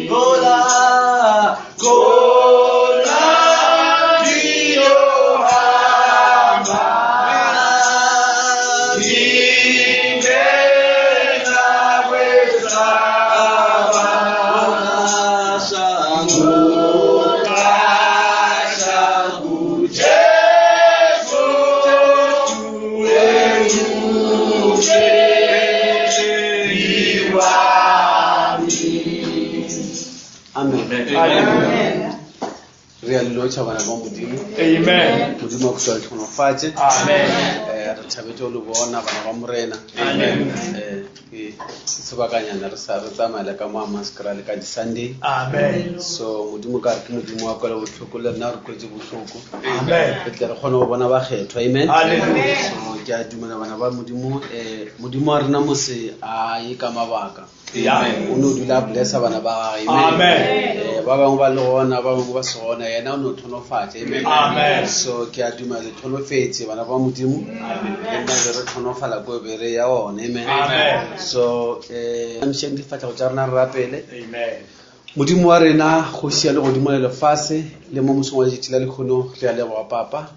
Gola, gola, ndiyohamba. Ndingena kwesaba. Kashangu, Jesu, Amen. Re a le lotšha bana ba Modimo. Amen. Modimo a khutšwa le tlhonofatše. Amen. Eh, re thabetše go le bona bana ba Morena. Amen. Eh, ke ke sebakanyana re sa re tsamaela ka mo Hammanskraal le ka di-Sunday. Amen. So Modimo ka re ke Modimo wa kwela bohloko le rena re kwetse bohloko. Amen. Re tle re kgone go bona bakgethwa. Amen. Hallelujah. So ke a dumela bana ba Modimo eh Modimo wa rena mose a ye ka mabaka. Yeah. O no dula a blessa bana ba gagwe. Amen. Eh, ba bangwe ba le gona ba bangwe ba se gona yena o no tlhonofatša amen Amen. so ke a dumela le tlhonofetse bana ba modimo le nna be re tlhonofala ko be re ya one amen Amen. so um amišeng difatlhego tša rena re rapele Amen. modimo wa rena kgoši ya legodimo le lefase le mo mosong wa letšatši la lekgono re a leboga papa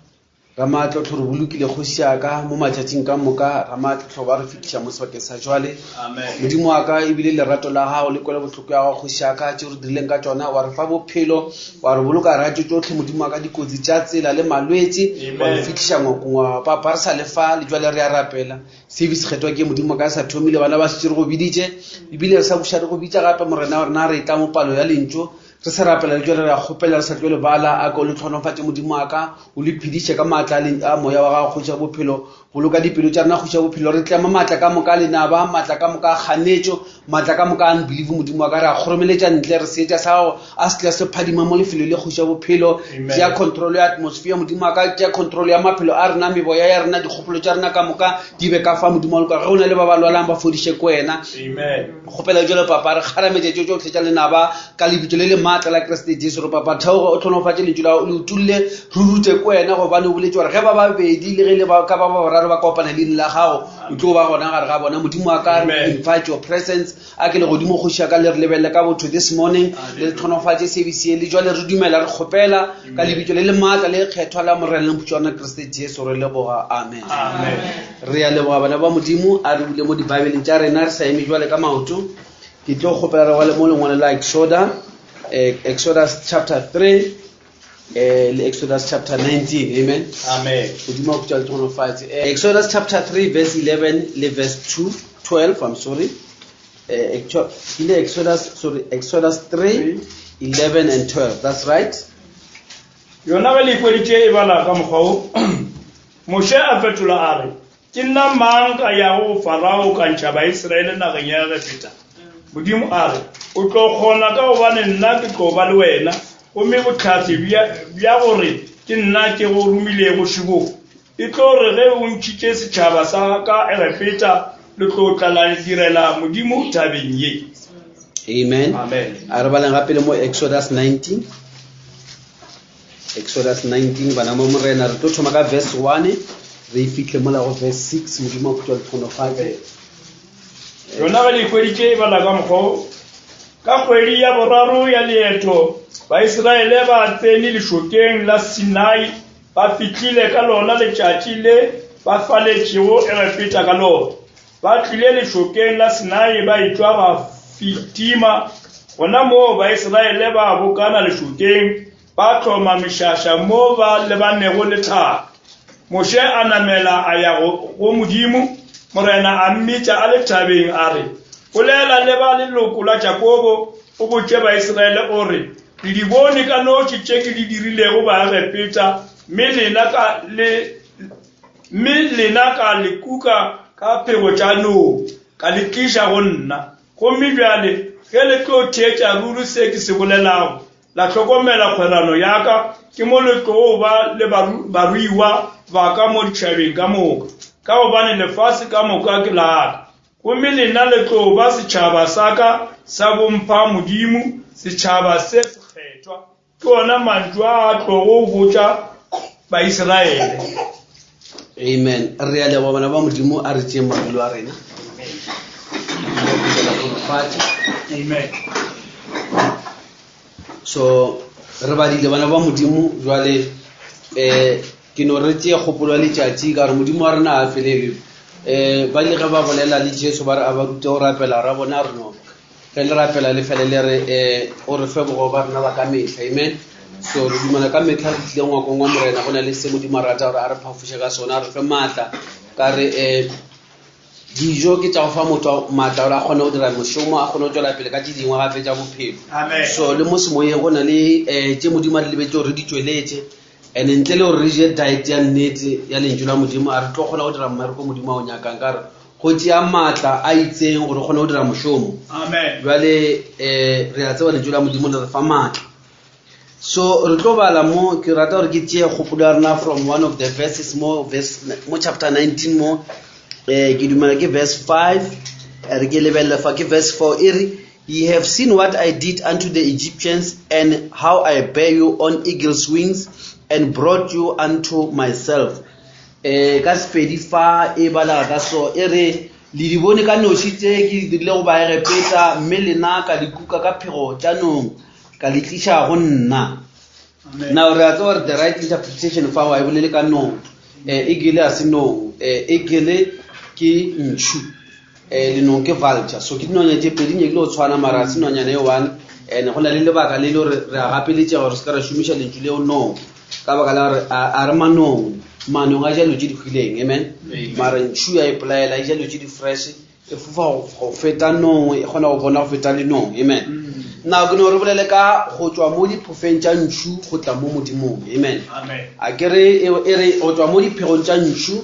Ramatlotlo re bolokile kgoši ya ka mo matšatšing ka moka Ramatlotlo ba re fetiša mo sebakeng sa jwale modimo wa ka ebile lerato la gago le kwele bohloko ya gago kgoši ya ka tše re dirileng ka tšona wa re fa bophelo wa re boloka ra tšo tšohle modimo wa ka dikotsi tša tsela le malwetši wa re fihliša ngwakong wa gago papa re sa le fa le jwale re a rapela service kgethwa ke modimo wa ka sa thomile bana ba šetše re go biditše ebile re sa buša re go bitša gape morena wa rena re tla mo palo ya lentšu Re sa rapela le tšwele re a kgopela re sa tlo lebala a ka o le tlhonofatše Modimo wa ka o le phediše ka maatla a moya wa gago kgoši ya bophelo boloka dipelo tša rena kgoši ya bophelo re tlema maatla ka moka a lenaba maatla ka moka a kganetšo maatla ka moka a unbelief Modimo wa ka re a kgoromeletša ntle re seetša sa gago a se tla se phadima mo lefelo le kgoši ya bophelo tšea control ya atmosphere Modimo wa ka tšea control ya maphelo a rena meboya ya rena dikgopolo tša rena ka moka di be ka fa Modimo wa loka ge go na le ba ba lwalang ba fodiše ko wena kgopela jalo papa re kgarametše tšo tšohle tša lenaba ka lebitso le le maatla la kriste jesu re papa theoga o tlhonofatše lentšu la o le utulle re rute ko wena gobane o boletse gore ge ba babedi le ge le ka ba ba boraro ba kopana leina la gago o tlo ba gona gare ga bona modimo wa ka invite your presence a ke legodimo kgoši ya ka le re lebelele ka botho this morning le tlhonofatše service ye le jwale re dumela re kgopela ka lebitso le le maatla le kgethwa la morena le moputso kriste jesu re leboga amen re a leboga bana ba modimo a re bule mo dibaebeleng tša rena re sa eme jwale ka maoto ke tlo kgopela re wale mo lengwalo la exoda eh, exodus chapter 3 eh, le exodus chapter 19 amen amen modimo a khutša le eh, exodus chapter 3 verse 11 le verse 2 12 i'm sorry eh, ile exodus sorry exodus 3 11 and 12 that's right yona ge le ikweditše e bala ka mokgwa wo Moshe a fetola a re, Ke nna mang ka yago go Farao ka ntšha Baisraele nageng ya Egepeta? Modimo a re, O tlo kgona ka gobane nna ke tlo ba le wena, gomme bohlatse bja gore ke nna ke go romilego šebo. E tlo re ge o ntšhitše setšhaba sa ka Egepeta, le tlo tla la direla Modimo thabeng ye. Amen. Amen. A re baleng gape le mo Exodus 19. Exodus 19 bana mo morena re tlo thoma ka verse 1 re e fihle mola go verse 6 modimo a khutšwa letlhonofatse yona ge le ikweditše e bala ka mokgwa wo ka kgwedi ya boraro ya leeto baisiraele ba tsene lešokeng la sinai ba fihlile ka lona letšatši le ba faletšego egepeta ka lona Ba tlile lešokeng la Sinai ba etšwa Rafitima. Gona moo Baisraele ba bokana lešokeng, ba hloma mešaša mo ba lebanego le thaba. Moshe a namela a ya go, go Modimo, Morena a mmitša a le thabeng a re, Bolela le ba leloko la Jakobo, o botše Baisraele o re, Le di bone ka noši tše ke di dirilego Baegepeta, mme lena ka le Mme lena ka le kuka ka phego tša nong, ka le tliša go nna. Gomme bjale ge le tlo theetša ruri se ke se bolelago, la hlokomela kgwerano ya ka, ke mo le tlogo ba le baruiwa ba ka mo ditšhabeng ka moka, ka gobane lefase ka moka ke la ka. Gomme lena le tlo ba setšhaba sa ka sa bompha Modimo, setšhaba se sekgethwa. Ke ona mantšu a a tlogo botša Baisiraele. Amen. Re a leboga bana ba Modimo a re tšeeng madulo a rena. šegofatše. Amen. So re badile bana ba Modimo jwale eh ke no re tšee kgopolo ya letšatši ka gore Modimo wa rena a felele. Eh ba ile ge ba bolela le Jesu ba re a ba rute go rapela ra bona re no ge le rapela le fele le re eh o re fe bogo ba rena ba ka mehla. Amen. So re dumela ka mehla re tlile ngwakong wa Morena go na le se Modimo a rata gore a re phafoše ka sona a re fe maatla ka re eh dijo ke tša go fa motho maatla gore a kgone go dira mošomo a kgone go tšwela pele ka tše dingwe gape tša bophelo. Amen. So le mo semoyeng go na le um tše Modimo a di lebetse gore re di tšweletše and ntle le gore re je diet ya nnete ya lentšu la Modimo a re tlo kgona go dira mmereko Modimo a o nyakang ka gore go tšea maatla a itseng gore o kgone go dira mošomo. Amen. Jwale um re a tseba lentšu la Modimo le re fa maatla. So re tlo bala mo ke rata gore ke tšee kgopolo ya rena from one of the verses mo verse mo chapter 19 mo eh ke dumela ke verse 5 eh, re ke lebelele fa ke verse 4 e re ye have seen what I did unto the Egyptians and how I bare you on eagle's wings and brought you unto myself. Eh ka Sepedi fa e bala ka so e re le di bone ka noši tše ke di dirile go Baegepeta mme lena ka di kuka ka phego tša nong ka le tliša go nna. Amen. Now re a tseba gore the right interpretation fa wa e bolele ka nong eh eagle a se nong eh eagle ke ntšhu eh lenong ke vulture so ke dinonyana tše pedi nyakile go tshwana mara a se nonyana e one and go na le lebaka le le gore re a gapeletša gore se ka ra šomiša lentšu leo nong ka baka la gore a re manong manong a ja dilo tše di hwileng amen mara ntšhu ya ipolaela e ja dilo tše di fresh e fofa go feta nong e kgona go bona go feta lenong amen. Now ke no re bolele ka go tšwa mo diphofeng tša ntšhu go tla mo Modimong amen. Amen. A ke re e re go tšwa mo diphegong tša ntšhu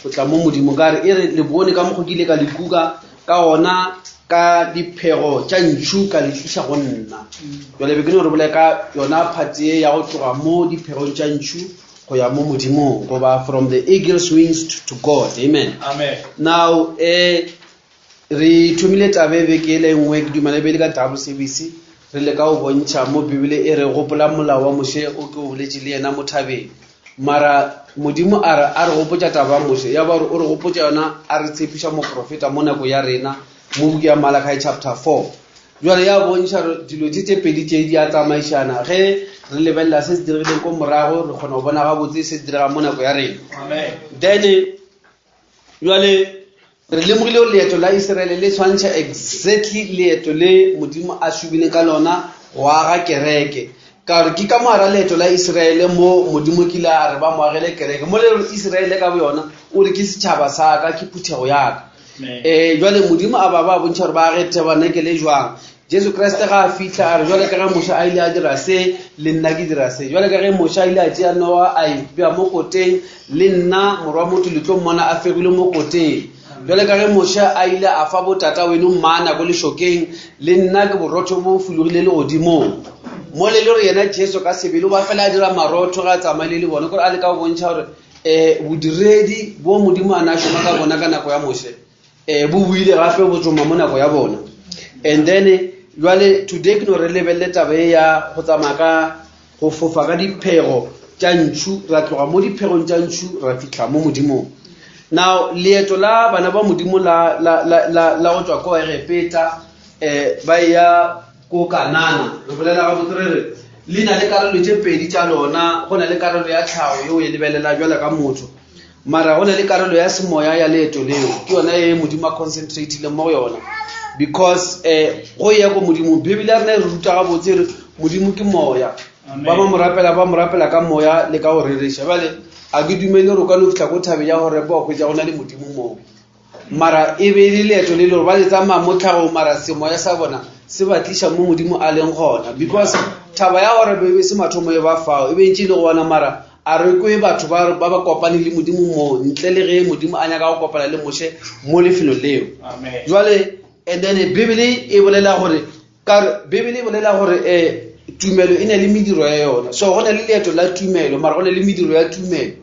go tla mo Modimong ka re e re le bone ka mokgo ke ile ka le kuka ka gona ka diphego tša ntšhu ka le tliša go nna. Jwale be ke no re bolele ka yona part ye ya go tloga mo diphegong tša ntšhu go ya mo Modimong goba from the eagle's wings to God amen. Amen. Now re thomile tabe beke e le nngwe ke dumela e be le ka double service re le ka go bontšha mo Bibele e re gopola molao wa Moshe o ke o boletše le yena mo thabeng mara Modimo a re a re gopotša taba ya Moshe ya ba gore o re gopotša yona a re tshepiša moprofeta mo nako ya rena mo buka ya Malachi chapter 4 jwale ya bontšha gore dilo tše tše pedi tše di a tsamaišana ge re lebelela se se diregileng ko morago re kgona go bona gabotse se se diregang mo nako ya rena. Amen. Then jwale re lemogile gore leeto la Israele le tshwantšha exactly leeto le Modimo a šomileng ka lona go aga kereke ka gore ke ka mogara leeto la Israele mo Modimo kile a re ba mo agele kereke mo le gore Israele ka boyona o re ke setšhaba sa ka ke phuthego ya ka. Jwale Modimo a ba ba bontšha gore ba age tabernacle jwang. Jesu Kriste ga a fihla a re jwale ka ge Moshe a ile a dira se le nna ke dira se jwale ka ge Moshe a ile a tšea Noa a e bea mo koteng le nna morwa motho le tlo mmona a fegile mo koteng jwale ka ge Moshe a ile a fa botata weno mmana ko lešokeng le nna ke borotho bo fologile legodimong mo le le gore yena Jesu ka sebele o ba fela a dira marotho ga a tsamaile le bona kore a leka go bontšha gore bodiredi bo Modimo a na šoma ka bona ka nako ya Moshe bo buile gape bo tsoma mo nako ya bona. And then jwale today ke no re lebelele taba e ya go tsamaya ka go fofa ka diphego tša ntšhu ra tloga mo diphegong tša ntšhu ra fihla mo Modimong. Now leeto la bana ba Modimo la la la la, la go tšwa ko Egepeta ba ya ko Kanana re bolela gabotse re re le na le karolo tše pedi tša lona go na le karolo ya tlhago yeo e lebelela jwale ka motho mara go na le karolo ya semoya ya leeto leo ke yona e Modimo a concentrateile mo go yona because go ya ko Modimo Bibele ya rena e re ruta gabotse re Modimo ke moya ba ba mo rapela ba mo rapela ka moya le ka go rereša bjale a ke dumele gore o ka no fihla ko thabeng ya Horebe wa hwetša go na le Modimo moo mara e be le leeto le le gore ba le tsamaya mo tlhagong mara semoya sa bona se ba tliša mo Modimo a leng gona because thaba ya Horebe e be se mathomo e ba fao e be ntše e le gona mara a re kwe batho ba ba kopane le Modimo mo ntle le ge Modimo a nyaka go kopana le Moshe mo lefelong leo. Amen. Jwale and then Bibele e bolela gore ka Bibele e bolela gore tumelo e na le mediro ya yona so go na le leeto la tumelo mara go na le mediro ya tumelo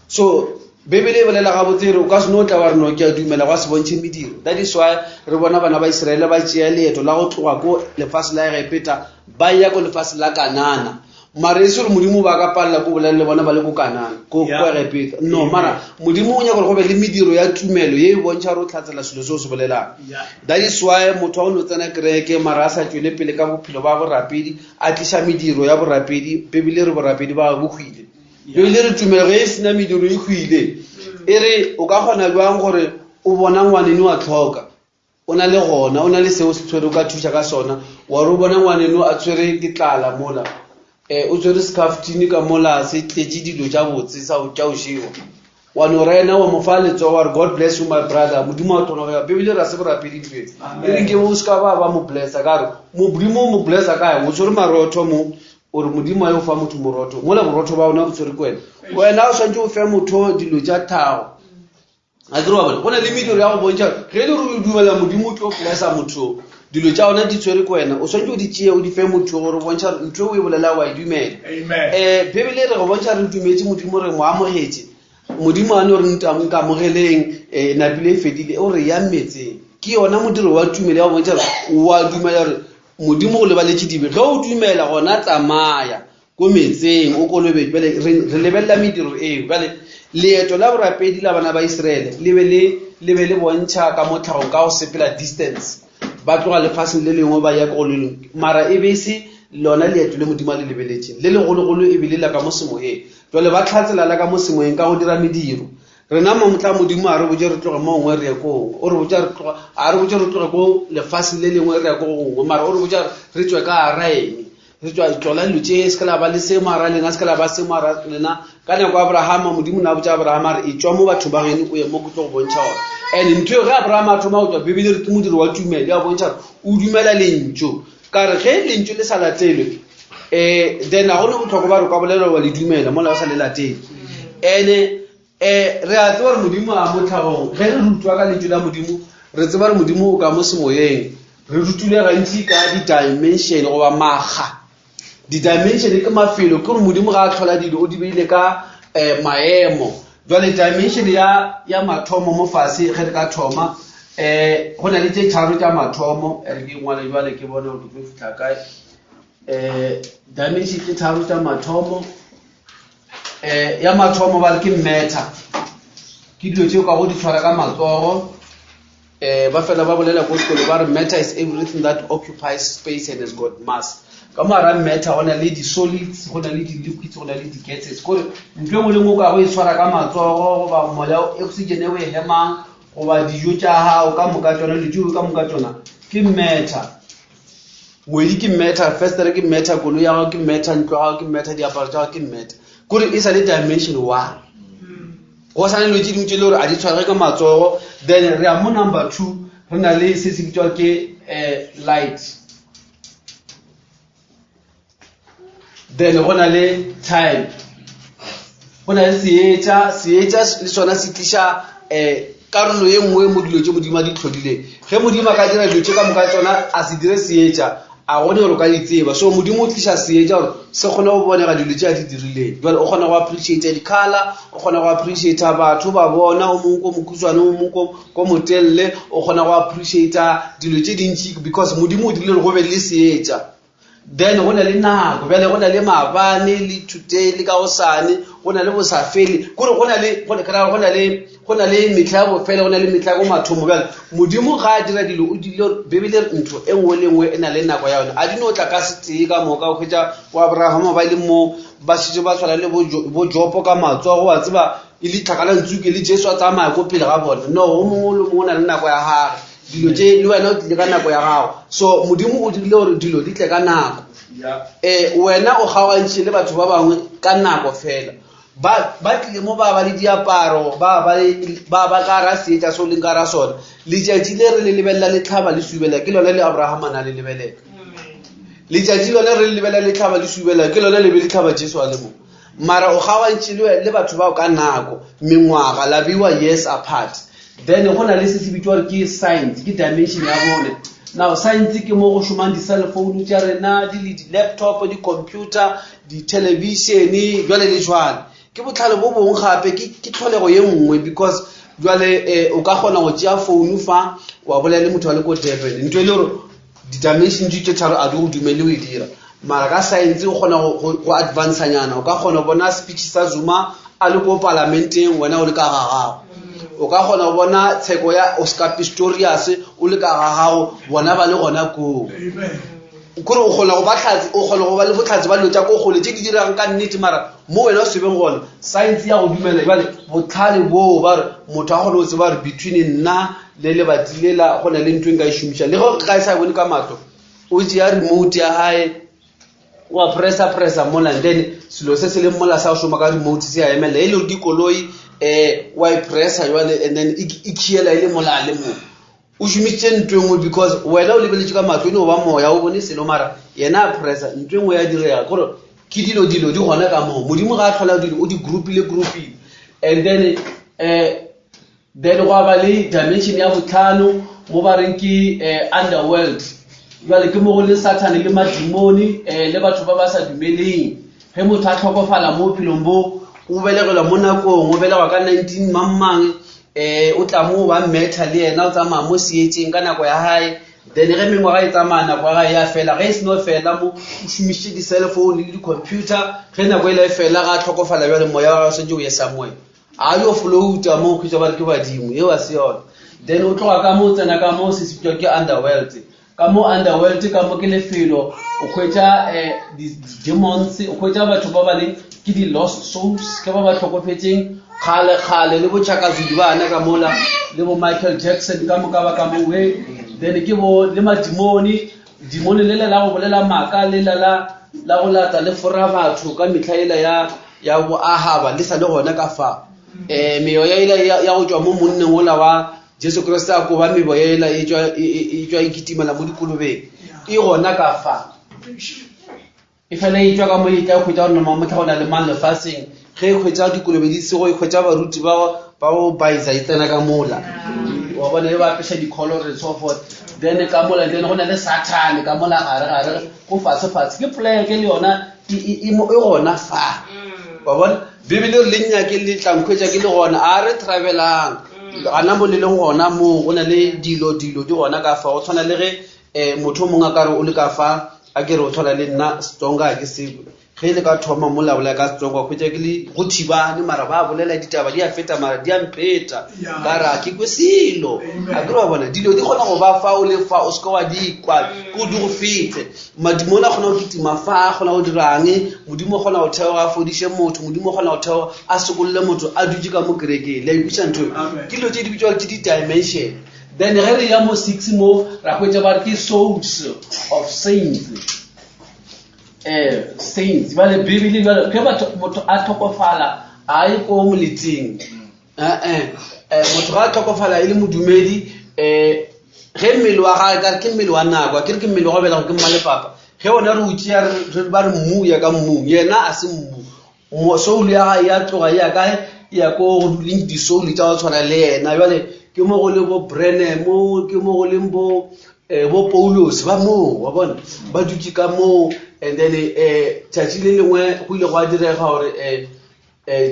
so Bibele e bolela gabotse re o ka se no tla wa re no ke a dumela gwa se bontšhe mediro. That is why re bona bana ba Israele ba tšea leeto la go tloga ko lefase la Egepeta ba ya ko lefase la Kanana. Mara e se gore Modimo ba ka palela ko bolela le bona ba le ko Kanana, ko ko Egepeta. No, mara Modimo o nyaka gore go be le mediro ya tumelo ye e bontšha gore o tlhatsela selo se o se bolelang. That is why motho wa go no tsena kereke mara a sa tšwele pele ka bophelo ba borapedi, a tliša mediro ya borapedi, Bibele e re borapedi ba bo hwile. Bibele e re tumelo ge e sena mediro e hwile. E re o ka kgona bjang gore o bona ngwaneno wa tlhoka o na le gona o na le seo se tshwere o ka thuša ka sona wa re o bona ngwaneno a tshwere ke tlala mola um o tshwere secaftini ka mola se tletše dilo tša botse tša go jewa wa no rena wa mo fa letsogo wa re god bless you my brother modimo wa thonogea bebile ra se borapedi ntho e e re ke o se ka ba ba mo blessa ka re modimo o mo blessa ka eng o tshwere marotho mo o re modimo a yo fa motho morotho mola borotho ba ona o tshwere ke wena wena o swantse o fe motho dilo tša thago a kere wa bona go na le mediro ya go bontšha ge e le gore o dumela modimo o tlo blessa motho dilo tša ona di tshwere ke wena o swantse o di tšee o di fe motho gore o bontšha gore ntho e o e bolela wa e dumela um bebele re go bontšha re dumetse modimo re mo amogetše modimo a no re nkamogeleng um napile e fedile o re ya metseng ke yona modiro wa tumelo ya go bontšha gore wa dumela gore modimo go lebaletše dibe ge o dumela gona tsamaya ko metseng o kolobetšwe bjale re lebelela mediro eo bjale leeto la borapedi la bana ba iseraele le be le le be le bontšha ka mo tlhagong ka go sepela distance ba tloga lefaseng le lengwe ba ya ko go le lengwe mara e be e se lona leeto le modimo a le lebeletšeng le legologolo e be le la ka mo semoyeng jale ba tlhatsela la ka mo semoyeng ka go dira mediro rena mo motla modimo a re botse re tloge mo gongwe re ye ko o re botsa re tloga a re botse re tloge ko lefaseng le lengwe re ya ko gongwe mara o re botsa re tswe ka ara eng re tswa tlola dilo tše se ka la ba le se mara lena se ka la ba se mara lena ka nako abrahama modimo ne a botsa abrahama re e tswa mo bathong ba geno o ye mo ke tlo go bontšha gore and ntho eo ge abrahama a thoma go tswa bibele re ke modiro wa tumelo ya bontšha gore o dumela lentšu ka re ge lentšu le sa latelwe um then ga go ne botlhokwa ba re ka bolela wa le dumela mola o sa le latele and-e um re a tseba gore modimo a mo tlhagong ge re rutwa ka lentšu la modimo re tseba gore modimo o ka mo semoyeng re rutile gantši ka di-dimension goba maga di-dimension ke mafelo ke gore modimo ga a tlhola dilo o di beile ka um maemo jale dimension ya ya mathomo mo fase ge re ka thoma um go na le tše tharo tša mathomo e re ke ngwale jale ke bone gore ke tlo fitlha kae um dimension tše tharo tša mathomo um ya mathomo ba re ke matter ke dilo tše o ka go di tshwara ka matsogo um ba fela ba bolela ko sekolo ba re matter is everything that occupies space and has got mass ka mo gara matter go na le di-solids go na le di-liquids go na le di-gases kore ntho e nngwe le nngwe o ka go e tshwara ka matsogo goba moya oxygen e o e hemang goba dijo tša gago ka moka tsona dijo ka moka tsona ke matter ngwedi ke matter festere ke matter koloi ya gago ke matter ntlo ya gago ke matter diaparo tša gago ke matter kore e sa le dimension one go sa le dilo tse dingwe tse e le gore a di tshwarege ka matsogo then re ya mo number two re na le se se bitswa ke um light then go na le time go na le seetša seetša le sona se tliša um karolo ye nngwe mo dilo tše modimo a di tlhodileng ge modimo a ka dira dilo tše ka moka tsona a se dire seetša a gone gore o ka di tseba so modimo o tliša seetša gore se kgone go bonega dilo tše a di dirileng jale o kgona go appreciate di-color o kgona go appreciate batho ba bona o mongwe ko mokhutshwane o mongwe ko motelele o kgona go appreciate dilo tše dintši because modimo o dirile gore go be le seetša then go na le nako bjale go na le maabane le today le ka gosane go na le bosafele kore go na le go na le go na le metlha ya bofele go na le metlha ya ko mathomo bjale modimo ga a dira dilo o dilo bebele ntho e nngwe le nngwe e na le nako ya yone a di no tla ka setee ka moka o hwetša bo abrahama ba le mo ba šetše ba tshwana le bo jopo ka matsogo wa tseba e le tlhakala ntsuke le jesu a tsamaya ko pele ga bone no o mongwe le mongwe o na le nako ya gage dilo tše le wena o tlile ka nako ya gago so modimo o dirile gore dilo di tle ka nako um wena o kgaogantšhe le batho ba bangwe ka nako fela ba ba tlile mo ba ba le diaparo ba ba ba ba ka ra seetša se o leng ka ra sona letšatši le re le lebelela le tlhaba le subela ke lone le abraham a na le lebelela letšatši lone re le lebelela le tlhaba le subela ke lone le be le tlhaba jesu a le mo mara o kgaogantšhe le batho bao ka nako mengwaga la bewa years apart then go na le se se bitšwa gore ke science ke dimension ya bone now science ke mo go šomang di-cell phone tša rena di le di-laptop di-computer di-television jwale le jwale ke botlhale bo bongwe gape ke tlholego ye nngwe because jwale um o ka kgona go tšea founu fa wa bolela le motho wa le ko durban ntho e le gore di-dimension tše tharo a di go dumele o e dira. Mara ka science o kgona go advancanyana, o ka kgona go bona speech sa Zuma a le ko palamenteng, wena o le ka ga gago. O ka kgona go bona tsheko ya Oscar Pistorius o le ka ga gago, bona ba le gona koo. Kore o kgona go ba tlhatse, o kgona go ba le botlhatse ba dilo tša ko kgole tše di diregang ka nnete, mara mo wena o se beng gona. Science ya go dumela jale botlhale boo ba re motho a kgone go tseba gore between nna le lebati lela go na le ntho e nka e šomiša, le ge ga e sa e bone ka mahlo. O tšea remote ya gae wa pressa pressa mola, and then selo se se leng mola sa go šoma ka remote se a emelela, e le gore ke koloi, wa e pressa jwale, and then e khiela e le mola a le mo. O šomišitše ntho e nngwe because wena o lebeletše ka mahlo, e no ba moya o bone selo, mara yena a pressa ntho e nngwe ya direga. Kore ke dilo dilo di gona ka moo Modimo ga a tlhola dilo, o di groupile groupile. And then then gwa ba le dimension ya botlhano mo ba reng ke underworld. Jwale ke mo go le Sathane le madimoni, le batho ba ba sa dumeleng. Ge motho a tlhokofala mo bophelong bo, o belegelwa mo nakong, o belegwa ka 19 mang mang, o tla mo ba mmetha le yena, o tsamaya mo seetšeng ka nako ya gae. Then ge mengwaga e tsamaya, nako ya gae ya fela. Ge e seno fela mo, o šomišitše di-cell phone le di-computer, ge nako ela e fela, ga a tlhokofala jwale moya wa gagwe o swanetše o ye somewhere. A yo floata mo, kgwetša ba re ke badimo, eo a se yona. Then o tloga ka mo, o tsena ka mo, se se bitšwa ke underworld. Ka mo underworld ka mo ke lefelo, o hwetša di-demons, o hwetša batho ba ba leng ke di-lost souls, ke ba ba hlokofetšeng kgale kgale, le bo Chaka Zulu ba ana ka mola, le bo Michael Jackson ka moka ba ka mo we. Then ke bo le madimoni, dimoni le le la go bolela maaka, le la la la go lata le fora batho ka mehla ela ya bo Ahaba, le sa le gona ka fa. Meoya ela ya go tšwa mo monneng ola wa Jesu Kriste a koba meboya ela e tšwa, e, e, e tšwa e kitimela mo dikolobeng, e gona ka fa. E fela e tšwa ka mo, e tla hwetša gore nama mohla go na le mang lefaseng. Ge e hwetša dikolobe di sego, e hwetša baruti ba go baisa, e tsena ka mola. Wa bona, e ba apeša di-collar and so forth. Then ka mola, then go na le Sathane ka mola gare gare, go fatshe fatshe. Ke poleke le yona e gona fa. Wa bona, Bibele re le nnyake le tla nkhwetša ke le gona. A re travelang gana mo le leng gona mo, go na le dilo, dilo di gona ka fa. Go tshwana le ge motho o mongwe a ka re o le ka fa, a ke re o tshwana le nna Setsonga ke se. Ge le ka thoma mola bolela ka Setsonga, wa hwetša ke le go thibane, mara ba bolela ditaba di a feta, mara di a mpheta. Ka re a ke kwe selo. A ke re wa bona, dilo di kgona go ba fa o le fa, o seke wa di kwa, ke o di go fete. Madimoni a kgona go kitima fa, a kgona go dirang, Modimo o kgona go theoga a fodiše motho, Modimo o kgona go theoga a sokolle motho a dutše ka mo kerekeng. Le a ikweša ntho e? Ke dilo tše di bitšwa ke di-dimension. Then ge re ya mo 6 mo, ra hwetša ba re ke souls of saints. Saints. Bjale Bibele bjale ge batho, motho a tlhokofala, a ye ko moleteng. Motho ga a tlhokofala e le modumedi, ge mmele wa gagwe, ka re ke mmele wa nako, a ke re ke mmele wa go belegwa ke mma le papa, ge ona re o tšea, re ba re mmu, ya ka mmung, yena a se mmu. Soul ya gagwe ya tloga e ya kae? E ya ko go duleng di-soul tša go tshwana le yena. Jwale ke mo go le bo Branham, ke mo go leng bo Paulus ba moo, wa bona, ba dutše ka moo. And then tšatši le lengwe go ile gwa direga gore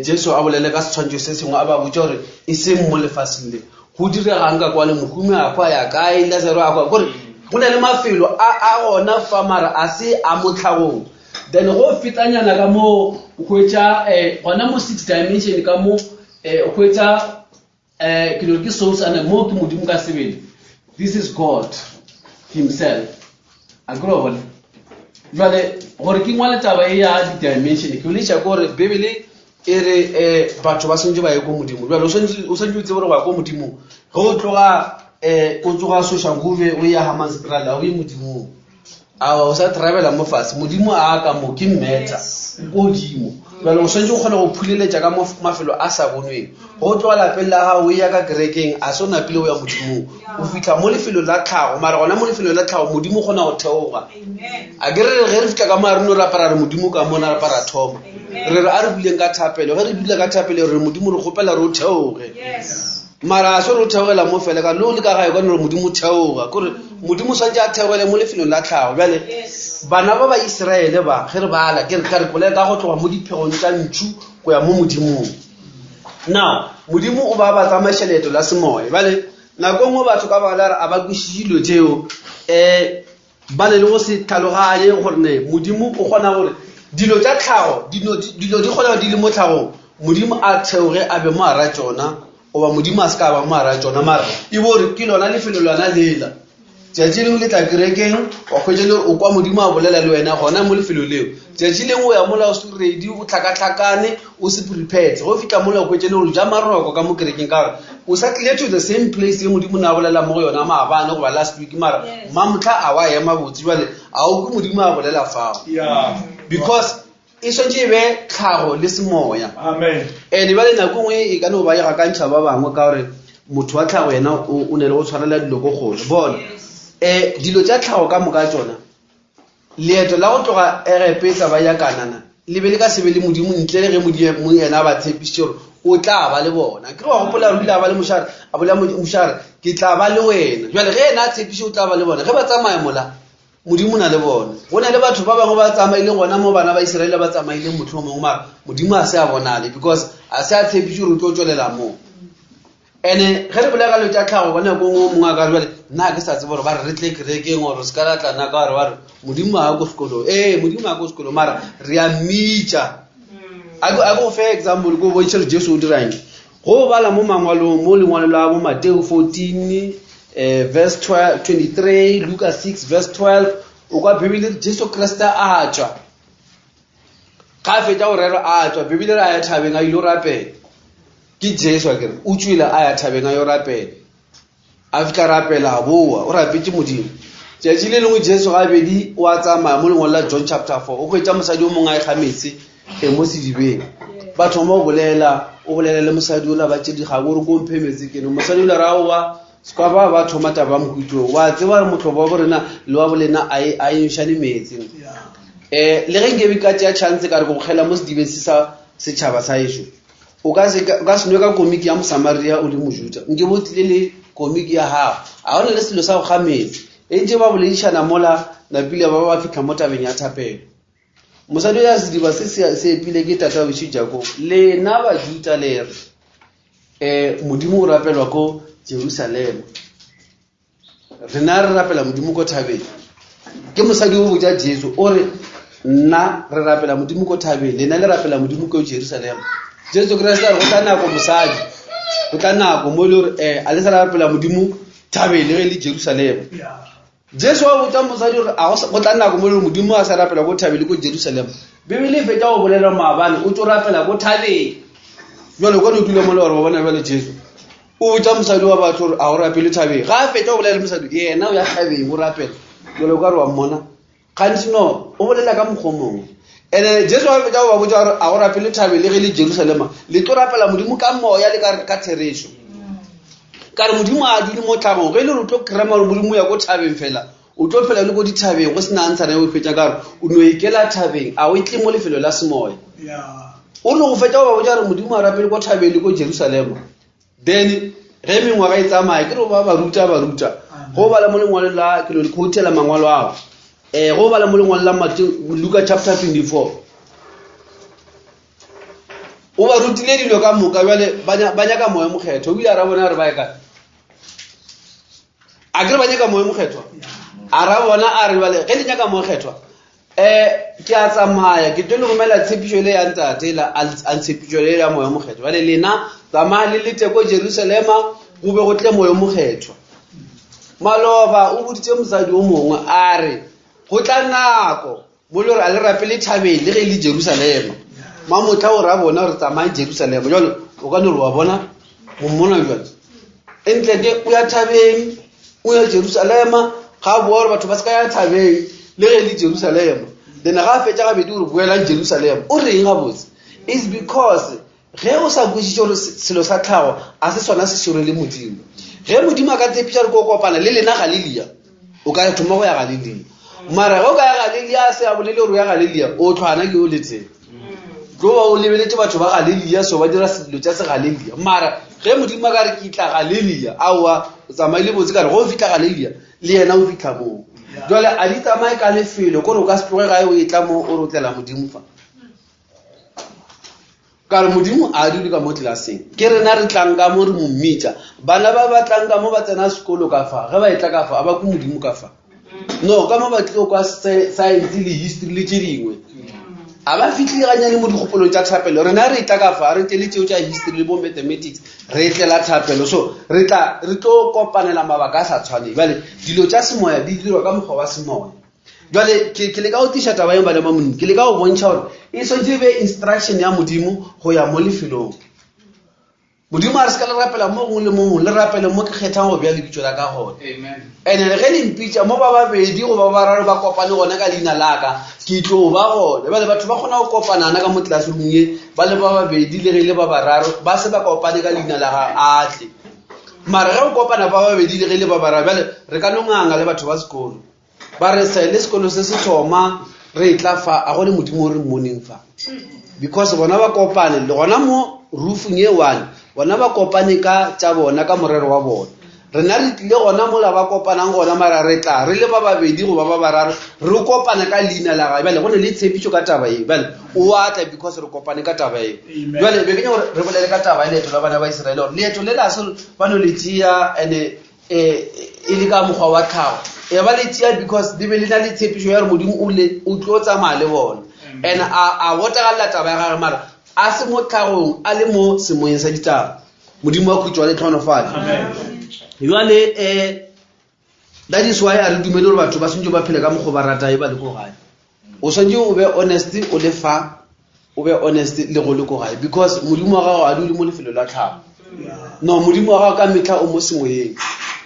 Jesu a bolele ka setshwantšho se sengwe, a ba botša gore e seng mo lefaseng le go diregang ka kwane, mohumi a hwa ya kae, Lazaro a hwa, kore go na le mafelo a gona fa, mara a se a mo tlhagong. Then go fetanyana ka mo o hwetša gona mo 6 dimension ka mo, o hwetša ke no ke souls and mo ke Modimo ka sebele. This is God himself. A ke re bona. Jwale gore ke ngwale taba e ya di-dimension, ke boletša ke gore Bibele e re batho ba swanetše ba ye ko Modimo. Jwale o swanetše o tsebe gore go ya ko Modimong. Ge o tloga o tsoga Soshanguve o ya Hammanskraal, ga o ye Modimong. Aowa, o sa travela mo fase. Modimo a ka mo ke mmetha ko godimo. Jwale o swanetše go kgona go phuleletša ka mo mafelo a sa bonweng. Go tloga lapeng la gago o ya ka kerekeng, a se o napile o ya Modimong. O fihla mo lefelong la tlhago, mara gona mo lefelong la tlhago Modimo o kgona go theoga. A ke re ge re fihla ka mo a re no rapela re Modimo ka mo na rapa ra thoma. Re re a re buleng ka thapelo. Ge re bula ka thapelo re Modimo re kgopela re o theoge. Mara a se re o theogela mo fela ka lo le ka gae kwane re Modimo theoga. Kore Modimo o swantše a theogele mo lefelong la tlhago. Bjale bana ba ba Israele ba ge re bala ke re tla re bolela ka go tloga mo diphegong tša ntšhu go ya mo Modimong. Now Modimo o ba ba tsamaiša leeto la semoya. Bjale nako e nngwe batho ka baka la gore a ba kwešiše dilo tšeo, Ba ne le go se tlhaloganye gore ne Modimo o kgona gore dilo tša tlhago, dilo dilo di kgona di le mo tlhagong, Modimo a theoge a be mo gara tšona, goba Modimo a se ka ba mo gara tšona, mara e bo gore ke lona lefelo lona lela. Tšatši lengwe le tla kerekeng, wa hwetša le o kwa Modimo a bolela le wena gona mo lefelo leo. Tšatši lengwe o ya mola o se ready, o hlakahlakane, o se prepared. Ge o fihla mola o hwetša le gore o ja maroko ka mo kerekeng ka gore o sa tlile to the same place ye Modimo ne a bolela mo go yona maabane goba last week, mara mamohla a wa ema botse bjale a o kwe Modimo a bolela fao. Because e swantše e be tlhago le semoya. Amen. And bjale nako nngwe e ka no ba e gakantšha ba bangwe ka gore motho wa tlhago yena o ne le go tshwarela dilo ko kgole. Bona, um dilo tša tlhago ka moka tšona, leeto la go tloga Egepeta ba ya Kanana le be le ka se be le Modimo ntle le ge Modimo yena a ba tshepišitše gore o tla ba le bona. Ke re wa gopola gore o ile a ba le Moshe a re, a bolela Moshe a re, ke tla ba le wena. Jwale ge yena a tshepiše o tla ba le bona, ge ba tsamaya mola, Modimo o na le bona. Go na le batho ba bangwe ba tsamaileng gona mo bana ba Iseraele ba tsamaileng mohlomongwe, mara Modimo a se a bonale because a se a tshepiše gore o tlo tšwelela moo. Ene ge re bolela ka dilo tša tlhago ka nako nngwe o mongwe a ka re bjale nna ke sa tsebe gore ba re re tle kerekeng gore se ka ra tla nna ka gore ba re Modimo ga a ko sekolong. Ee, Modimo ga a ko sekolong mara re a mmitša. A ke go fe example ko bontšhe gore Jesu o dirang. Go bala mo mangwalong mo lengwalo la bo Mateo 14 eh, verse 12, 23, Luka 6 verse 12, o kwa Bibele re Jesu Kriste a tšwa. Ga a fetša go rera a tšwa, Bibele re a ya thabeng a ile go rapela. Ke Jesu a kere, o tšwile a ya thabeng a yo rapela. A fihla rapela a boa, o rapetše Modimo. Tšatši le lengwe Jesu gabedi o a tsamaya mo lengwalo la John chapter 4, o hwetša mosadi o mongwe a ekga meetse e mo sedibeng. Ba thoma go bolela, o bolela le mosadi ola ba tše dikgabo, o re ko mphe meetse ke nwe. Mosadi ola ra owa, sekwa ba ba thoma taba ya mohuto. Wa tseba gore mohlobo wa borena le wa bolena a e a e nwešane meetse. Eh le ge nkebe ka tšea chance ka re go kgela mo sedibeng se sa setšhaba sa ešo. O ka se o ka se nwe ka komiki ya Mosamaria o le Mojuda. Nke bo tlile le komiki ya gago. A go na le selo sa go ga meetse. E ntše ba boledišana mola napile ba ba fihla mo tabeng ya thapelo. Mosadi ya sediba se se epile ke tata wešo Jakobo. Lena Bajuda le re eh Modimo o rapelwa ko Jerusalema. Rena re rapela Modimo ko thabeng. Ke mosadi o botša Jesu o re nna re rapela Modimo ko thabeng, lena le rapela Modimo ko Jerusalema. Jesu Kriste a re go tla nako mosadi, go tla nako mo e le gore eh a le sa rapela Modimo thabeng le ge le Jerusalema. Jesu wa botša mosadi gore a go tla nako mo e le gore Modimo a sa rapela ko thabeng le ko Jerusalema. Bibele e fetša go bolela maabane o tlo rapela ko thabeng. Jwale kwa no dula mo le gore wa bona bjale Jesu o botša mosadi wa batho gore a o rapele thabeng. Ga a fetša go bolela le mosadi yena o ya thabeng o rapela. Jwale o ka re wa mmona gantsi no o bolela ka mokgwa o mongwe. Ene Jesu a fetša go ba botša gore a o rapele thabeng le ge le Jerusalema, le tlo rapela Modimo ka moya le ka therešo. Ka re Modimo a dule mo tlhagong, ge e le gore o tlo krema gore Modimo o ya ko thabeng fela, o tlo phela le ko dithabeng go sena ntshana ya go fetša ka gore o no ikela thabeng, a o itle mo lefelo la semoya. O re go fetša go ba botša gore Modimo a rapele ko thabeng le ko Jerusalema. Then ge mengwaga e tsamaya ke re ba ba ruta ba ruta. Go bala mo lengwalo la ke no le quotela mangwalo ao. Go bala mo lengwalo la Mateo Luka chapter 24. O ba rutile dilo ka moka bjale ba nyaka moya mokgethwa. O ile a ra bona gore ba ye kae? A ke re ba nyaka moya mokgethwa? A ra bona a re bjale ge le nyaka moya mokgethwa ke a tsamaya ke tlo le romela tshepišo le ya ntate la a ntshepišo le ya moya mokgethwa. Bjale lena tsamaya le lete ko Jerusalema go be go tle moya mokgethwa. Maloba o boditše mosadi o mongwe a re go tla nako mo le gore a le rapele thabeng le ge e le Jerusalema. Mamotla o ra bona gore tsamayang Jerusalema. Jwale o ka no re wa bona mo mmona jwale. Ntle ke o ya thabeng o ya Jerusalema ga a boa gore batho ba se ka ya thabeng le ge e le Jerusalema. Then ga a fetša gabedi gore boelang Jerusalema. O reng gabotse? It's because ge o sa kwešiše gore selo sa tlhago a se sona se sore le Modimo. Ge Modimo a ka tshepiša gore ko kopana le lena Galilea, o ka thoma go ya Galilea. Mara ge o ka ya Galilea a se a bolele gore o ya Galilea, o tlhwana ke o letseng. Tlo ba o lebeletše batho ba Galilea so ba dira dilo tša se Galilea. Mara ge Modimo a ka re ke tla Galilea, aowa o tsamaile botse ka re go fihla Galilea le yena o fihla moo. Jwale a di tsamaye ka lefelo kore o ka se tloge gae o etla mo o re o tlela Modimo fa. Ka re Modimo a dule ka mo tlelaseng. Ke rena re tlang ka mo re mo mmitša. Bana ba ba tlang ka mo ba tsena sekolo ka fa, ge ba etla ka fa a ba kwe Modimo ka fa. No, ka mo ba tlilo kwa science le history le tše dingwe. A ba fihlile ganyane mo dikgopolong tša thapelo. Rena re tla ka fa, re tle le tšeo tša history le bo mathematics, re tlela thapelo. So re tla re tlo kopanela mabaka a sa tshwaneng. Bjale dilo tša semoya di dirwa ka mokgwa wa semoya. Jwale ke ke leka go tliša taba ye bana ba Modimo. Ke leka go bontšha gore e swanetše e be instruction ya Modimo go ya mo lefelong. Modimo a re se ka le rapela mo gongwe le mo gongwe, le rapele mo ke kgethang go bea lebitso la ka gona. Ene ge le mpitša mo ba babedi goba ba bararo ba kopane gona ka leina la ka, ke tlo ba gona. Bjale batho ba kgona go kopanana ka mo classroom ye ba le ba babedi le ge e le ba bararo, ba se ba kopane ka leina la ga a tle. Mara ge o kopana ba babedi le ge e le ba bararo, bjale re ka no nganga le batho ba sekolo. Ba re sa le sekolo se se thoma re tla fa a gone modimo o re mmoneng fa because bona ba kopane le gona mo roofing e one bona ba kopane ka tša bona ka morero wa bona rena re tlile gona mola ba kopanang gona mara re tla re le ba babedi goba ba bararo re kopana ka leina la gae bjale go ne le tshepišo ka taba e bjale o a tla because re kopane ka taba e bjale be ke nyaka gore re bolele ka taba ya leeto la bana ba Iseraele gore leeto le la se ba no le tšea ene e e le ka mokgwa wa tlhago e ba le tšea because le be le na le tshepišo ya gore modimo o le o tlo tsamaya le bona and a a botagalela taba ya gage mara a se mo tlhagong a le mo semoyeng sa ditaba modimo wa khutšo wa le tlhonofatse jwale um that is why a re dumele gore batho ba swantse ba phele ka mokgwa ba rata e ba le ko gae o swantse o be honest o le fa o be honest le go le ko gae because modimo wa gago a dule mo lefelo la tlhago no modimo wa gago ka metlha o mo semoyeng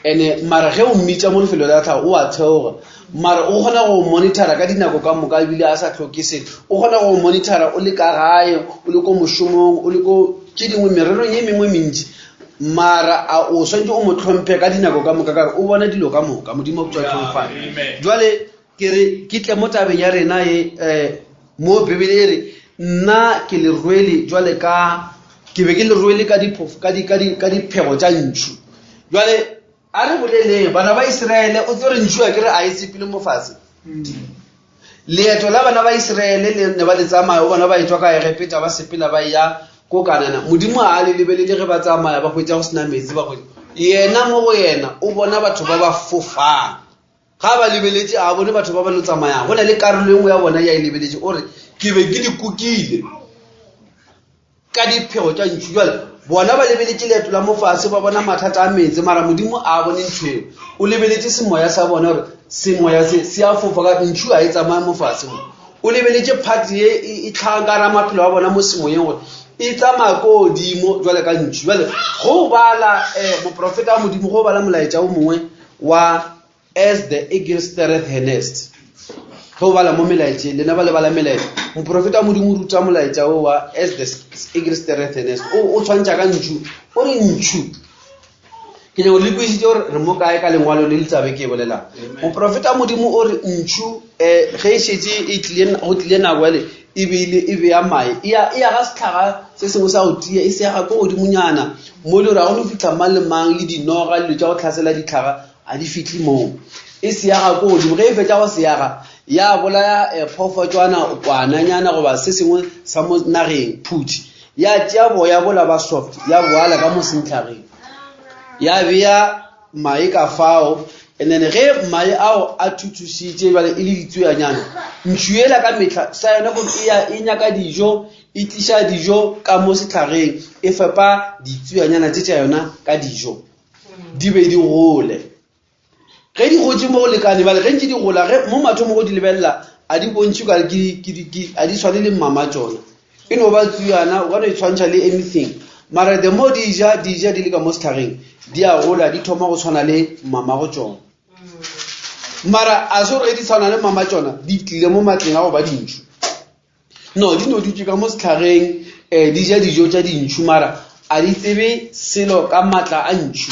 ene mara ge o mmitša mo lefelo la tlhago o a theoga mara o kgona go monitora ka dinako ka moka ebile a sa tlhoke selo o kgona go monitora o le ka gae o le ko mošomong o le ko tše dingwe mererong ye mengwe mentši mara a o swantse o mo tlhomphe ka dinako ka moka kare o bona dilo ka moka modimo o tswa tlhomfane jwale ke re ke tle mo tabeng ya rena e um mo bibele e re nna ke le rwele jwale ka ke be ke le rwele ka ka diphego tša ntšhu jwale a re boleleng bana ba iseraele o tsere ntšhu a ke re a e sepile mo fatshe leeto la bana ba iseraele le ne ba le tsamaya o bona ba etswa ka egepeta ba sepela ba ya ko kanana modimo a le lebelele ge ba tsamaya ba hwetša go sena metsi ba hwetša yena mo go yena o bona batho ba ba fofang ga ba lebeletše a bone batho ba ba no tsamayang go na le karolo e nngwe ya bona ya e lebeletše o re ke be ke le kukile ka diphego tša ntšhu jale bona ba lebeletše leeto la mofase ba bona mathata a meetse mara modimo a bone ntho eo o lebeletše semoya sa bona gore semoya se se a fofa ka ntšhu ga e tsamaye mofase mo o lebeletše party ye e, e tlhagang ka ra maphelo a bona mo semoyeng gore e tsamaya ko godimo jwale ka ntšhu jale go bala um moprofeta wa modimo go bala molaetša o mongwe wa As the eagle stirreth her nest. Ge o bala mo melaetšeng, lena ba le bala melaetša, moprofeta wa Modimo o ruta molaetša o wa as the eagle stirreth her nest. O, o tshwantšha ka ntšhu, o re ntšhu. Ke nyaka gore le kwisitse gore re mo kae ka lengwalo le le tlabe ke e bolelang. Moprofeta wa Modimo o re ntšhu um ge e šetše e tlile, go tlile nako yale e beile e beya mae e ya e ya ga setlhaga se sengwe sa go tia e se yaga ko godimonyana mo e le gore ga go no fitlha mang le mang le dinoga le dilo tša go tlhasela ditlhaga a di fihle moo e se yaga ko godimo ge e fetša go se yaga ya bolaya eh, phoofotšwana kwananyana goba se sengwe sa mo nageng phuthi ya tšea boya bola ba soft ya boala ka mo sentlhageng ya bea mae ka fao and then ge mae ao a thuthušitše bjale e le ditsuanyana ntšhu ela ka mehla sa yona gore e ya e nyaka dijo e tliša dijo ka mo sehlageng e fepa ditsuanyana tše tša yona ka dijo di be di gole ge di gotše mo go lekane bale ge ntše di gola ge mo mathomo go di lebelela a di bontšhe kare a di tshwane le mmama tšona e no ba tsuyana o ka no e tshwantšha le anything mara the more di ja di ja di le ka mo setlhageng di a gola di thoma go tshwana le mama go tšona mara a se gore ge di tshwana le mama tšona di tlile mo matleng a go ba dintšhu No, di no dutše ka mo sehlageng, um di ja dijo tša dintšhu, mara a di tsebe selo ka maatla a ntšhu.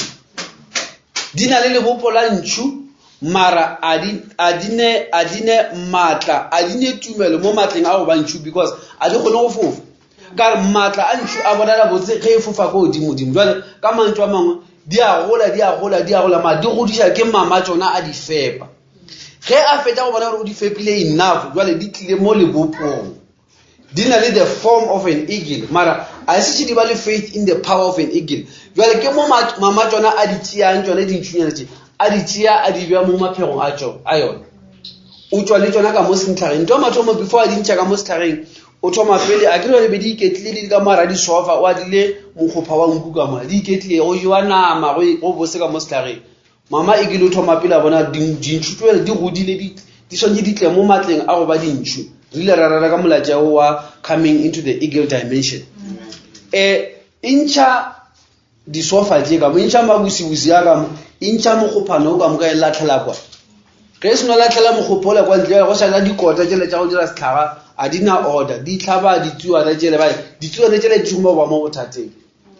Di na le lebopo la ntšhu, mara a di, a di ne, a di ne maatla, a di ne tumelo mo maatleng a go ba ntšhu because a di kgone go fofa. Ka re maatla a ntšhu a bonala botse ge e fofa ko godimo-dimo. Jwale ka mantšu a mangwe di a gola, di a gola, di a gola, mara di godiša ke mama tšona a di fepa. Ge a fetša go bona gore o di fepile enough, jwale di tlile mo lebopong. Di na le the form of an eagle, mara a se di ba le faith in the power of an eagle. Jwale ke mo mama tšona a di tšeang tšone dintšhunyana tše, A di tšea a di bea mo maphegong a tšo a yona. O tšwa le tšona ka mo sehlageng. Ntho ya mathomo before a di ntšha ka mo sehlageng, o thoma pele a kere be di iketlile di ka mo gara disofa, o adile mokgopha wa nku ka mola, di iketlile go jewa nama go go bose ka mo sehlageng. Mama e kile o thoma pele a bona dintšhu tšwele di godile di di swanetše di tle mo matleng a go ba dintšhu. Re ile ra rera ka molaetša wo wa coming into the eagle dimension. E ntšha disofa tše ka mo, e ntšha mabusibuse a ka mo, e ntšha mokgophana o ka moka e latlhela kwa. Ge e seno latlhela mokgopho ola kwa ntle, go šala dikota tšele tša go dira sehlaga, a di na order, di hlaba ditsuana tšele, ba ditsuana tšele di thoma go ba mo bothateng.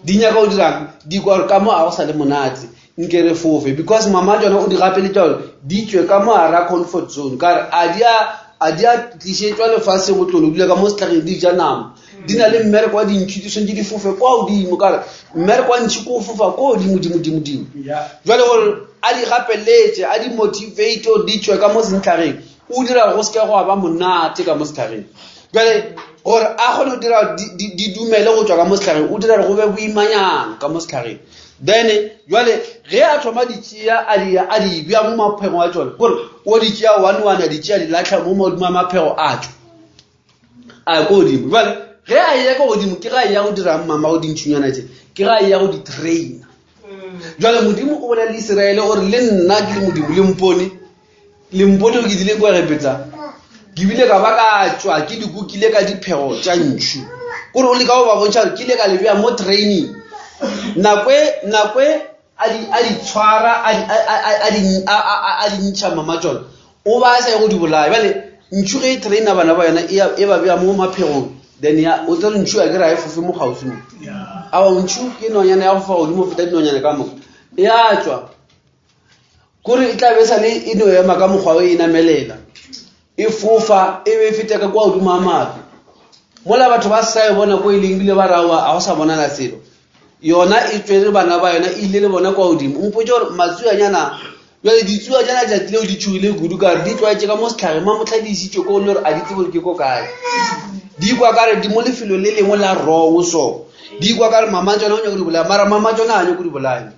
Di nyaka go dirang? Di kwa gore ka mo a go sa le monate, nke re fofe, because mama tšona o di gapeletša gore di tšwe ka mo gara comfort zone, ka gore a di a a di a tlišetšwa lefaseng go tlo no dula ka mo sehlageng di ja nama. Di na le mmereko wa dintšhu, di swanetše di fofe kwa godimo, ka gore mmereko wa ntšhu ke go fofa ko godimo dimo dimo dimo. Jwale gore a di gapeletše, a di motivate gore di tšwe ka mo sehlageng, o dira gore go se ke gwa ba monate ka mo sehlageng. Jwale gore a kgone go dira di dumele go tšwa ka mo sehlageng, o dira gore go be boimanyana ka mo sehlageng. Then jwale ge a thoma di tšea a di a di bea mo maphego a tšona, kore o di tšea one one a di tšea di latlha mo modimo a maphego a tšo a ko godimo. Jwale ge a eya ko godimo ke ga eya go dirang mama go dintšhunyana tše, ke ga eya go di traina. Jwale Modimo o bolela le Iseraele gore le nna ke le Modimo le mpone, le mpone gore ke dile kwa Egepeta, ke bile ka ba ka tšwa ke di kukile ka diphego tša ntšhu. Kore o leka go ba bontšha gore ke ile ka le bea mo training. Nako e, nako e a di, a di tshwara, a di, a, a, a, a di, a, a, a, a di ntšha mama tšona, o ba a sa ye go di bolaya. Bjale ntšhu ge e traina bana ba yona, e ya, e ba bea mo maphegong, then ya, o tsere ntšhu a ke re ga e fofe mo kgauswi mo. Aowa, ntšhu ke nonyana ya go fofa godimo go feta dinonyana ka moka. Ya tšwa. Kore e tla be e sa le e no ema ka mokgwa o e namelela, e fofa e be e feta ka kwa godimo ga maru. Mola batho ba sa e bona ko e leng ebile ba raowa a go sa bonala selo. Yona e tšwere bana ba yona e ile le bona kwa godimo. Mpotše gore matsuanyana jale ditsuanyana tšatši leo di tšhogile kudu ka gore di tlwaetše ka mo sehlageng, mamohla di isitšwe ko le gore a di tsebe gore ke ko kae. Di kwa ka re di mo lefelo le lengwe la wrong so. Di kwa ka re mama tšona o nyaka go di bolaya, mara mama tšona a nyaka go di bolaya.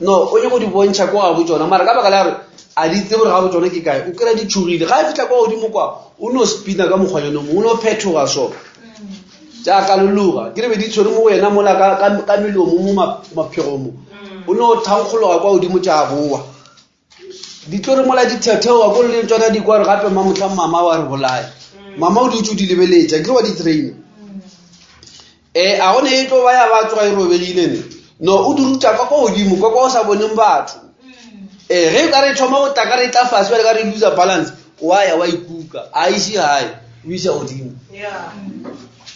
No, o nyaka go di bontšha ko gabo tšona, mara ka baka la gore a di tsebe gore gabo tšona ke kae, o kry-a di tšhogile. Ga e fihla kwa godimo kwa, o no spina ka mokgwanyana o mongwe, o no phethoga so. Tša kalologa, ke re be di tshwere mo go yena mola ka, ka, ka melomo mo maphego mo. O no thankgologa kwa godimo tša boa. Di tlo re mola di thetheoga ko le tšona di kwa gore gape mamohla mama wa re bolaya. Mama o dutše o di lebeletša, ke re wa di traina. E, a gone e tlo ba ya ba tsoga e robegile ne. No, o di ruta ka kwa godimo, kwa kwa o sa boneng batho. E, ge e ka re thoma go tla ka re tla fase, bjale ka re loser balance, wa ya wa ikuka, a ise gae, o isa godimo.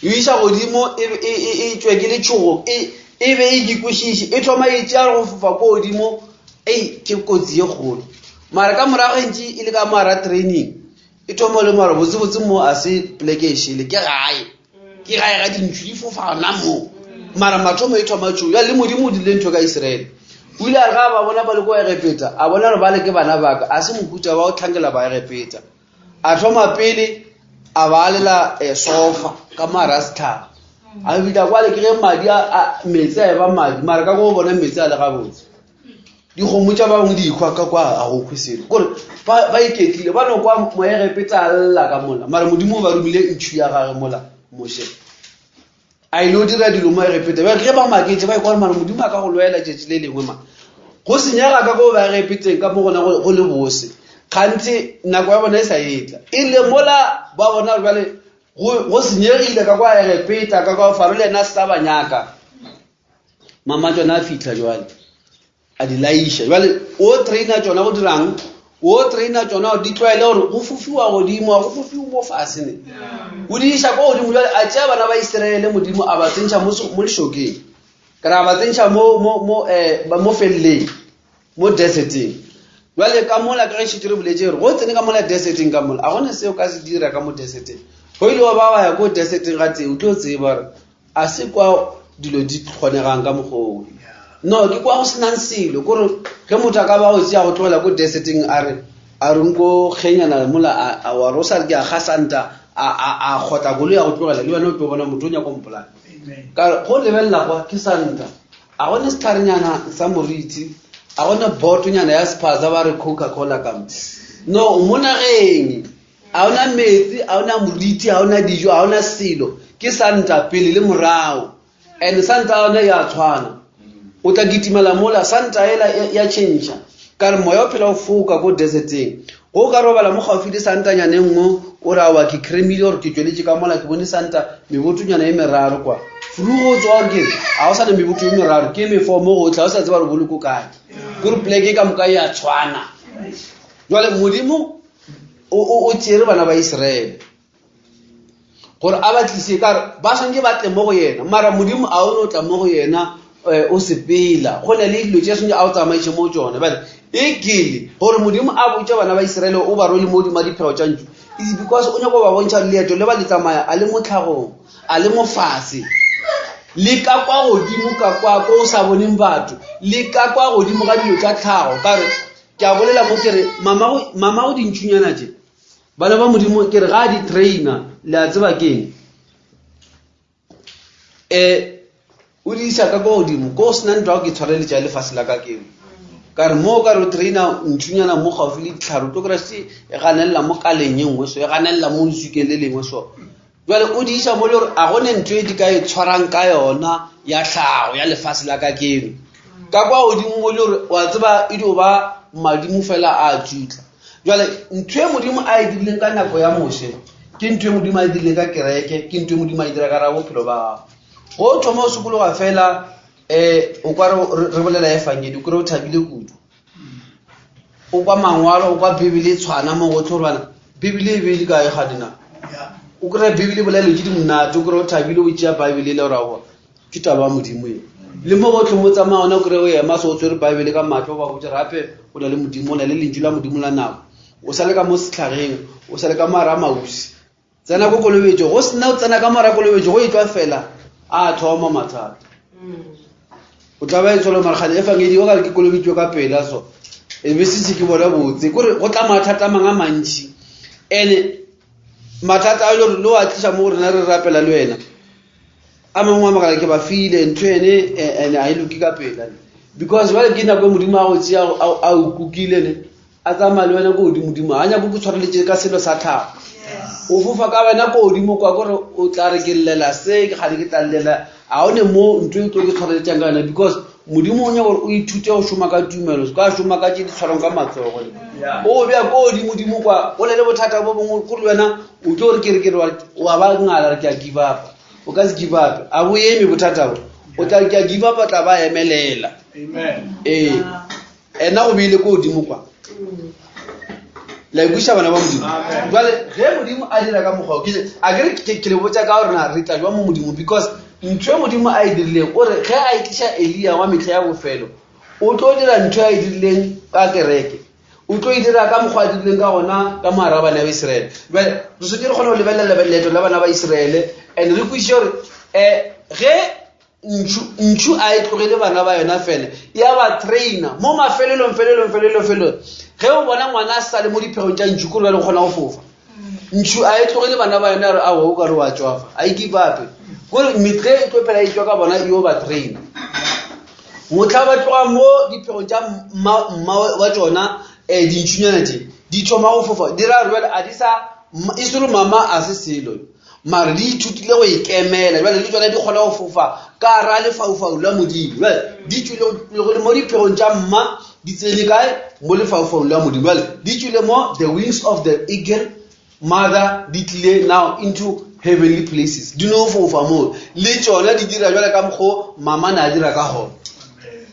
O isa godimo, e, e, e, e tšwe ke letšhogo, e, e be e di kwešiše, e thoma e tšea go fofa ko godimo, ei, ke kotsi ye kgolo. Mara ka morago e ntše e le ka moara training, e thoma le mara botsebotse mo a se poleke e šele, ke gae. Ke gae ga dintšhu di fofa gona mo. Mara mathomo e thoma tšo. Ya le Modimo o dirile ntho ka Israele. O ile a re ga ba bona ba le ko Egepeta, a bona gore bale ke bana baka, a se mohuta wa go tlhankela ba Egepeta. A thoma pele a ba alela eh, sofa ka moara a setlhare. A fihla kwale ke ge madi a metsi a eba madi, mara ka ko bona metsi a le gabotse. Dikgomo tša bangwe di hwa ka kwa a go kgwe selo. Kore ba ba iketlile ba no kwa Moegepeta a lla ka mola, mara Modimo o ba romile ntšhu ya gage mola Moshe. A ile o dira dilo mo Egepeta. Bjale ge ba maketše ba ikwa gore mara Modimo a ka go lwela tšatši le lengwe ma. Go senyega ka ko ba Egepeteng ka mo gona go le bose. Kganthe nako ya bona e sa etla. E le mola ba bona gore bjale go senyegile ka kwa Egepeta ka kwa Faro le yena a se sa ba nyaka. Mama tšona a fihla jwale a di laiša. Jwale o traina tšona go dirang? O traina tšona gore di tlwaele gore go fofiwa godimo, ga go fofiwe mo fase ne. O di iša ko godimo jwale a tšea bana ba Israele Modimo a ba tsentšha mo mo lešokeng. Ka re a ba tsentšha mo mo mo eh mo felleng, mo deserteng. Jwale ka mola ka ge šetše re boletše gore go tsene ka mola deserteng ka mola, a gona seo ka se dira ka mo deserteng. Go ile wa ba wa ya ko deserteng ga tee, o tlo tseba gore a se kwa dilo di kgonegang ka mokgwa oo. No, ke kwa go senang selo. Kore ge motho a ka ba go tšea go tlogela ko deserteng a re a re nko kgenyana mola a a wa re o sa re ke a ga santa a a a kgotla koloi ya go tlogela le wena o tlo bona motho o nyaka go mpolaya. Ka re go lebelela kwa ke santa. A gone setlharenyana sa moriti. A gona botonyana ya sephaza ba re Coca Cola ka mo. No, o mo nageng. A ona metsi, a ona moriti, a ona dijo, a ona selo. Ke santa pele le morago. And santa yona ya tshwana. O tla kitimela mola santa ela ya change. Ka re moya o phela o foka ko deserteng. Go ka robala mo gaufi le santanyana e nngwe o re awa ke cremile gore ke tšweletše ka mola ke bone santa mebotonyana e meraro kwa. Furu go tswa gore ke ga o sa na meboto e meraro ke mefo mo gotlhe ga o sa tseba gore boloko kae. Kore pleke ka moka ya tshwana. Jwale Modimo o tšere bana ba Israele gore a ba tlise ka re ba swanetše ba tle mo go yena mara modimo a o no tla mo go yena eh, o sepela go na le dilo tše swanetše a o tsamaiše mo tsone bale e kele gore modimo a botše bana ba iseraele o ba rwele mo godimo ga diphego tša ntlo is because o nyako ba bontšha leeto le ba le tsamaya a le mo tlhagong a le mo fase le ka kwa godimo ka kwa ko o sa boneng batho le ka kwa godimo ga dilo tša tlhago ka re ke a bolela mo ke re mamago dintšhunyana tše Bana ba Modimo, ke re ga a di traina, le a tseba keng? Um o di isa ka kwa godimo, ko o sena ntwa ke tshwareletša lefase la ka keo. Ka re mo ka re o traina ntšhunyana mo gaufi le ditlhare, o tlo kry-a se e ganelela mo kaleng e nngwe so, e ganelela mo leswikeng le lengwe so. Jwale o di isa mo le gore a gone ntho e di ka e tshwarang ka yona ya tlhago ya lefase la ka keno. Ka kwa godimo mo le gore wa tseba e dio ba madimo fela a tsutla. Jwale ntho e Modimo a e dirileng ka nako ya Moshe ke ntho e Modimo a e dirileng ka kereke, ke ntho e Modimo a e dira ka ra bophelo ba gago. Go o thoma o sokologa fela um o kwa re bolela efangedi o kry o thabile kudu. O kwa mangwalo, o kwa Bibele e tshwana mo gotlhe gore bana Bibele e be e le kae gane na? O kry Bibele e bolela dilo tse di monate, o kry o thabile o tšea Bibele e le gore aowa ke taba ya Modimo e. Le mo gotlhe mo tsamaya ona o kry o ema so o tshwere Bibele ka matlho o ba botse gape o na le Modimo, o na le lentšu la Modimo la nako. O sa le ka mo setlhageng, o sa le ka moara mausi. Tsena ko kolobetso, go sena o tsena ka moara kolobetso go e tswa fela a thoma mathata. O tla ba e tshwela margane efangedi o ka re ke kolobetso ka pela so. E be setse ke bona botse kore go tla mathata a mangwe a mantši. Ene mathata a e le gore le o a tlisa mo go rena re rapela le wena. A mangwe a makala ke ba file ntho ene ene a e loke ka pela because jwale ke nako e modimo a go tšea a o kukile ne a tsamaya le wena ko godimodimo a nyako ke tshwareletse ka selo sa tlhago o fofa ka wena ko godimo kwa kore o tla re ke llela se ke gane ke tla llela a o ne mo ntho e tlo ke tshwareletsang ka yona because modimo o nyaka gore o ithute go šoma ka tumelo se ka šoma ka tše di tshwarang ka matsogo o bea ko godimodimo kwa o ne le bothata bo bongwe ko le wena o tlo re ke re ke re wa ba ngala re ke a give up o ka se give up a bo eme bothata bo o tla re ke a give up tla ba emelela ee ena o beile ko godimo kwa la ikwiša bana ba modimo jale ge modimo a dira ka mokgwa a kere ke le botsa ka gorena re tla jwa mo modimo because ntho e modimo a e dirileng o re ge a e tliša elia wa metlha ya bofelo o tlo dira ntho a e dirileng ka kereke o tlo e dira ka mokgwa a dirileng ka gona ka moara bana ba iseraele jale re swanetse re kgone go lebelela leeto la bana ba iseraele and re kwešiše gore um ge ntšhu ntšhu a e tlogele bana ba yona fela ya ba trainer mo mafelelong felelong felelong felelong ge o bona ngwana a sa le mo diphegong tša ntšhu kore bjale o kgona go fofa ntšhu a e tlogele bana ba yona re aowa o ka re wa tswafa a e give up kore metle e tlo phela e tswa ka bona yo ba trainer motlha ba tloga mo diphegong tša mma wa tsona um dintšhunyana tše di thoma go fofa di ra gore bjale a di sa e se re mama a se selo mare di ithutile go ikemela jale le tsone di kgona go fofa ka ra lefaufau la modimo jale di tswile mo diphegong tša mma di tsene kae mo lefaufaung la modimo jale di tswile mo the wings of the eagle mother di tlile now into heavenly places di no fofa moo le tsone di dira jale ka mokgo mama ne a dira ka gona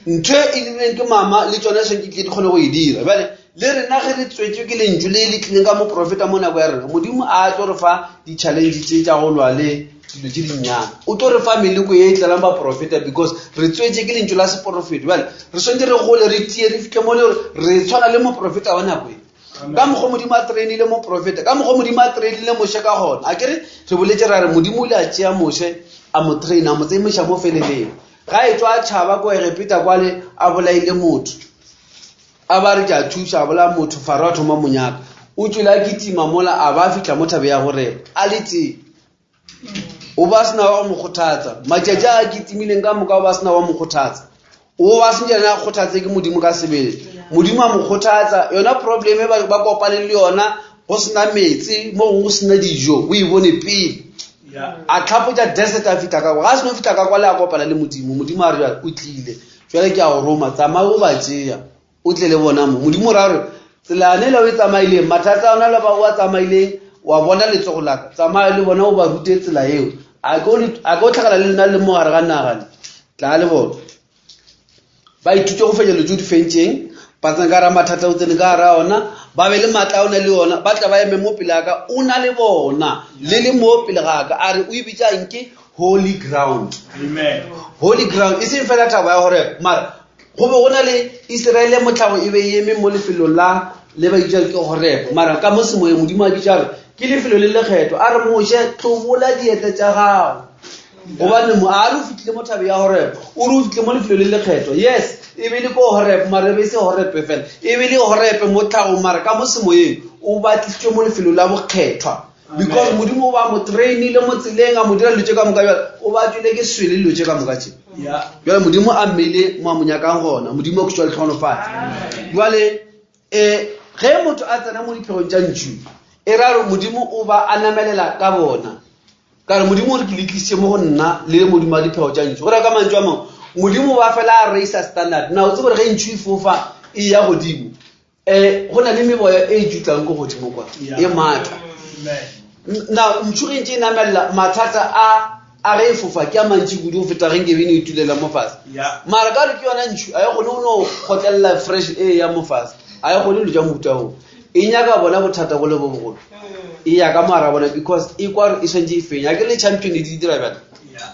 ntho e dirileng ke mama le tsone santse tle di kgone go e dira jale Le rena ge re tswetšwe ke lentšu le le tlileng ka moprofeta mo nako ya rena, Modimo a tlo re fa di-challenge tše tša go lwa le dilo tše dinnyane. O tlo re fa meleko ye e tlelang baprofeta because re tswetše ke lentšu la seporofeto. Bjale re swanetše re gole re tie re fihle mo le gore re tshwana le moprofeta wa nako e. Ka mokgwa Modimo a trainile moprofeta, ka mokgwa Modimo a trainile Moshe ka gona. A ke re re boletse ra re Modimo o ile a tšea Moshe a mo traina, a mo tsemiša mo feleleng. Ga e tswa a tšhaba ko Egepeta kwale a bolaile motho. A ba re ke a thuša, a bolaya motho, Faro a thoma monyaka. O tšwele a kitima mola a ba a fihla mo thabe ya Horebe a le tee. O ba sena wa go mo kgothatsa. Matšatši a a kitimileng ka moka o ba sena wa mo kgothatsa. O ba sentse ena a kgothatse ke Modimo ka sebele. Modimo a mo kgothatsa. Yona problem e ba kopaneng le yona, go sena meetse, mo gongwe go sena dijo, o e bone pele. A tlhapotša desert a fihla ka kwa. Ga a seno fihla ka kwa le a kopana le Modimo. Modimo a re jwale o tlile. Jwale ke a go roma, tsamaya o ba tšea. O tle le bona mo. Modimo o ra gore tselane le o e tsamaileng, mathata a ona le ba o a tsamaileng, wa bona letsogo la ka. Tsamaya le bona o ba rute tsela eo. A ke o tlhakana le nna le mo gare ga naga le. Tla le bona. Ba ithute go fenya dilo tse o di fentšeng, ba tsena ka gara mathata o tsene ka gara ona, ba be le maatla a o na le ona, ba tla ba eme mo pele ga ka, o na le bona, le le mo pele ga ka. A re o e bitšang ke holy ground. Amen. Holy ground, e seng fela thaba ya gore mara go be go na le Israele motlhago e be e eme mo lefelong la le ba bitšang ke Horeb, mara ka mo semoyeng Modimo a bitša gore ke lefelo le lekgethwa. A re Moshe, tlobola dieta tša gago. Gobane mo a re o fitlhile mo thabeng ya Horeb, o re o fitlhile mo lefelong le lekgethwa. Yes, e be le ko Horeb, mara e be e se Horeb fela, e be le Horeb mo tlhagong, mara ka mo semoyeng o ba tlisitšwe mo lefelong la bokgethwa. Because Modimo o ba mo trainile mo tseleng, a mo dira dilo tše ka moka, bjale o ba tšwele ke swele dilo tše ka moka tše. Bjale Modimo a mmeile mo a mo nyakang gona, Modimo a khutšwa letlhogonofatse. Bjale um ge motho a tsena mo diphegong tša ntšu, e ra gore Modimo o ba a namelela ka bona. Ka re Modimo o re ke le tlisitše mo go nna le le modimo wa diphego tša ntšhu. Go raya ka mantšu a mangwe, Modimo ba fela a raisa standard. Na o tsebe gore ge ntšhu e fofa e ya godimo, um go na le meboya e e jutlang ko godimo kwa, e maatla. Na ntšhu ge ntše e namelela, mathata a a ge e fofa ke a mantši kudu go feta ge nke be e no itulela mo fase. Mara ka gore ke yona ntšhu, a e kgone go no kgotlelela fresh e ya mo fase, a e kgone dilo tša mohuta oo. E nyaka bona bothata bo le bo bogolo. E ya ka moara bona because e kwa gore e swantše e fenya. A ke le champion e di dira bjale.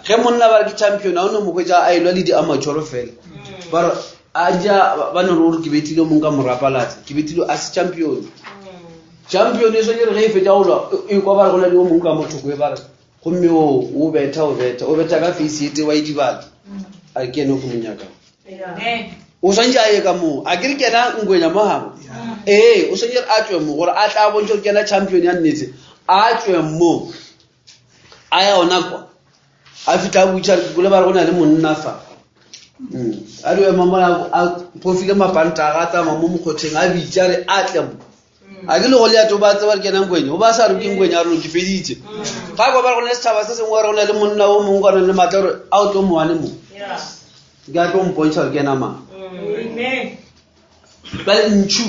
Ge monna ba re ke champion, a o no mo hwetša a elwa le di-amateur fela. Ba re a ja ba no re o re ke bethile mong ka morapalatse, ke bethile a se champion. Champion e swantše re ge e fetša go lwa e kwa ba re go na le yo mongwe ka mo thoko e ba re gomme o o betha o betha o betha ka face e tee wa idibala. A ke ene o ke mo nyakang. O swantše a ye ka moo, a ke re ke yena Ngwenya mo gabo. Ee, o swantše a tšwe mo gore a tla a bontšhe gore ke yena champion ya nnete. A tšwe mo, a ya ona kwa, a fihla a botša re kole ba re go na le monna fa. A di ema mola a phofile mapanta a tsamaya mo mokgotheng a bitša re a tle mo. A ke le go leato ba tseba re ke yena Ngwenya, o ba sa re ke Ngwenya a re ke feditše. Ga kwa ba re go na le setšhaba se sengwe re go na le monna o mongwe ka nang le maatla gore a o tlo moane mo. Ke a tlo mpontšha gore ke yena mang. Bjale ntšhu,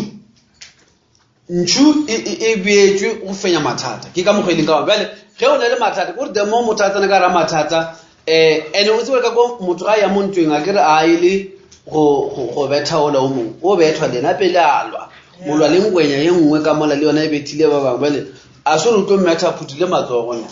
ntšhu e, e, e beetšwe go fenya mathata. Ke ka mokgwa e leng ka gona. Bjale ge o na le mathata, ke gore the more motho a tsena ka gara mathata, um ene o tsebe ka ko motho ga ya mo ntweng a kere a e le go, go, go betha ola o mongwe, o bethwa le yena pele a lwa. O lwa le ngwenya ye nngwe ka mola le yona e bethile ba bangwe. Bjale a se re o tlo mmetha phuthile matsogo na.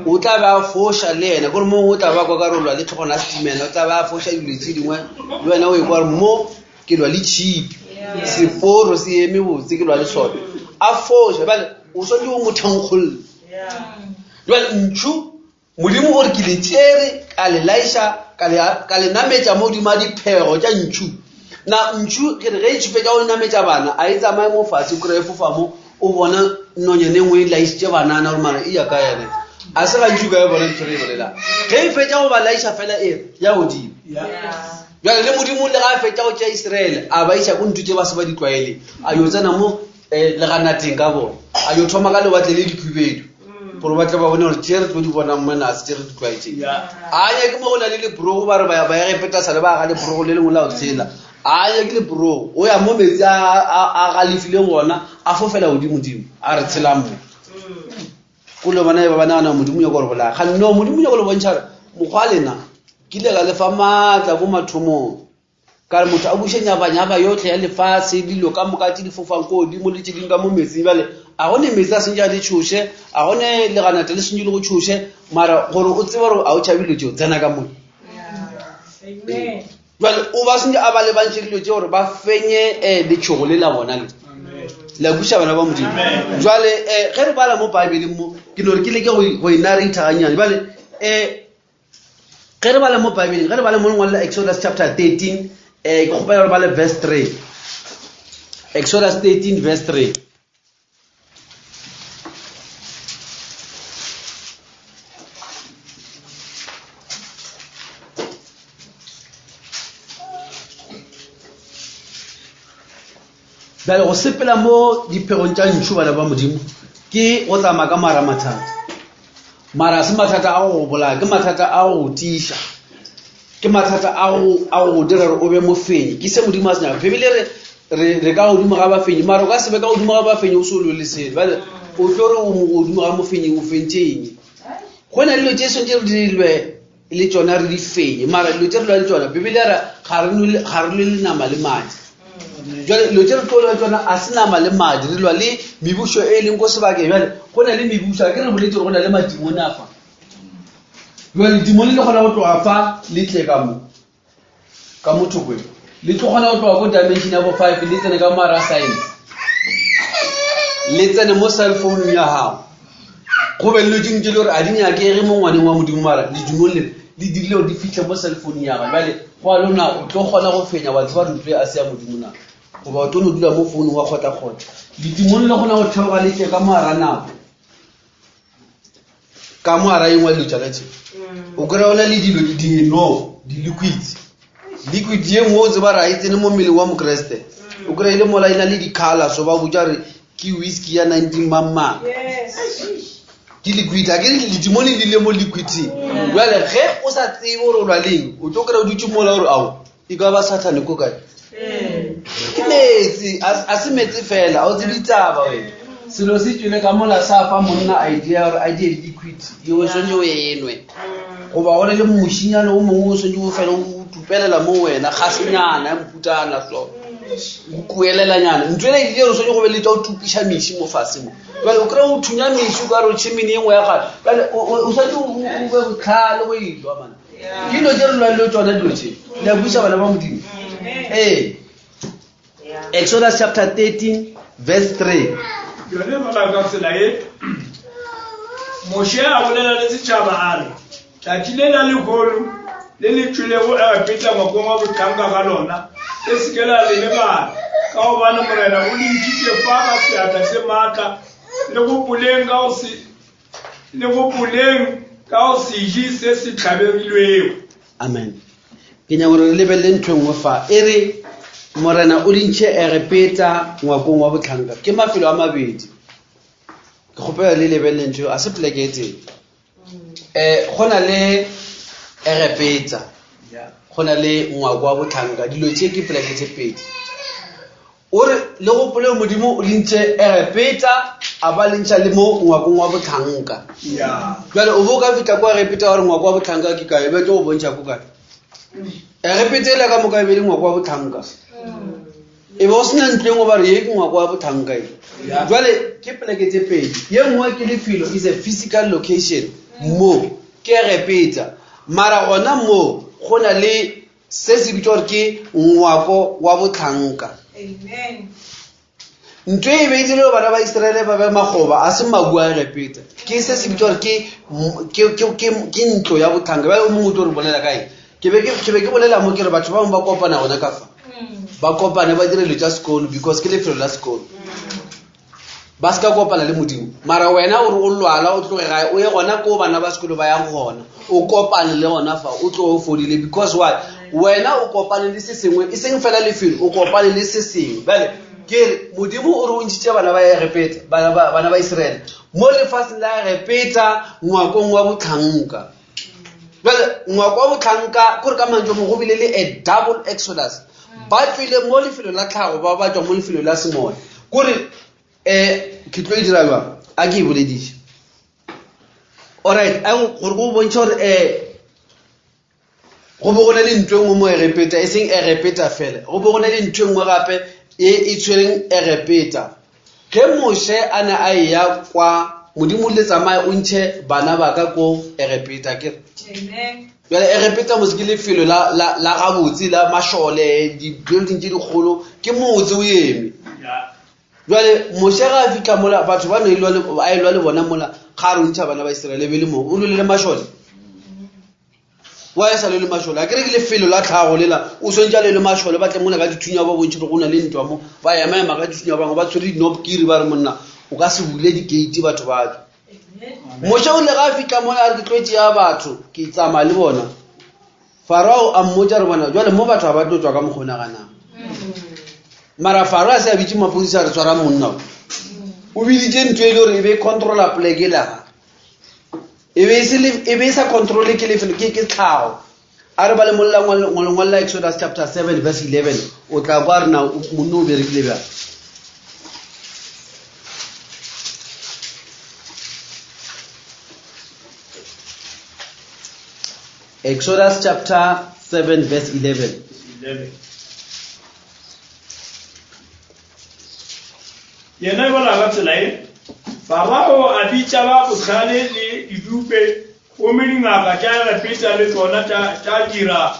O tla be a foša le yena, kore mongwe o tla ba kwa ka re o lwa le tlhogwana ya setimela, o tla be a foša dilo tše dingwe, le wena o e kwa gore mo ke lwa le tšhipi, seporo se eme botse ke lwa le sona. A foša, bjale o swanetše o mo thankgolle. Bjale ntšhu Modimo o re ke le tšere ka le laiša ka le, ka le nametša mo godimo ga diphego tša ntšhu. Na ntšhu ke re ge e tšhupetša go nametša bana a e tsamaye mo fase o kry-e fofa mo o bona nonyane e nngwe e laišitše banana gore mara e ya ka yane a se gantši o ka e bona ntho re e bolelang ge e fetša go ba laiša fela e re ya godimo bjale le modimo le ga a fetša go tšea iseraele a ba iša ko ntho tše ba se ba di tlwaele a yo tsena mo eh, leganateng ka bona a yo thoma ka lewatle le dikhubedu gore ba tle ba bone gore tše re tlo di bonang mona a se tše re di tlwaetseng a nyake mo go na le lebrogo ba re ba ya ba ya gepeta sale ba ga lebrogo le lengwe la go tshela a nyake lebrogo o ya mo metsi a galefileng gona a fofela godimodimo a re tshelang mo ko le bona e ba ba nagana modimo nyako gore bolaya ga no modimo nyako le bontšha gore mokgwa lena ke ile ka lefa maatla ko mathomong Ka re motho a buše nyabanyaba yohle ya lefase, dilo ka moka tše di fofang ko godimo le tše dingwe ka mo metsing. Bjale a go ne meetse a sentše a le tšhoše, a go ne leganata le sentše le go tšhoše, mara gore o tsebe gore a o tšhabe dilo tšeo, tsena ka mona. Jale o ba sentše a ba lebantšhe dilo tše gore ba fenye um letšhogo le la bona le. La kweša bana ba Modimo. Jwale um ge re bala mo Baebeleng mo, ke no re ke leke go e narrator gannyane. Bjale um ge re bala mo Bible, ge re bala mo lengwalo la Exodus chapter 13, eh, ke kgopela re bale verse 3. Exodus 13 verse 3. Bjale go sepela mo diphegong tša ntšhu bana ba Modimo ke go tsamaya ka mara mathata. Mara a se mathata a go go bolaya, ke mathata a go go tiiša. Ke mathata a go a go dira gore o be mofenyi. Ke se Modimo a se nyaka. Bibele re re re ka godimo ga bafenyi, mara o ka se be ka godimo ga bafenyi o se o lwele selo. Bjale o tlo re o godimo ga mofenyi o fentše eng? Go na le dilo tše swantše re di lwe le tšona re di fenye mara dilo tše re lwa le tšona bibele ya re ga re nwe- ga re lwe le nama le madi jale dilo tše re tlo lwa le tšona a se nama le madi re lwa le mebušo e leng ko sebakeng jale go na le mebušo a ke re boletse gore go na le madimone a fa jale dimone le kgona go tloga fa le tle ka mo ka mo thokong le tlo kgona go tloga ko dimension ya bo five le tsene ka mara science le tsene mo cell phone ya gago go be le dingwe tse le gore a di nyakege mo ngwaneng wa modimo mara ledumong le le dirile gore di fitlhe mo cell phone ya gago jale go a lona o tlo kgona go fenya wa tseba ntlo e a se ya modimo na goba o tlo no dula mo founung wa kgotla-kgotla ledimong le kgona go theoga le tle ka moara nako ka mo ara engwe dilo tšaka tše o kry-a o na le dilo dino di-liquids liquid ye nngwe o tseba ra e tsene mo mmeleng wa mokeresete o kry-e le mola e na le di-color so ba botsa re ke whisky ya nineteen mang ke liquid a ke re ledimone le le mo liquiding jale ge o sa tsebe gore o lwa leng o tlo kry-a o dutse mola gore ao e ka ba sathane ko kae ke metsi a se metsi fela a o tsebe ditaba wena selo se tswile ka mola sa fa monna idea gore a die liquid yeo swantse o enwe goba go le le mošinyane o mongwe o swantse o fela o tupelela mo wena gasenyana ya moputana so o kuelelanyana ntho ele e dile gore swantse go be le tsa o tupiša meši mo fase mo jale o kry-e o thunya meši o ka re o tšhemene e nngwe ya gale jale o swantse o be botlhale go elwa mana ke dilo tse re lwang le tsone dilo tse le a buisa bana ba modimo ee exodus chapter 13 verse 3 yone bala ka tsela ye moshe a bolela le setšhaba a re tšatši le la lehono le le tšwelego egepeta ngwakong wa bohlanka ka lona le se ke la le lebala ka gobane morena o le ntšhitše fa ka seatla se maatla le gopoleng ka go se Le gopoleng ka go se je se se hlabegilwego. Amen. Ke nyaka gore re lebelele ntho e nngwe fa. E re, Morena o dintšhe Egepeta ngwakong wa bohlanka. Ke mafelo a mabedi. Ke kgopela le lebelele ntho a se poleke e tee. Um go na le Egepeta, go na le ngwako wa bohlanka. Dilo tše ke poleke tše pedi. O re, Le gopole Modimo o le ntše Egepeta, a ba le ntšha le mo ngwakong wa bohlanka. Bjale o bo o ka fihla kwa Egepeta wa re ngwako wa bohlanka ke kae, ba tlo go bontšha ko kae. Egepeta e le ka moka e be le ngwako wa bohlanka. E be go sena ntlo e nngwe ba re ye ke ngwako wa bohlanka e. Jwale ke poleke tše pedi. Ye nngwe ke lefelo, is a physical location mo ke Egepeta. Mara gona mo go na le Se se bitšwa gore ke ngwako wa bohlanka. Ntho e be e dirile bana ba Israele ba be makgoba a se mabu a Egepeta. Ke se se bitšwa gore ke ntlo ya bohlanka. Bjale o mongwe o tlo re bolela ka eng? Ke be ke bolela mo ke re batho ba bangwe ba kopana gona ka fa. Ba kopane ba dire dilo tša sekolo because ke lefelo la sekolo. ba se ka kopana le modimo mara wena o re o lwala o tloge gae o ye gona ko bana ba sekolo ba yang gona o kopane le gona fa o tloge o fodile because why wena o kopane le se sengwe e seng fela lefelo o kopane le se sengwe bjale ke re modimo o re o ntšhitše bana ba egepeta bana ba iseraele mo lefatsheng la egepeta ngwakong wa botlhanka bjale ngwako wa botlhanka kore ka mantso mo go bile le a double exodus ba tswile mo lefelong la tlhago ba ba tswa mo lefelong la semoya kore um ke tlo e dira jang a ke e bolediše alright gore go bontšha gore um go bo go na le ntho e nngwe mo egepeta e seng egepeta fela go bo go na le ntho e nngwe gape e e tshwereng egepeta Ge Moshe a ne a eya kwa, Modimo o rile tsamaya o ntšhe bana ba ka ko Egepeta. Ke bjale Egepeta motse ke lefelo la, la, la gabotse la mašole, di-building tše dikgolo, ke motse o eme. Bjale Moshe ga a fitlha mola, batho ba ne a elwa le bona mola, ga a re o ntšha bana ba Iseraele be le mo, o lwele le mašole. Wa ya sa le le mašole a kere ke lefelo la tlhago lela o swantse a le le mašole ba tle mona ka dithunya ba bontšhe go na le ntwa mo ba ema ema ka dithunya bangwe ba tshwere dinopkiri ba re monna o ka se bule di-gate batho ba tswe moshe o ile ga a fitlha mona a re ke tlo tšea batho ke tsamaya le bona farao a mmotsa re bona jale mo batho ga ba tlo tswa ka mokgwa o naganang. Mara Faro a se a bitše maphodisa a re tshwara monna o. O biditše ntho e le gore e be e controla poleke e laga. E be e se le- e be e sa controle ke lefelo ke ke tlhago. A re ba le molla ngwalong la Exodus chapter 7 verse 11 o tla kwa re na monna o berekile bjang. Exodus chapter 7 verse 11. 11. Yena e bolela ka tsela ye, Farao a bitša ba bohlale le didupe, gomme dingaka tša Egepeta le tšona tša dira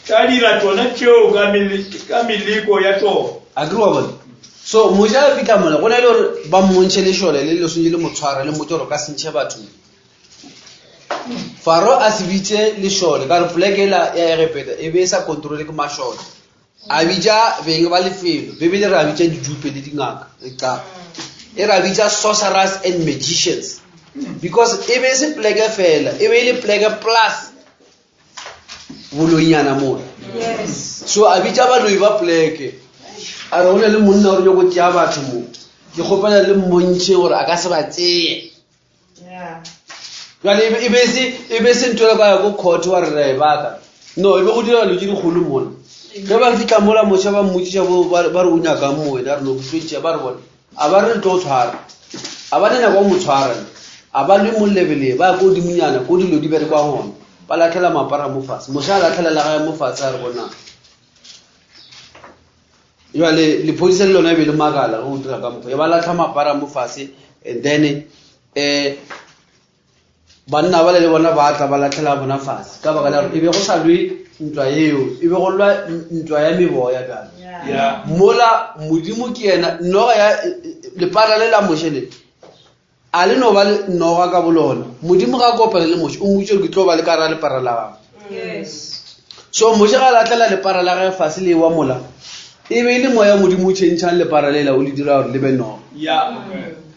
tša dira tšona tšeo ka meleko ya tšona. A ke re wa bona? So Moshe a fihla mola, go na le gore ba mmontšhe lešole le le swanetše le mo tshware le mmotše gore o ka se ntšhe batho. Faro a se bitše lešole ka gore poleke ela ya Egepeta e be e sa kontrole ke mašole. A bitša beng ba lefelo, Bibele re a bitša didupe le dingaka, e e re a bitša sorcerers and magicians because e be e se poleke fela, e be e le poleke plus boloinyana mola. So a bitša baloi ba poleke, a re go na le monna o re nyako tšea batho mo, ke kgopela le mmontšhe gore a ka se ba tseye. Jwale e be se e be se ntho e ka ya ko court wa re ra e baka. No, e be go dira dilo tše dikgolo mola. Ge ba fihla mola Moshe ba mmotšiša bo ba re o nyakang mo wena, a re no ke tlo tšea, ba re bona a ba re re tlo tshwara. A ba ne nako ya go mo tshwara. A ba lwe mo lebeleng, ba ya ko godimonyana ko dilo di berekwang gona. Ba latlhela mapara mo fatshe. Moshe a latlhela la gagwe mo fatshe a re bonang. Jwale lephodisa le lona e be le makala ge o dira ka mokgwa. E ba latlha mapara mo fatshe and then um banna bale le bona ba tla ba latlhela bona fatshe ka baka la gore e be go sa lwe ntwa eo, e be go lwa ntwa ya meboya bjale. Mola Modimo ke yena noga ya lepara le la Moshe le a le no ba le noga ka bolona. Modimo ga a kopane le Moshe o mmotse gore ke tlo ba le ka ra lepara la gago. So Moshe ga a latlhela lepara la gage fase le wa mola, e be e le moya wa Modimo o tšhentšhang lepara lela o le dira gore le be noga.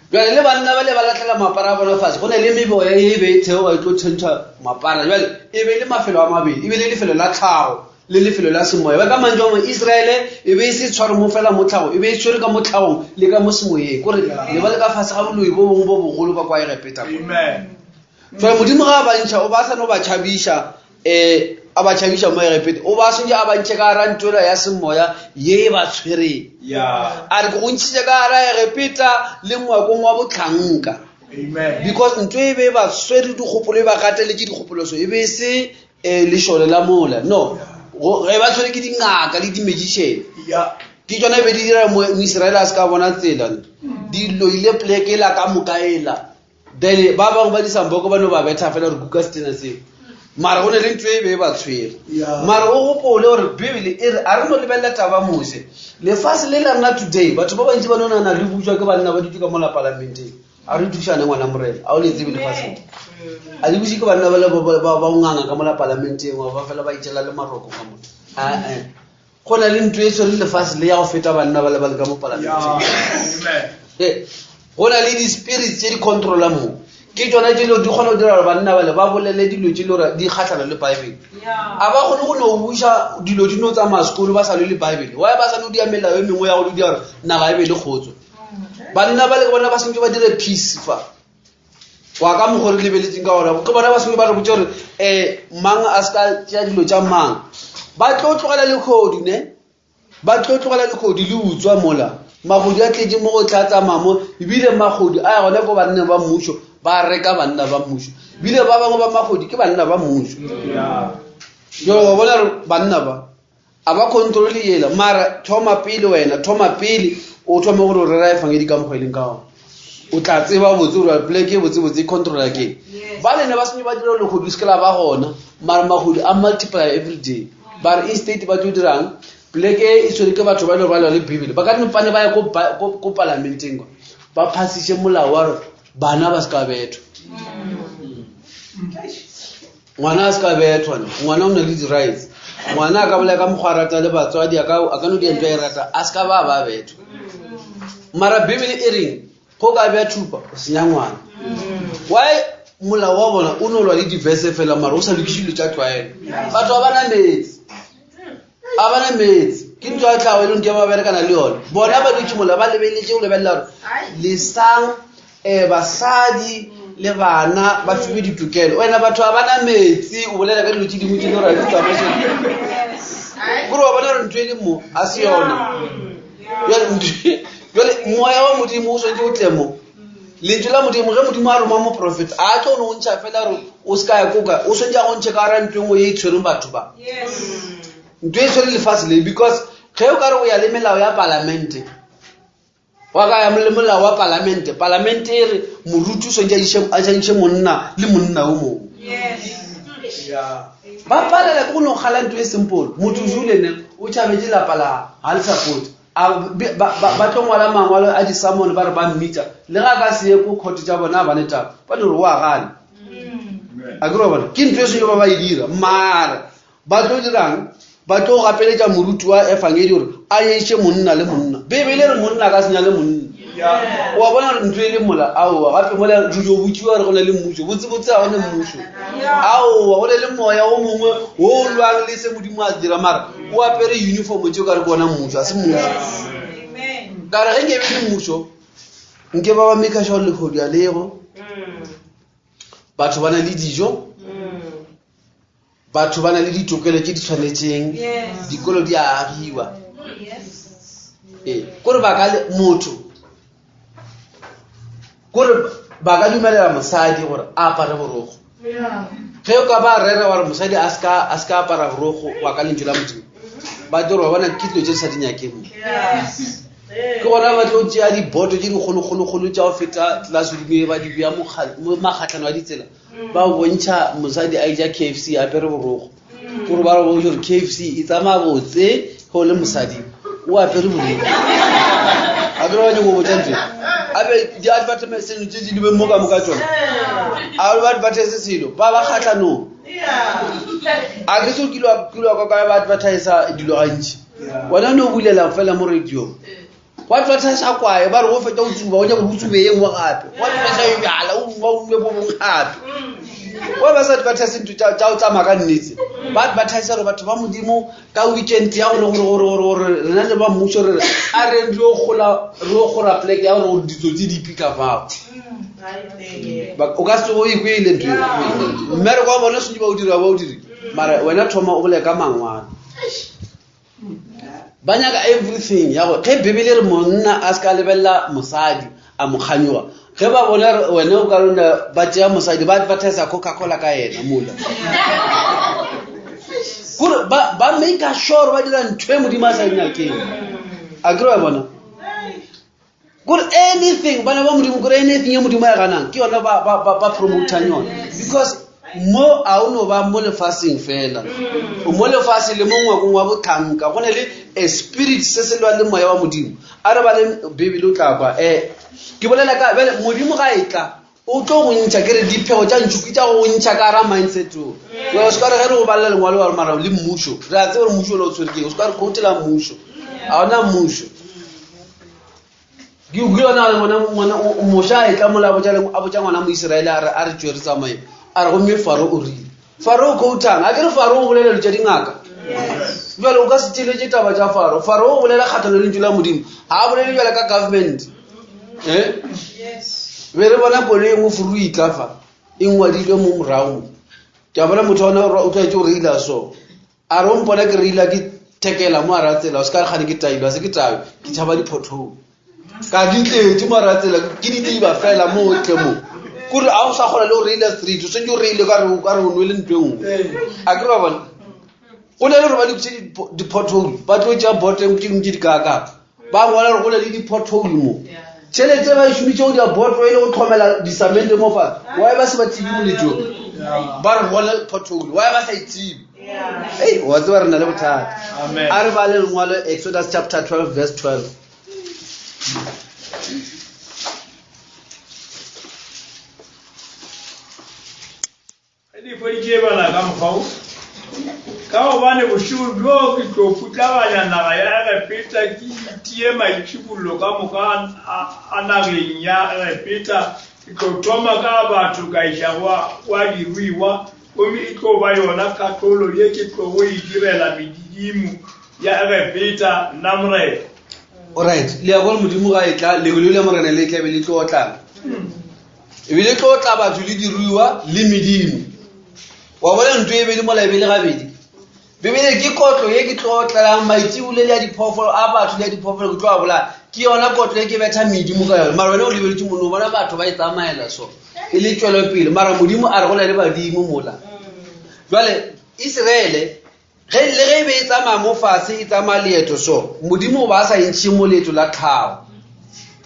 Bjale le banna ba le ba latlhela mapara a bona fase, go ne le meboya e be e theoga e tlo tšhentšha mapara. Bjale e be e le mafelo a mabedi, e be le lefelo la tlhago le lefelo la semoya. Ba ka mantšu a mangwe, Israele e be e se tshware mo fela mo tlhagong, e be e tshwere ka mo tlhagong le ka mo semoyeng. Kore ne ba le ka fase ga boloi bo bongwe bo bogolo ba kwa Egepeta kwa. Amen. Jwale Modimo ga a ba ntšha, o ba sa no ba tšhabiša, um a ba tšhabiša mo Egepeta, o ba swantše a ba ntšhe ka gara ntwela ya semoya ye e ba tshwereng. Yeah. A re ke go ntšhitše ka gara Egepeta le ngwakong wa botlhanka. Amen. Because ntho e be e ba swere dikgopolo, e ba gateletše dikgopolo, so e be e se um lešole la mola. No, ge ba tshwere ke dingaka le di-magician. Yeah. Ke tšona e be di dira Moisraele a se ka bona tsela. Di loile poleke ela ka moka ela. Then ba bangwe ba disamboko ba no ba betha fela gore kuka setena seo. Mara go ne le ntho e be e ba tshwere. Mara o gopole gore Bibele e re a re no lebelela taba Moshe. Lefase le la rena today, batho ba bantši ba no nagana re butšwa ke banna ba dutše ka mola palamenteng. A re thušane ngwana morena, a o le tsebe lefase. A le butše ke banna ba le ba ba nganga ka mola palamenteng, ba fela ba itšela le maroko ka mola. Ah eh. Go na le ntho e tshwere lefase le ya go feta banna ba le ba le ka mo palamenteng. Amen. Go na le di-spirits tse di controlang mo. Ke tšona tše di kgona go dira gore banna bale ba bolele dilo tše le gore di kgahlana le Bible. A ba kgone go no buša dilo di no tsamaya sekolo ba sa lwe le Bible. Why ba sa no dia melao e mengwe ya go di dira gore naga e be le kgotso. Banna ba le ke bona ba swanetše ba dire peace fa. Wa ka mokgwa re lebeletseng ka gona, ke bona ba swanetše ba re botše gore um mang a se ka tšea dilo tša mang. Ba tlo tlogela lehodu ne, ba tlo tlogela lehodu le utswa mola. Mahodu a tletše mo go tla tsamaya mo, ebile mahodu a ya gona ko banneng ba mmušo, ba reka banna ba mmušo. Ebile ba bangwe ba mahodu ke banna ba mmušo. Jwale wa bona gore banna ba a ba controle yela, mara thoma pele wena, thoma pele o thome gore o rera efangedi ka mokgwa e leng ka gona. O tla tseba botse gore poleke e botse botse e controla ke. Ba lena ba sentse ba dira lehodu le se ke la ba gona, mara mahodu a multiply every day. Ba re estate ba tlo dirang, poleke e tshwere ke batho ba e leng gore ba lwa le Bibele. Ba ka nopane ba ye ko palamenteng kwa, ba phasishe molao wa gore bana ba se ka bethwa. Ngwana a se ka bethwa, ngwana o na le di-rights. Ngwana a ka bolaya ka mokgwa a rata le batswadi, a ka no dira ntho a e rata, a se ka ba ba bethwa. Mara Bibele e reng, go ka bja thupa o senya ngwana. Why molao wa bona o no lwa le di-verse fela mara o sa lokiše dilo tša tlwaelo. Batho ba ba na metsi. A ba na meetse ke ntho ya tlhago e leng ke ba berekana le yone bona ba dutse mola ba lebeletše go lebelela gore lesang um basadi le bana ba fiwe ditokelo wena batho ga ba na metsi o bolela ka dilo tse dingwe tse le gore ga di tsamaiseng kore wa bona gore ntho e le mo a se yona jale moya wa modimo o tshwanetse o tle mo lentšu la modimo ge modimo a roma moprofeta a tlo no ntšha fela gore o se ka ya koka o tshwanetse a go ntšhe ka gara ntho e nngwe e e tshwereng batho ba ntho e tshwere lefatshe le because ge o ka re o ya le melao ya palamente wa ka ya le molao wa palamente palamente e re moruti o tshwanetse a jantšhe monna le monna o mongwe ba palela ke go no kgala ntho e simple motho o jule ne o tšhabetse lapa la ga le support ba tlo ngwala mangwalo a disamone ba re ba mmitsa le ga ka se ye ko court tša bona a bane taba ba no re o a gane a kere wa bona ke ntho e sengwe ba ba e dira mara ba tlo dirang ba tlo gapeletša moruti wa efangedi gore a eiše monna le monna bebele re monna a ka senya le monna wa bona gore ntho e le mola aowa gape mola re jo botsiwa gore go na le mmuso botsebotse ga go ne mmuso aowa go ne le moya o mongwe o o lwang le se modimo a se dira mara o apere uniform tse o ka re ke ona mmuso a se mmuso ka re ge nke be le mmuso nke ba ba maker sure lehodu a lego batho ba na le dijo batho ba na le ditokelo tse di tshwanetseng dikolo di a agiwa ee kore ba ka motho kore ba ka dumelela mosadi gore a apare borogo ge o ka ba rera wa re mosadi a se ka apara borogo wa ka lentšu la modimo ba tlo gore bona ke dilo tse di sa di nyakeng mo ke gona ba tlo tšea diboto tse dikgolokgolokgolo tša go feta tlelase dingwe ba di bea mo makgatlhano a ditsela ba bontšha mosadi a ija k f c apere borogo kore ba re bontšha gore k f c e tsamaya botse ge o le mosadi o apere borogo a kere ba nyako botsa ntho abe di-advertisement seno tse di lebeng mo ka moka tsone a ba advertise selo ba ba kgatlhanong a ke se kile wa ka ba advertisa dilo gantši wena ne o bulela fela mo radiong go advertisa kwae ba re go feta o tsuba o nyaka o tsube ye nngwe gape go advertisa e bjala o nwa o nwe bo bongwe gape wa ba sa advertise ntho tša go tsamaya ka nnetse ba advertise gore batho ba modimo ka weekend ya gore gore gore gore gore rena le ba mmuso re re a re re o gola re o gora pleke ya gore gore ditsotsi di pika fao o ka se o e kwele ntho mmereko wa bone sentse ba o dira ba o dire mara wena thoma o bolele ka mangwalo ba nyaka everything ya go ge bibele re monna a se ka lebelela mosadi a mo kganyoga ge ba bona wena o ka rona ba tšea mosadi ba advertisa coca cola ka yena mola kore ba make sure ba dira ntho e modimo a sa nyakeng a kere wa bona kore anything bana ba modimo kore anything e modimo a e ganang ke yona ba promotang yone because mo a o no ba mo lefaseng fela o mo lefaseng le mo ngwakong wa botlhanka go ne le a spirit se se lwang le moya wa modimo a re ba le bibele o tla kwa um ke bolela ka bjale modimo ga e tla o tlo go ntšha ke re diphego tša ntšhu ke tša go ntšha ka ra mindset o o se ka re ge re go balela lengwalo wa mara le mmušo re a tseba gore mmušo o ne o tshwere keng o se ka re quotela mmušo ga ona mmušo ke yona ngwana mosha a etla mola a botša ngwana moiseraele a re a re tšwe re tsamaye a re gomme faro o rile faro o quotang a ke re faro o bolela dilo tša dingaka jale o ka se theletše taba tša faro faro o bolela kgatlhano le lentšu la modimo ga a bolele jale ka government e be re bona koloi engwe furu itla fa e ngwadilwe mo morago mo ke a bona motho ona o tlwaetse o reila so a re o mpona ke reila ke thekela mo ara tsela o se ka re gane ke tailwe a se ke tayo ke tšhaba diphothong ka di tletse mo ara tsela ke diteiba fela mo tle mo kore a o sa kgona le go reila street o sentse o reile ka re o nwele ntho e nngwe a ke re ba bona go na le gore ba lokise di-pothole ba tlo tšea bote tse dingwe tse di kaakaka ba ngwala gore go na le di-pothole mo tšhelete ba e šomitše go dia boto e le go tlhomela disamente mo fa why ba se ba tsebe moletso ba re gone pothole why ba sa e tsebe ei wa tseba re na le bothata a re ba le lengwalo exodus chapter 12 verse 12 Ge di hweditše bala ka mokgwa wo, ka gobane bošego bjo ke tlo putlaganya naga ya Egepeta ke itie maitšibollo ka moka a nageng ya Egepeta, ke tlo thoma ka batho ka iša go a diruiwa, gomme e tlo ba yona kahlolo ye ke tlogo e direla medimo. ya Egepeta, nna Morena. Alright, le ya gore Modimo ga e tla, lengwe le Morena le tla be le tlo otlana. E be le tlo otla batho le diruiwa le medimo. Wa bona ntho e be le mola e be le gabedi. Bibele ke kotlo ye ke tlo otlelang maitšibule le ya diphoofolo a batho le ya diphoofolo ke tlo a bolaya. Ke yona kotlo ye ke betha medimo ka yona. Mara wena o lebeletše mono o bona batho ba e tsamaela so. E le tšwelopele. Mara Modimo a re go na le badimo mola. Jwale Israele ge le ge e be e tsamaya mo fatshe e tsamaya leeto so modimo o ba a sa ntšhe mo leeto la tlhago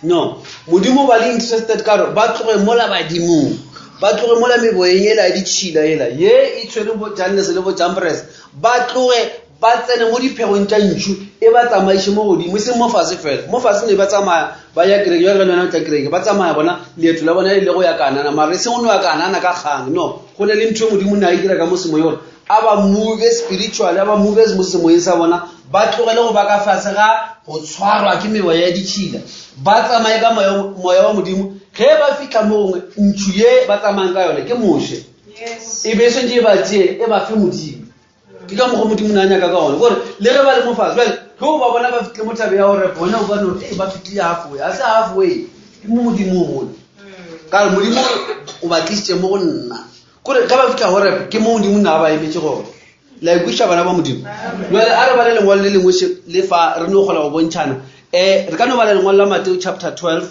no modimo o ba le interested ka gore ba tloge mola badimong ba tloge mola meboyeng ela ya ditšhila ela ye e tshwere bo jannes le bo jambres ba tloge ba tsene mo diphegong tša ntšhu e ba tsamaiše mo godimo e seng mo fase fela mo fase ne ba tsamaya ba ya kereke jale lona tla kereke ba tsamaya bona leeto la bona e le go ya kanana mara e seng go no ya kanana ka kgang no go ne le ntho e modimo ne a e dira ka mo semoyeng gore a ba move spiritually a ba move mo semoyeng sa bona ba tlogele go ba ka fase ga go tshwarwa ke mewa ya ditšhila ba tsamaye ka moya wa modimo ge ba fitlha mo gongwe ntšhu ye ba tsamayang ka yone ke moshe e be e swantse e ba tsee e ba fe modimo ke ka mokgwa modimo ne a nyaka ka gone gore le ge ba le mo fase jale ge o ba bona ba fitlhe mo thabe ya gore bone o bane gore ba fitlhile halfway ga se halfway ke mo modimong mole ka gore modimo o ba tlisitse mo go nna kore ge ba fitlha horeb ke mo modimo ne a ba emetse gone la ikweša bana ba modimo jale a re bale lengwalo le lengwe le fa re no kgona go bontšhana um re ka no bala lengwalo la mateo chapter 12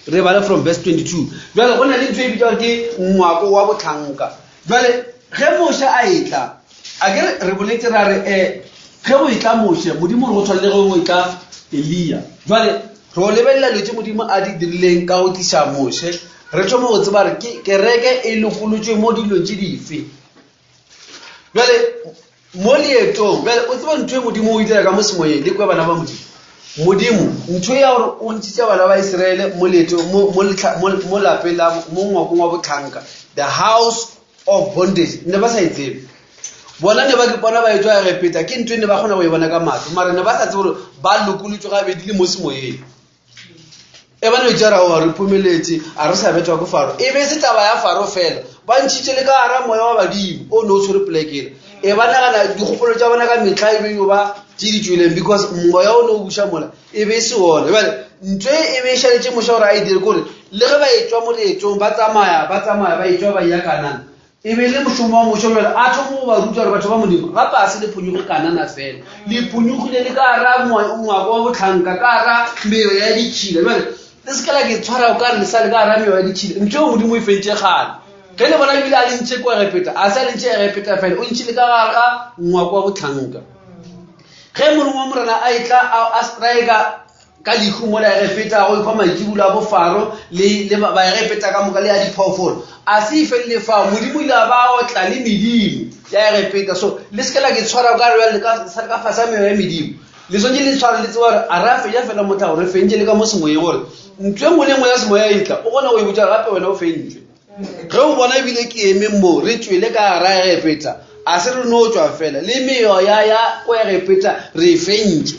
re bale from verse 22 jale go na le ntho e bitsa gore ke ngwako wa botlhanka jale ge moshe a etla a ke re boletse ra re um ge go etla moshe modimo re go tshwane le ge go etla eliya jale re o lebelela dilo tse modimo a di dirileng ka go tlisa moshe re thoma go tseba re ke kereke e lokolotšwe mo dilong tše dife bjale mo leetong bjale o tseba ntho e modimo o itela ka mo semoyeng le kwe bana ba modimo modimo ntho ya gore o ntšhitše bana ba iseraele mo leetong mo lapeng la mo ngwakong wa botlhanka the house of bondage ne ba sa e tsebe bona ne ba ke bona ba etswa egepeta ke ntho e ne ba kgona go e bona ka matlho mara ne ba sa tsebe gore ba lokolotšwe gabedi le mo semoyeng e ba no itšara oa re phomeletse a re sa bethwa ke faro e be se taba ya faro fela ba ntšhitše le ka gara moya wa badimo o ne o tshwere polekela e ba nagana dikgopolo tša bona ka metlha e be yo ba tše di tsweleng because moya o ne o buša mola e be e se ona jale ntho e e be e šaletše moša gore a e dire kore le ge ba etswa mo leetong ba tsamaya ba tsamaya ba etswa ba ya kanana E be e le mošomo wa Moshe bjale a thoma go ba ruta gore batho ba Modimo gape a se le phonyokge Kanana fela, le phonyokgile le ka gara ngwako wa botlhanka, ka gara meyo ya ditšhila. Bjale le se ke la ke tshwara o ka re le sa le ka gara meyo ya ditšhila. Ntho eo Modimo e fentše kgale. Ge le bona ebile a le ntšhe kwa Egepeta, a se a le ntšhe Egepeta fela, o ntšhile ka gare ga ngwako wa botlhanka. Ge morongwa wa Morena a etla a strika ka lehu mola Egepeta go ekwa maitšibulo a bofaro le, le Baegepeta ka moka le ya diphoofolo. A se e felele fao, Modimo ile a ba otla le medimo ya Egepeta. So le se ke la ke tshwara ka re ka sa ka fasa meoya ya medimo. Le swantše le tshware le tseba gore a re a fetša fela motla gore re fentše le ka mo semoyeng gore ntho e nngwe le nngwe ya semoya e tla o kgona go e botša gape wena o fentšwe. Ge o bona ebile ke eme mo re tšwele ka gara Egepeta, a se re no tšwa fela le meoya ya ko Egepeta re e fentše.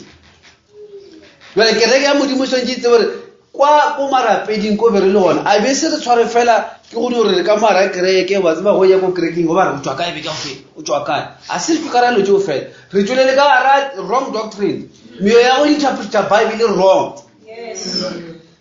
Jale kereke ya Modimo e swantše e tsebe gore kwa ko marapeding ko be re le gona a be se re tshware fela ke go gore re ka moara kereke wa tseba go ya ko kerekeng go ba re o tswa kae be ka fe o tswa kae a se re ka ra lo tseo fela re tswele le ka gara wrong doctrine meyo ya go interpreta bible wrong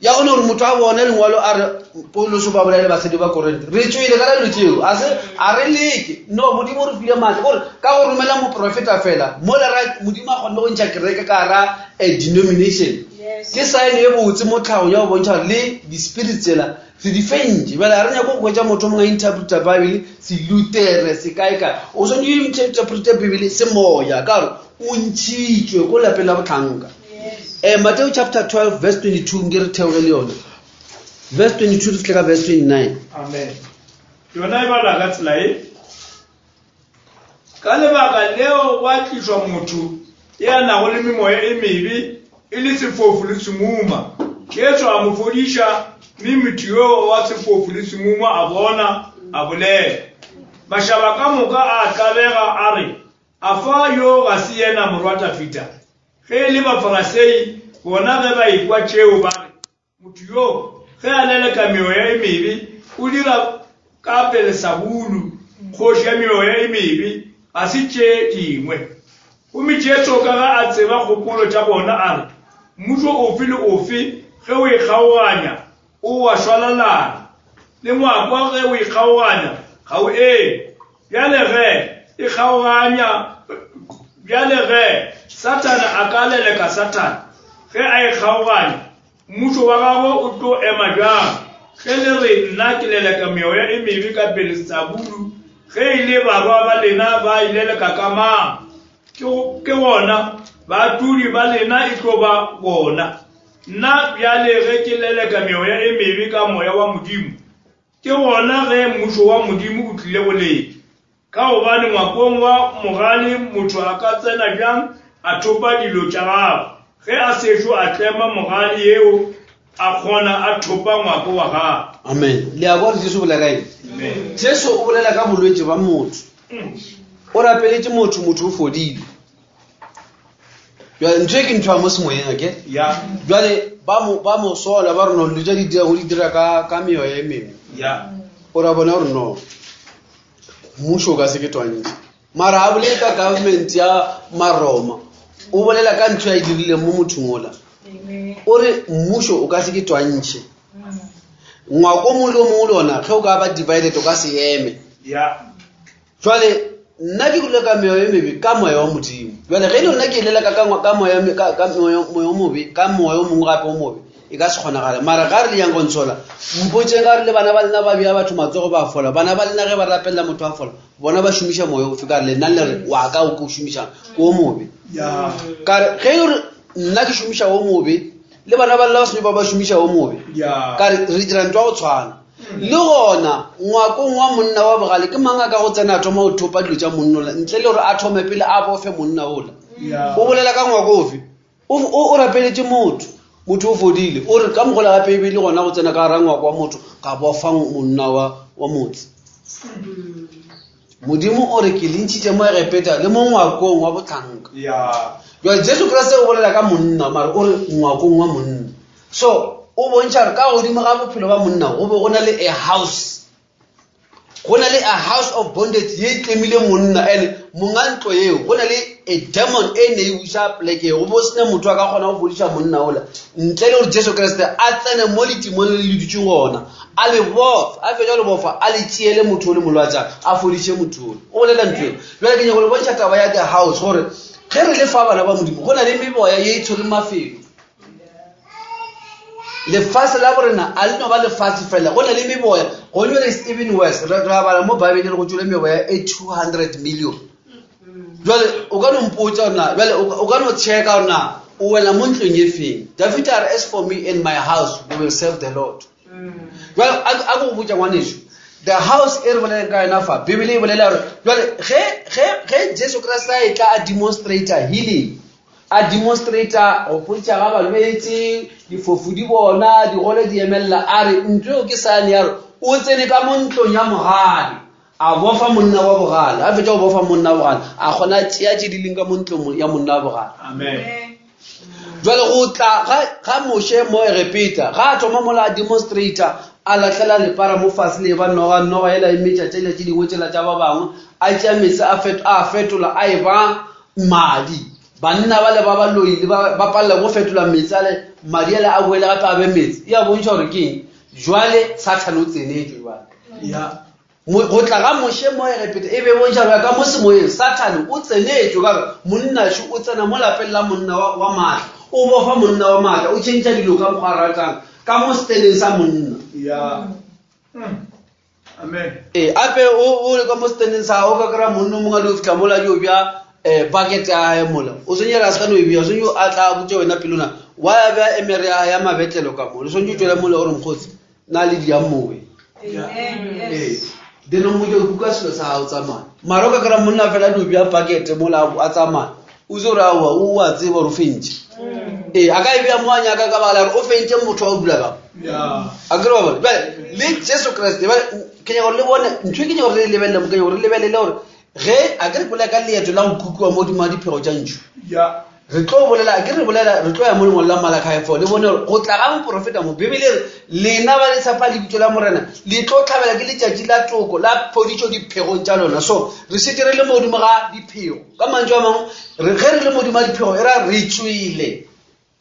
ya gone gore motho a bone lengwalo a re pauloso ba bolele basadi ba korente re tswele ka dilo tseo a se a re leke no modimo re file maatla gore ka go romela moprofeta fela mola ra modimo a kgonne go ntšha kereke ka ra a denomination ke sign e botse mo tlhagong ya go bontšha gore le di-spirit tsela re di fentše bjale ga re nyako go hwetša motho mongwe a interpreta bible selutere se kae-kae o swanetše o interprete bibele semoya ka gore o ntšhitšwe ko lapeng la botlhanka Eh, Mateo chapter 12 verse 22 nke re theoge le yona. Verse 22 re fihle ka verse 29. Amen. Yona e bala ka tsela e. Ka lebaka leo gwa tlišwa motho e a nago le memoya e mebe e le sefofu le semuma. Jesu a mo fodiša, mme motho yoo wa sefofu le semuma a bona, a bolela. Mašaba ka moka a tlabega a re, A fa yo ga se yena morwa Dafida? Ge e le Bafarasei bona ge ba ekwa tšeo ba re, Motho yo ge a leleka meoya e mebe o dira ka Belesabulu, kgoši ya meoya e mebe, ga se tše dingwe. Gomme Jesu ka ge a tseba kgopolo tša bona a re, Mmušo ofe le ofe ge o ikgaoganya o a šwalalana, le ngwako ge o ikgaoganya ga o eme. Bjale ge ikgaoganya, bjale ge Sathane a ka leleka Sathane, ge a ikgaoganya, mmušo wa gagwe o tlo ema bjang? Ge le re nna ke leleka meoya e mebe ka Beelsebulu, ge e le barwa ba lena ba e leleka ka mang? Ke gona baahlodi ba lena e tlo ba bona. Nna bjale ge ke leleka meoya e mebe ka moya wa Modimo, ke gona ge mmušo wa Modimo o tlile go lena. Ka gobane ngwakong wa mogale motho a ka tsena bjang a thopa dilo tša gagwe, ge a sešo a tlema mogale yeo a kgona a thopa ngwako wa gagwe. Amen. Le a kwa gore Jesu o bolela ka eng? Jesu o bolela ka bolwetši ba motho. O rapeletše motho, motho o fodile. Jwale ntho e ke ntho ya mo semoyeng ake. Ya. Jwale ba mo ba mo sola ba re no dilo tša di dira go di dira ka ka meoya e mengwe. Ya. O ra bona gore no mmušo o ka se ke twantšhe. Mara a bolele ka government ya Maroma. O bolela ka ntho ya e dirileng mo mothong ola. O re mmušo o ka se ke twantšhe. Ngwako o mongwe le o mongwe le ona ge o ka ba divided o ka se eme. Ya. Jwale nna ke dula ka meoya e mebe ka moya wa Modimo. Jwale ge e le nna ke leleka ka ka moya ka ka moya moya o mobe ka moya o mongwe gape o mobe e ka se kgonagale. Mara ga re le yang go ntshola mpotseng ga re le bana ba lena ba bea batho matsogo ba fola. Bana ba lena ge ba rapelela motho a fola bona ba šomiša moya ofe ka re lena le re wa ka o ke o šomišang ke o mobe. Ya. Ka re ge e le gore nna ke šomiša o mobe le bana ba lena ba senya ba ba šomiša o mobe. Ya. Ka re re dira ntwa go tshwana. Le gona, ngwakong wa monna wa bogale ke mang a ka go tsena a thoma go thopa dilo tša monna ola ntle le gore a thome pele a bofe monna ola? O bolela ka ngwako ofe? O, o, o rapeletše motho, motho o fodile. O re ka mogola gape e be le gona go tsena ka gara ngwako wa motho ka bofa monna wa, wa motse. Modimo o re ke le ntšhitše mo Egepeta le mo ngwakong wa bohlanka. Jwale Jesu Kriste o bolela ka monna mara o re ngwakong wa monna. So o bontšha gore ka godimo ga bophelo ba monna go be go na le a house. Go na le a house of bondage ye e tlemile monna and monga ntlo eo go na le a demon e ne e buša poleke eo. Go bo sena motho a ka kgona go fodiša monna ola ntle le gore Jesu Kriste a tsene mo letimong le le dutšeng gona a le bofa, a fetša go le bofa a le tšeele motho o le molwatšana a fodiše motho ole. O bolela ntho eo. Bjale ke nyaka go le bontšha taba ya the house gore ge re le fa bana ba Modimo go na le meboya ye e tshwereng mafelo. Lefase la borena a le no ba lefase fela, go na le meboya. Go nyore is even worse. Re ra bala mo Bible go tšwele meboya e 200 million. Jwale o ka no mpotša gore na, jwale o ka no checka gore na o wela mo ntlong e feng. David a re as for me and my house we will serve the Lord. Jwale a go botša ngwanešu, the house e re boleleng ka yona fa, Bibele e bolela gore jwale ge ge ge Jesu Kriste a etla a demonstrator healing, a demonstrator go fodiša ga balwetši, difofu di bona, digole di emelela, a re ntlo eo ke sane ya re o tsene ka mo ntlong ya mogale a bofa monna wa bogale, a fetša go bofa monna wa bogale a kgona a tšea tše di leng ka mo ntlong ya monna wa bogale. Amen. Jwale go tla ga, ga Moshe mo Egepeta, ga a thoma mola a demonstrator, a lahlela lepara mo fase le eba noga, noga ela e metša tšela tše dingwe tšela tša ba bangwe, a tšea meetse a fet, a fetola a e ba madi. Banna ba le ba baloi le ba, ba palela go fetola meetse ale, madi ale a boele gape a be meetse. E a bontšha gore ke eng? Jwale Sathane o tsenetšwe jwale. Ya. Go tla ga Moshe mo Egepeta e be e bontšha gore ka mo semoyeng Sathane o tsenetšwe ka gore monnašu o tsena mo lapeng la monna wa, wa maatla, o bofa monna wa maatla, o tšhentšha dilo ka mokgwa a ratang ka mo seteleng sa monna. Ya. Amen. Ee, ape o o le ka mo seteleng sa gago o ka kry-a monna o mongwe a dio fitlha mola a dio bja um bucket ya gae mola o swanetše re a se ka no e bea o swanetše a tla botse wena pelona wa ya bea emere ya ya mabetlelo ka mo le swanetše o tšwele mola o re mokgotsi na le diang mowe ee then o mmotse o kuka selo sa gago tsamaya mara o ka kry-a monna fela a dio bea bucket mola a tsamaya o itse gore aowa o a tseba gore o fentše ee a ka e bea mo a nyaka ka baka la gore o fentše motho wa o dula ka a kere wa bona bjale le Jesu Kriste bjale ke nyaka gore le bone ntho e ke nyaka gore re lebelele mo ke nyaka gore re lebelele gore ge a ke re bolela ka leeto la go kukiwa mo godimo ga diphego tša ntšhu. Re tlo bolela, ke re bolela, re tlo ya mo lengwalo la Malachi 4, le bone gore go tla ga moporofeta mo. Bibele e re, lena ba le tshepa lebitso la Morena, le tlo hlabela ke letšatši la toko, la phodišo diphegong tša lona. So, re šetše re le mo godimo ga diphego. Ka mantšu a mangwe, re, ge re le mo godimo ga diphego, e ra re tšwele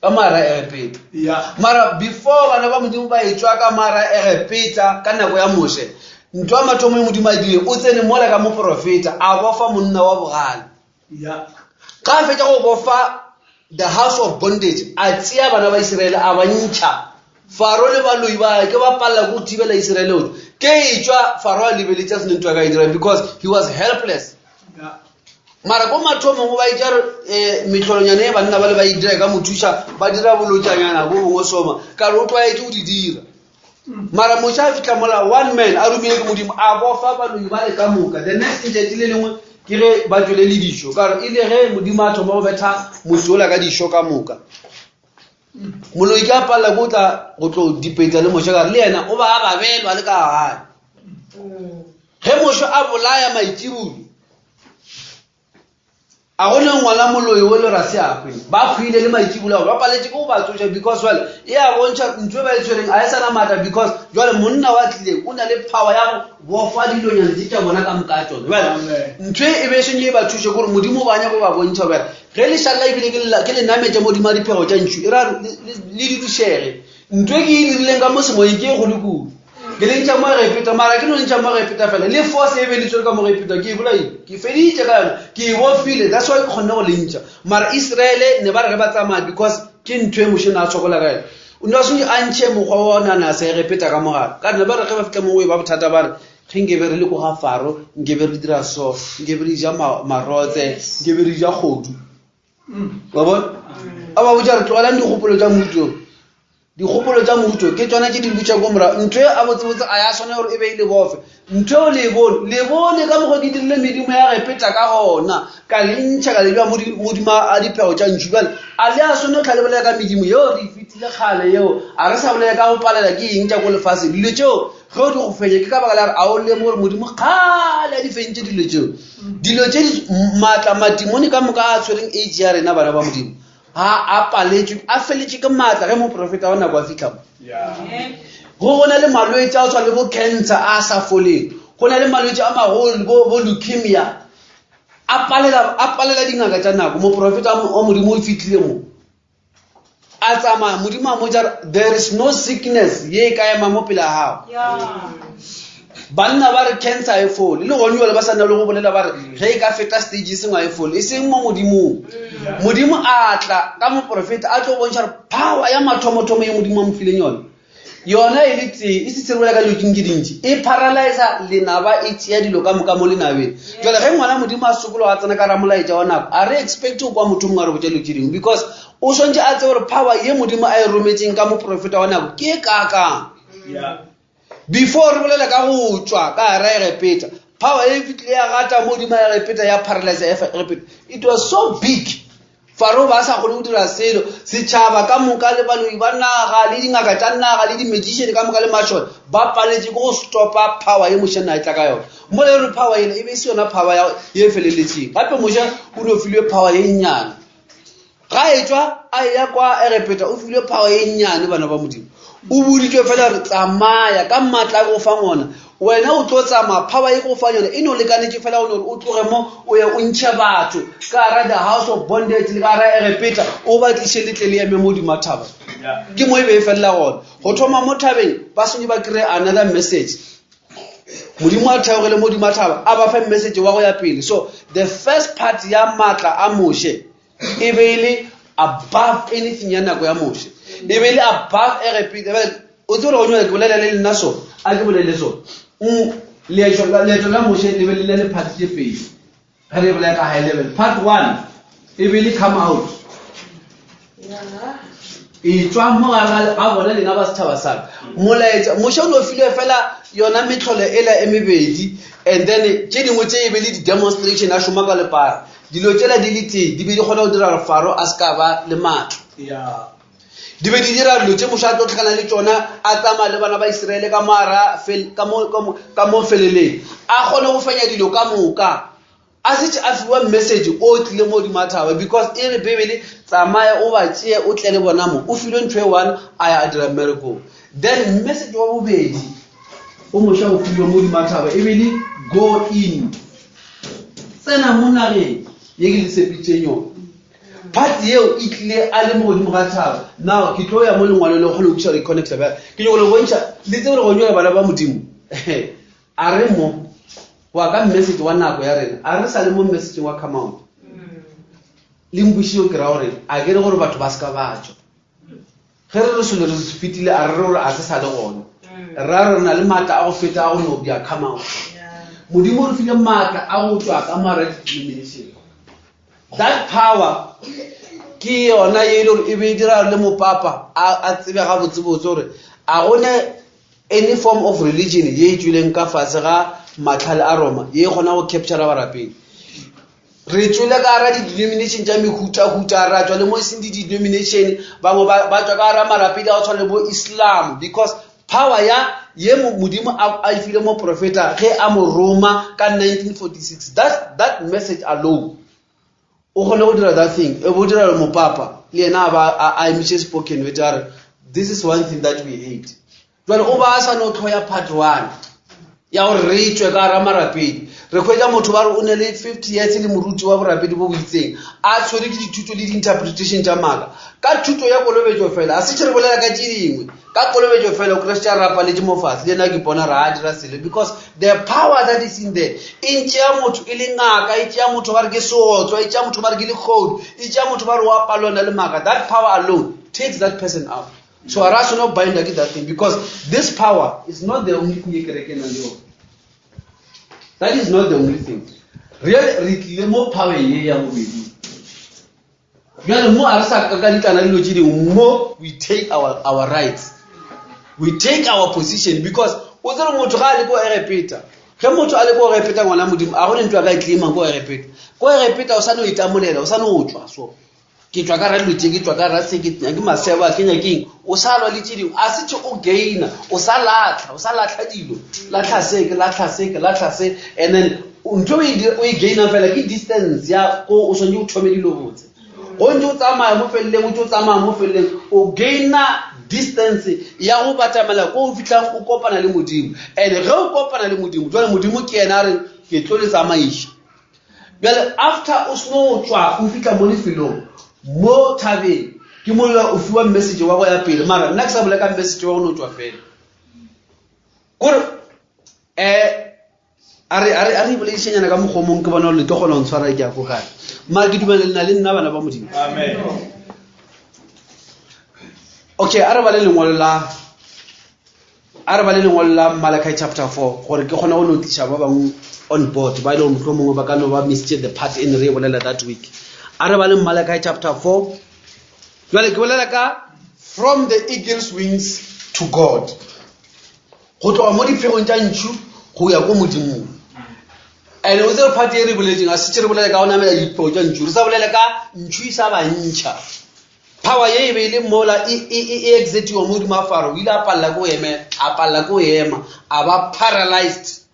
ka mara Egepeta. Yeah. Mara before bana ba Modimo ba etšwa ka mara Egepeta ka nako ya Moshe, ntho ya mathomo e Modimo a e dirileng, o tsene mola ka moporofeta, a bofa monna wa bogale. Yeah. Ga a fetša go bofa the house of bondage, a tšea bana ba Isiraele a ba ntšha. Faro le baloi ba ke ba palela ke go thibela Isiraele go tšwa. Ke e tšwa Faro a lebeletše a se ne ntho a ka e dirang because he was helpless. Yeah. Mara ko mathomong ba itša re eh, mehlolonyana e banna ba le ba e dira e ka mo thuša, ba dira bolotšanyana bo bongwe soma, ka re o tlwaetše go di dira. Mara Moshe a fihla mola, one man, a romile ke Modimo, a bofa baloi ba le ka moka. The next letšatši le lengwe ke ge ba tšwele le dišo, ka gore e le ge Modimo a thoma go betha motse ola ka dišo ka moka. Moloi ke a palela ke o tla go tlo dipetsa le Moshe, ka gore le yena o ba a babelwa le ka gae. Ge Moshe a bolaya maitšibulo, A go ne ngwana moloi o le ra se a hwe. Ba hwile le maitšibulo ao, ba paletše ke go ba tsoša because jwale e a bontšha ntho e ba e tshwereng a e sa na maatla because jwale monna wa tlileng o na le power ya go bofa dilonyana tše tša bona ka moka a tšona. Jwale ntho e e be e swanetše e ba thuše ke gore Modimo o ba nyaka go ba bontšha bjale ge lešalla ebile ke le ke le nametša modimo a diphego tša ntšhu e ra le le dudušege. Ntho e ke e dirileng ka mo semoyeng ke e kgolo kudu. Ke le ntšha mo Egepeta, mara ke no le ntšha mo Egepeta fela. Le force e be le tshwere ka mo Egepeta, ke e bolaile. Ke feditše ka yona, ke e bofile. That's why ke kgonne go le ntšha. Mara Israele ne ba re ge ba tsamaya because ke ntho e Moshe ne a sokola ka yona. O ne a swanetše a ntšhe mokgwa wa ona ne a sa Egepeta ka mogare. Ka re ne ba re ge ba fihla mo e ba bothata ba re ge nke be re le ko ga Faro, nke be re dira so, nke be re ja marotse, nke be re ja kgodu. Wa bona? A ba botša re tlogelang dikgopolo tša mmušo. Dikgopolo tša mmušo ke tšona tše di butša ko morago. Ntho e a botsebotse a ya swanela gore e be e le bofe. Ntho eo le e bone, le bone ka mokgwa ke dirile medimo ya Egepeta ka gona, ka le ntšha ka le bea godimo a diphego tša ntšhu. Bjale a le a swanela go tlha le bolela ka medimo yeo re e fetile kgale yeo, a re sa bolela ka go palela ke eng tša ko lefaseng. Dilo tšeo ge o di go fenya ke ka baka la gore a o lemoge gore Modimo kgale a di fentše dilo tšeo. Dilo tše di maatla madimone ka moka a tshwereng age ya rena bana ba Modimo a a paletšwe a feletše ke maatla ge moprofeta wa nako a fitlha mo. Go go na le malwetši a go tshwana le bo cancer a sa foleng, go na le malwetši a magolo bo bo leukemia a palela a palela dingaka tša nako. Moprofeta wa Modimo o fitlhile mo a tsamaya, Modimo a mmotša gore there is no sickness ye e ka ema mo pele ga gago. Banna ba re cancer e fole, le gone jale ba sa na le go bolela ba re ge e ka feta stage e sengwe a e fole, e seng mo Modimong. Modimo a tla ka moprofeta a tlo bontšha gore power ya mathomothomo ye Modimo a mo fileng yona, yona e le tee e se tsherola ka dilo tše dintši, e paralyza lenaba, e tšea dilo ka moka mo lenabeng. Jale ge ngwana Modimo a sokologa a tsena ka ramolaetša wa nako, a re expect go kwa motho mongwe a re botša dilo tše dingwe because o swantše a tsebe gore power ye Modimo a e rometseng ka moprofeta wa nako ke e kaakang. Before re bolela ka go tšwa ka gare Egepeta, power e fitlile ya gata mo godimo ga Egepeta ya paralyze Egepeta. It was so big. Faro ba sa kgone go dira selo. Setšhaba ka moka le baloi ba naga le dingaka tša naga le di-magician ka moka le mašole ba paletše ke go stopa power ye Moshe na e tla ka yona. Mo le gore power yela e be e se yona power ya ye feleletšeng. Gape Moshe o no filwe power ye nnyane. Ga etšwa a eya kwa Egepeta o filwe power ye nnyane, bana ba Modimo. O boditšwe fela gore tsamaya ka maatla a ke go fang ona. Wena o tlo tsamaya, power ye ke go fang yona e no lekanetše fela go no gore o tloge mo o ye o ntšhe batho ka gara the house of bondage le ka gara Egepeta, o ba tliše le tle le eme mo godimo ga thaba. Ke mo e be e felela gona. Go thoma mo thabeng ba swanetše ba kry-e another message. Modimo a theogele mo godimo ga thaba a ba fe message wa go ya pele. So the first part ya maatla a Moshe e be e le above anything ya nako ya Moshe, e be e le above Egepeta. Bjale, o tsebe gore go nyala ke bolela le lena so, a ke bolele so. Leeto la Moshe le be le le part tše pedi. Ge re bolela ka high level, part 1 e be le come out, e tswa mo gare ga bona lena ba setšhaba sa ka. Molaetša Moshe o no filwe fela yona metlholo ela e mebedi, and then tše dingwe tše e be le di-demonstration a šoma ka lepara. Dilo tšela di le tee di be di kgona go dira gore Faro a se ka ba le maatla. Di be di dira dilo tše Moshe a tlo tlhakana le tšona, a tsamaya le bana ba Isiraele ka mo ara ka mo feleleng, a kgone go fenya dilo ka moka. A šetše a fiwa message o tlile mo godimo ga thaba, because e re Bibele, tsamaya o ba tšee o tle le bona mo. O filwe ntho e one, a ya a dira miracle. Then message wa bobedi o Moshe o filwe mo godimo ga thaba e be le go in, tsena mo nageng ye ke le tshepitšeng yona. Part yeo e tlile a le mo godimo ga thaba. Now ke tlo ya mo lengwalong le kgone go kwešiša gore e connecta bjang. Ke nyako le bontšha le tsebe gore gone bana ba Modimo. A re mo go ya ka message wa nako ya rena, a re sa le mo message wa come out. Le nkwešišo ke ra gore a ke re gore batho ba se ka ba tšwa. Ge re re selo re se fetile, a re re gore a se sa le gona. Ra re re na le maatla a go feta a go no bja come out. Modimo o re file maatla a go tšwa ka mara di-denomination. That power ke yona ye e le gore e be e dira le mopapa a tsebe gabotsebotse gore a gone any form of religion ye e tšwileng ka fase ga matlhale a Roma ye e kgona go capture barapedi. Re tšwele ka gara di-denomination tša mehutahuta, ra tšwa le mo e seng di-denomination, bangwe ba tšwa ka gara marapedi a go tshwana le bo Islam, because power ya ye Modimo a e file moprofeta ge a mo roma ka 1946, that message alone o kgone go dira that thing. E bo dira le mopapa le yena a ba a emitše spoken word a re this is one thing that we hate. Jwale o ba a sa no tlhoya part one ya gore re tšwe ka gara marapedi. Re hwetša motho ba re o ne le 50 years le moruti wa borapedi bo bo itseng, a tshwere ke dithuto le di-interpretation tša maaka ka thuto ya kolobetšo fela. A se tše re bolela ka tše dingwe ka kolobetšo fela, o kry-a rapaletše mo fatshe le yena ke bona ra a dira selo, because the power that is in there e ntšea motho e le ngaka, e tšea motho ba re ke seotswa, e tšea motho ba re ke lekgodu, e tšea motho ba re wa palona le maaka. That power alone takes that person out. So a ra swanela go binda ke that thing, because this power is not the only thing e kereke e nang le yona. That is not the only thing. Re re tlile mo power ye ya bobedi. Bjale mo a re sa ka ditlana dilo tše dingwe, mo we take our rights. We take our position, because o tsere motho ga a le ko Egepeta. Ge motho a le ko Egepeta ngwana Modimo, a go ne ntho a ka e claimang ko Egepeta. Ko Egepeta o sa no itamolela, o sa no tšwa so. Ke tšwa ka ra dilo tše, ke tšwa ka ra se, ke nyake masebo, ke nyakeng. O sa lwa le tše dingwe, a se tše o gaina, o sa latlha, o sa latlha dilo. Latlha se, ke latlha se, ke latlha se. And then ntho o e gainang fela ke distance ya ko o swanetše o thome dilo botse. Go ntse o tsamaya mo felleng, o ntse o tsamaya mo felleng, o gaina distance ya go batamela ko o fihlang o kopana le Modimo. And ge o kopana le Modimo, jwale Modimo ke yena a reng ke tlo le tsamaiša. Bjale after o seno tšwa o fihla mo lefelong mo thabeng, ke mo o fiwa message wa go ya pele. Mara nna ke sa bolela ka message wa go no tšwa fela. Kore a re a re a re boledišanyana ka mokgwa o mongwe, ke bona gore le tlo kgona go ntshwara ke ya ko kae. Mara ke dumela le na le nna bana ba Modimo. Amen. Okay, a re bale lengwalo la, a re bale lengwalo la Malachi chapter 4 gore ke kgone go no tliša ba bangwe on board ba e leng mohlomongwe ba ka no ba missed the part e ne re e bolela that week. A re bale Malachi chapter 4. Jwale ke bolela ka from the eagle's wings to God, go tloga mo diphegong tša ntšhu go ya ko Modimong. And o tsere part e re boletseng, a se tše re bolela ka go namela diphego tša ntšhu, re sa bolela ka ntšhu e sa ba ntšha. Power ye e be e le mola e exertiwa mo godimo ga Faro, o ile a palela ke go ema, a palela ke go ema, a ba paralyzed.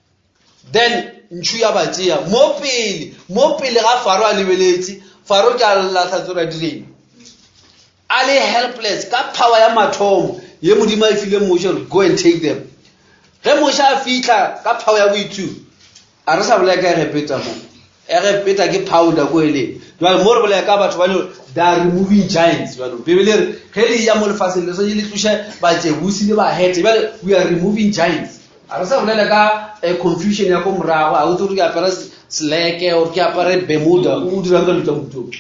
Then ntšhu ya ba tšea mo pele, mo pele ga Faro a lebeletše. Faro ke a lahla tsora direng, a le helpless ka power ya mathomo ye Modimo a e file Moshe gore go and take them. Ge Moshe a fihla ka power ya boithuo, a re sa bolela ka Egepeta mo. Egepeta ke powder ko eleng. Jwale mo re bolela ka batho ba le they are removing giants. Jwale Bibele e re ge le ya mo lefatsheng le swanetše le tloše Bajebusi le Bahete. Jwale we are removing giants. A re sa bolela ka confusion ya ko morago, a o tsebe gore ke apere sleke or ke apere Bermuda, o dirang ka dilo tsa mohuta o.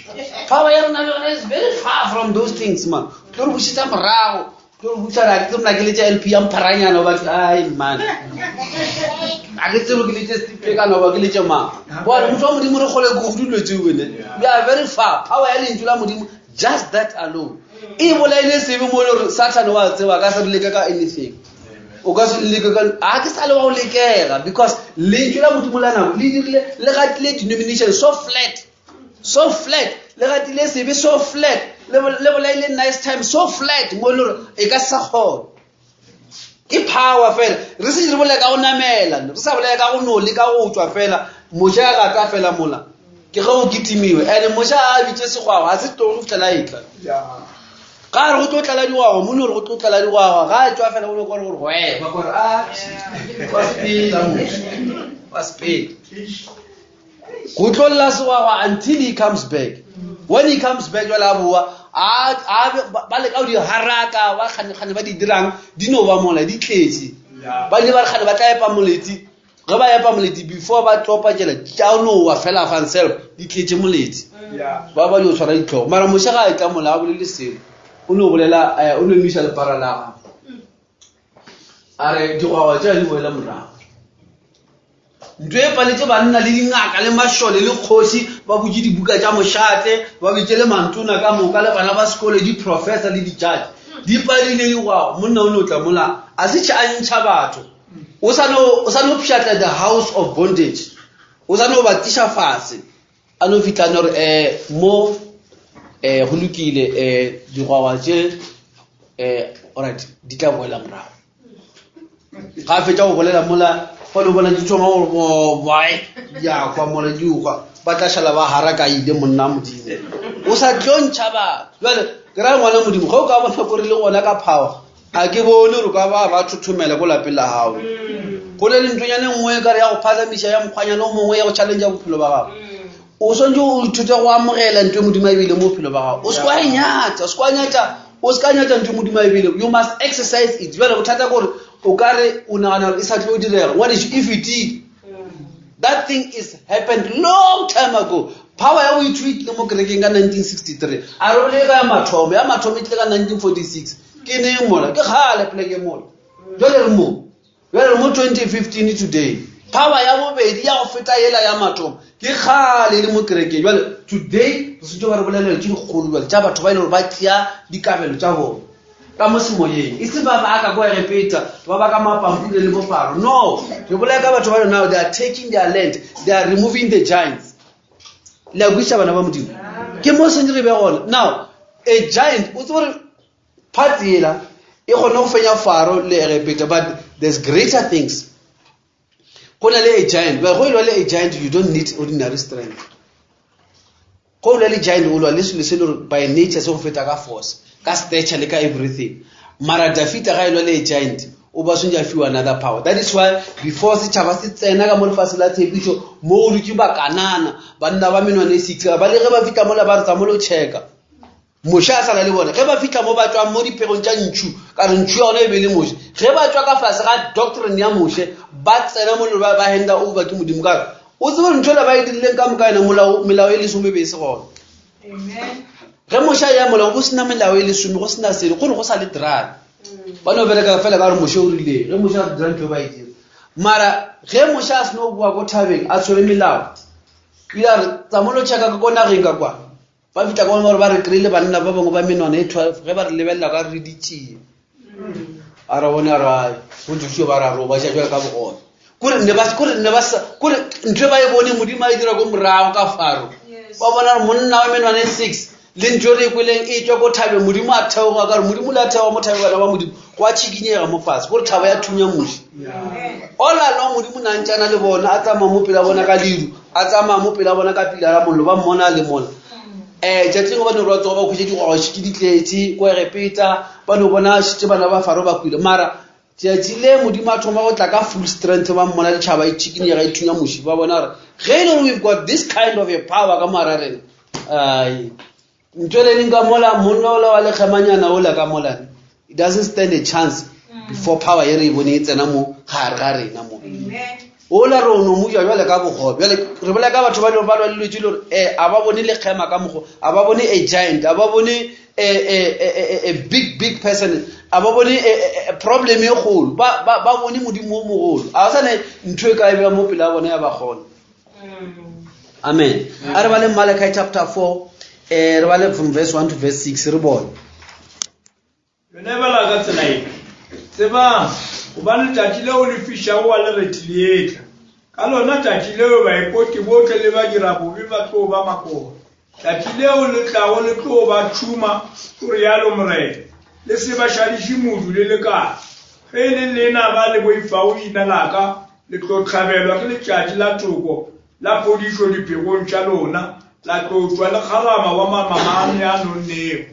Power ya rona le yona is very far from those things, man. Tlo re bušetša morago, tlo re buša ra ke tsebe na ke letša LP ya mpharanyana goba ke, ai man. A ke tsebe ke letše Steve Pekana goba ke letše mang. Bone motho wa Modimo re kgole kudu dilo tseo bene. We are very far. Power ya lentšu la Modimo, just that alone. E bolaile sebe mo e le gore Satan wa tseba a ka se re leke ka anything. O ka se leke ka, a ke sa le wa go lekega, because lentšu la Modimo la nako le dirile, le gatile denomination so flat, so flat, le gatile sebe so flat, le bolaile nice time so flat, mo e le gore e ka se sa kgona. Ke power fela. Re se re bolela ka go namela, re sa bolela ka go no leka go tšwa fela. Moshe a gata fela mola ke ge go kitimiwe and Moshe a bitše segwagwa a se tloge go fitlhela e tla ga a re go tlo tlala digwagwa mone gore go tlo tlala digwagwa ga a tswa fela go kore gore gwe ba kore a wa sepela Moshe wa sepela go tlo lla segwagwa until he comes back when he comes back jale a boa ba leka go di haraka ba kgane ba di dirang di no ba mola di tletse ba ile ba re kgane ba tla epa moletsi ge ba epa moleti before ba tlopa tšela tša nowa fela fanselo di tletše moleti ba ba dio tshwara ditlhogo mara moše ga a etla mola a bolele selo o no bolela eh, o no emisa lepara la gagwe a re digwagwa tša di boela morago ntho e paletše banna le dingaka le mašole le kgoši ba butše dibuka tša mošate ba bitše le mantona ka moka le bana ba sekolo di-professor le di-judge di padile digwagwa monna o ne o tla mola a se tšhe a ntšha batho o sa no o sa no pšhatla the house of bondage o sa no ba tliša fase a no fitlha no re eh mo eh go lokile eh digwagwa tše eh alright di tla boela morago ga a fetša go bolela mola fa le bona di thoma gore boy ya kwa mola di kwa ba tla šala ba hara ka ile monna modimo o sa tlo ntšha batho jale ke raya ngwana modimo ge o ka bona kore le gona ka power a ke bone gore ka ba ba thothomela ko lapeng la gago go le lentsonyane nngwe ka re ya go phatlamiša ya mokgwanyana o mongwe ya go challenge bophelo ba gago o swanetse o ithute go amogela ntho e modimo a ebile mo bophelo ba gago o se kwa e nyatša o se kwa nyatša o se ka nyatša ntho e modimo a ebile you must exercise it jale bothata ke gore o ka re o nagana gore e sa tlo direga ngwaneso e fetile that thing is happened long time ago power ya boithu e tlile mo kerekeng ka 1963 a re bole ka ya mathomo ya mathomo e tlile ka 1946 ke neng mola ke kgale poleke mola jale re mo jale re mo 2015 today power ya bobedi ya go feta yela ya mathomo ke kgale e le mo kerekeng jale today re setse ba re bolelela tse dikgolo jale tša batho ba e le gore ba tšea dikabelo tša bone ka mo semoyeng e se ba ba ka kwa egepeta ba ba ka mapampule le bofaro no re bolaya ka batho ba now they are taking their land they are removing the giants le a kwiša bana ba modimo ke mo sentse re be gona now a giant o tse gore part ela e kgone go fenya faro le egepeta but there's greater things go na le a giant but go e lwa le a giant you don't need ordinary strength go lwa le giant o lwa le selo se le gore by nature se go feta ka force ka stature le ka everything mara dafita ga e lwa le a giant o ba swantse a fiwa another power that is why before setšhaba se tsena ka mo lefatshe la tshepišo mo go dutse bakanana banna ba menwana e six ba le ge ba fitlha mola ba re tsa mo lo checka Moshe a sala le bona ge ba fihla mo ba tšwang mo diphegong tša ntšhu ka re ntšhu ya gona e be le Moshe ge ba tšwa ka fase ga doctrine ya Moshe ba tsena mo ba ba handa over ke Modimo ka re o tsebe ntho ela ba e dirileng ka moka yona molao melao e lesome e be e se gona ge Moshe a ya molao go sena melao e lesome go sena selo gore go sa le dry ba no bereka fela ka gore Moshe o rile ge Moshe a dira ntho e ba e dira mara ge Moshe a seno boa ko thabeng a tshwere melao o ile a re tsamolo checka ka ko nageng ka kwa ba fihla ka gore ba re kry-ile banna ba bangwe ba menwana e twelve ge ba re lebelela ka re ditšie a re bone a re go joshua ba re ro ba ja jale ka bogone kore ne ba kore ne ba sa kore ntho e ba e bone modimo a e dira ko morago ka faro ba bona gore monna wa menwana e six le ntho e re e kweleng e tswa ko thabeng modimo a theoga ka gore modimo le a theoga mo thabeng bana ba modimo go a tšhikinyega mo fatshe gore thaba ya thunya moši all along modimo na ntšana le bona a tsamaya mo pela bona ka leru a tsamaya mo pela bona ka pila la mollo ba mmona a le mola um tšatši lengwe ba ne ba tsoga ba kgwetše digwagwa ke di tletše ko egepeta ba no bona šetše bana ba faro ba kwile mara tšatši le modimo a thoma go tla ka full strength ba mmona ditšhaba e tšhikinyega e thunya moši ba bona gore ge e le gore we've got this kind of a power ka moara rena ai ntho e le leng ka mola monna ola wa lekgemanyana ola ka molane it doesn't stand a chance before power e re e bone e tsena mo gare ga rena mo ola re o no mo ja jwale ka bogobe jale re bolela ka batho ba le ba lwa le lwetse le gore um a ba bone lekgema ka mokgo a ba bone a giant a ba bone a big big person a ba bone problem e kgolo ba bone modimo o mogolo a sa ne ntho e ka e beya mo pele a bone ya ba kgona amen a re bale malachi chapter 4 um re bale from verse 1 to verse 6 re bone Yona e bala ka tsela ye, Tsebang, gobane letšatši leo le fišago wa lereti le etla. Ka lona tšatši leo baipoti bohle le badirabobe ba tlo ba makoba. Tšatši leo le tlago le tlo ba tšhuma, o realo Morena, le se ba šadiše modu le lekala. Ge e le lena ba le boifago ina la ka, le tlo hlabelwa ke letšatši la toko. la phodišo diphegong tša lona, la tlotšwa le kgarama wa mamamane a nonnego.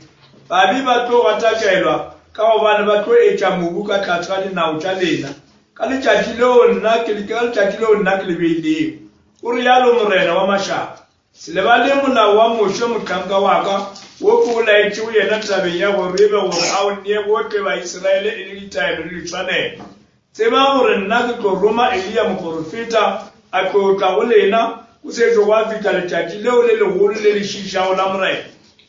Babi ba tlo gatakelwa, ka gobane ba tlo etša mobu ka tlase ga dinao tša lena, ka letšatši leo nna ke ka letšatši leo nna ke le beilego. O realo Morena wa mašaba. Se lebale molao wa Moshe mohlanka wa ka, wo ke o laetšego yena tabeng ya Horebe gore a o nee bohle Baisraele e le ditaelo le ditshwanelo. Tseba gore nna ke tlo roma Eliya moporofeta, a tlo tla go lena, go sešo gwa fihla letšatši leo le legolo le le šiišago la Morena.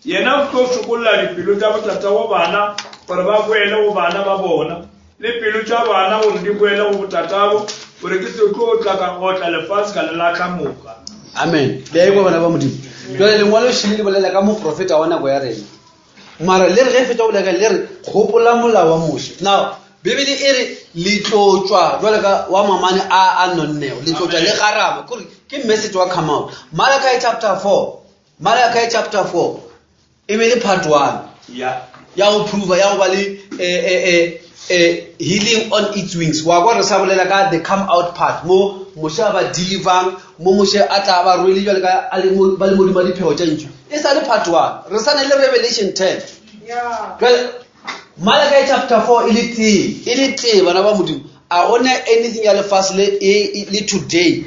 Yena o tlo sokolla dipelo tša botatago bana gore ba boele go bana ba bona, le pelo tša bana gore di boele go botatabo, gore ke se tlo tla ka otla lefase ka le lahla moka. Amen. Le a ekwa bana ba Modimo. Jwale lengwalo šele le bolela ka moprofeta wa nako ya rena. Mara le re ge fetša go bolela ka le re gopola molao wa Moshe. Now Bibele e re le tlo tšwa jwale ka wa mamane a a nonnego, le tlo tšwa le garama. Kore ke message wa come out. Malachi chapter 4. Malachi chapter 4 e be le part 1 Ya. ya go prova ya go ba le eh, eh, eh, eh, healing on its wings wa kwa re sa bolela ka the come out part mo moshe a ba deliverang mo moshe a tla ba rwele jwale ka a le mo- ba le modimo a diphego tša ntšu e sa le part 1 re sa ne le revelation 10 jwale Malachi chapter 4 e le tee e le tee bana ba modimo a gona anything ya lefase le e- e- le today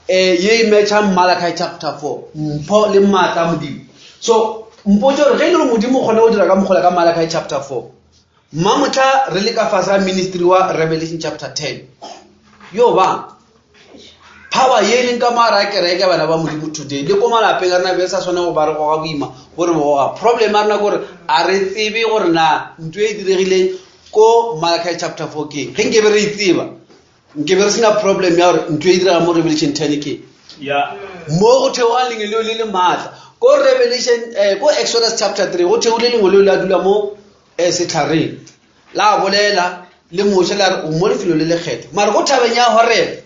um ye e matchang Malachi chapter 4 mpho le maatla a modimo so mpotse gore ge e le gore modimo o kgone go dira ka mokgola ka Malachi chapter 4 mmamotlha re le ka fase ga ministry wa revelation chapter 10 yo ba power ye e leng ka moara a kereke bana ba modimo today le ko malapeng a rena be sa swane go ba re goga boima gore bogoga problem a rena kore a re tsebe gore na ntho e diregileng ko Malachi chapter 4 keng ge nkebe re e tseba nkebe re sena problem ya gore ntho e direga mo revelation 10 keng Ya. mo go theoga lengwe leo le le maatla ko revelation eh, ko exodus chapter 3 go theogile lengwe leo la dula mo eh, setlhareng la bolela le moshe la re o mo lefelo le lekgetho mare ko thabeng ya horebe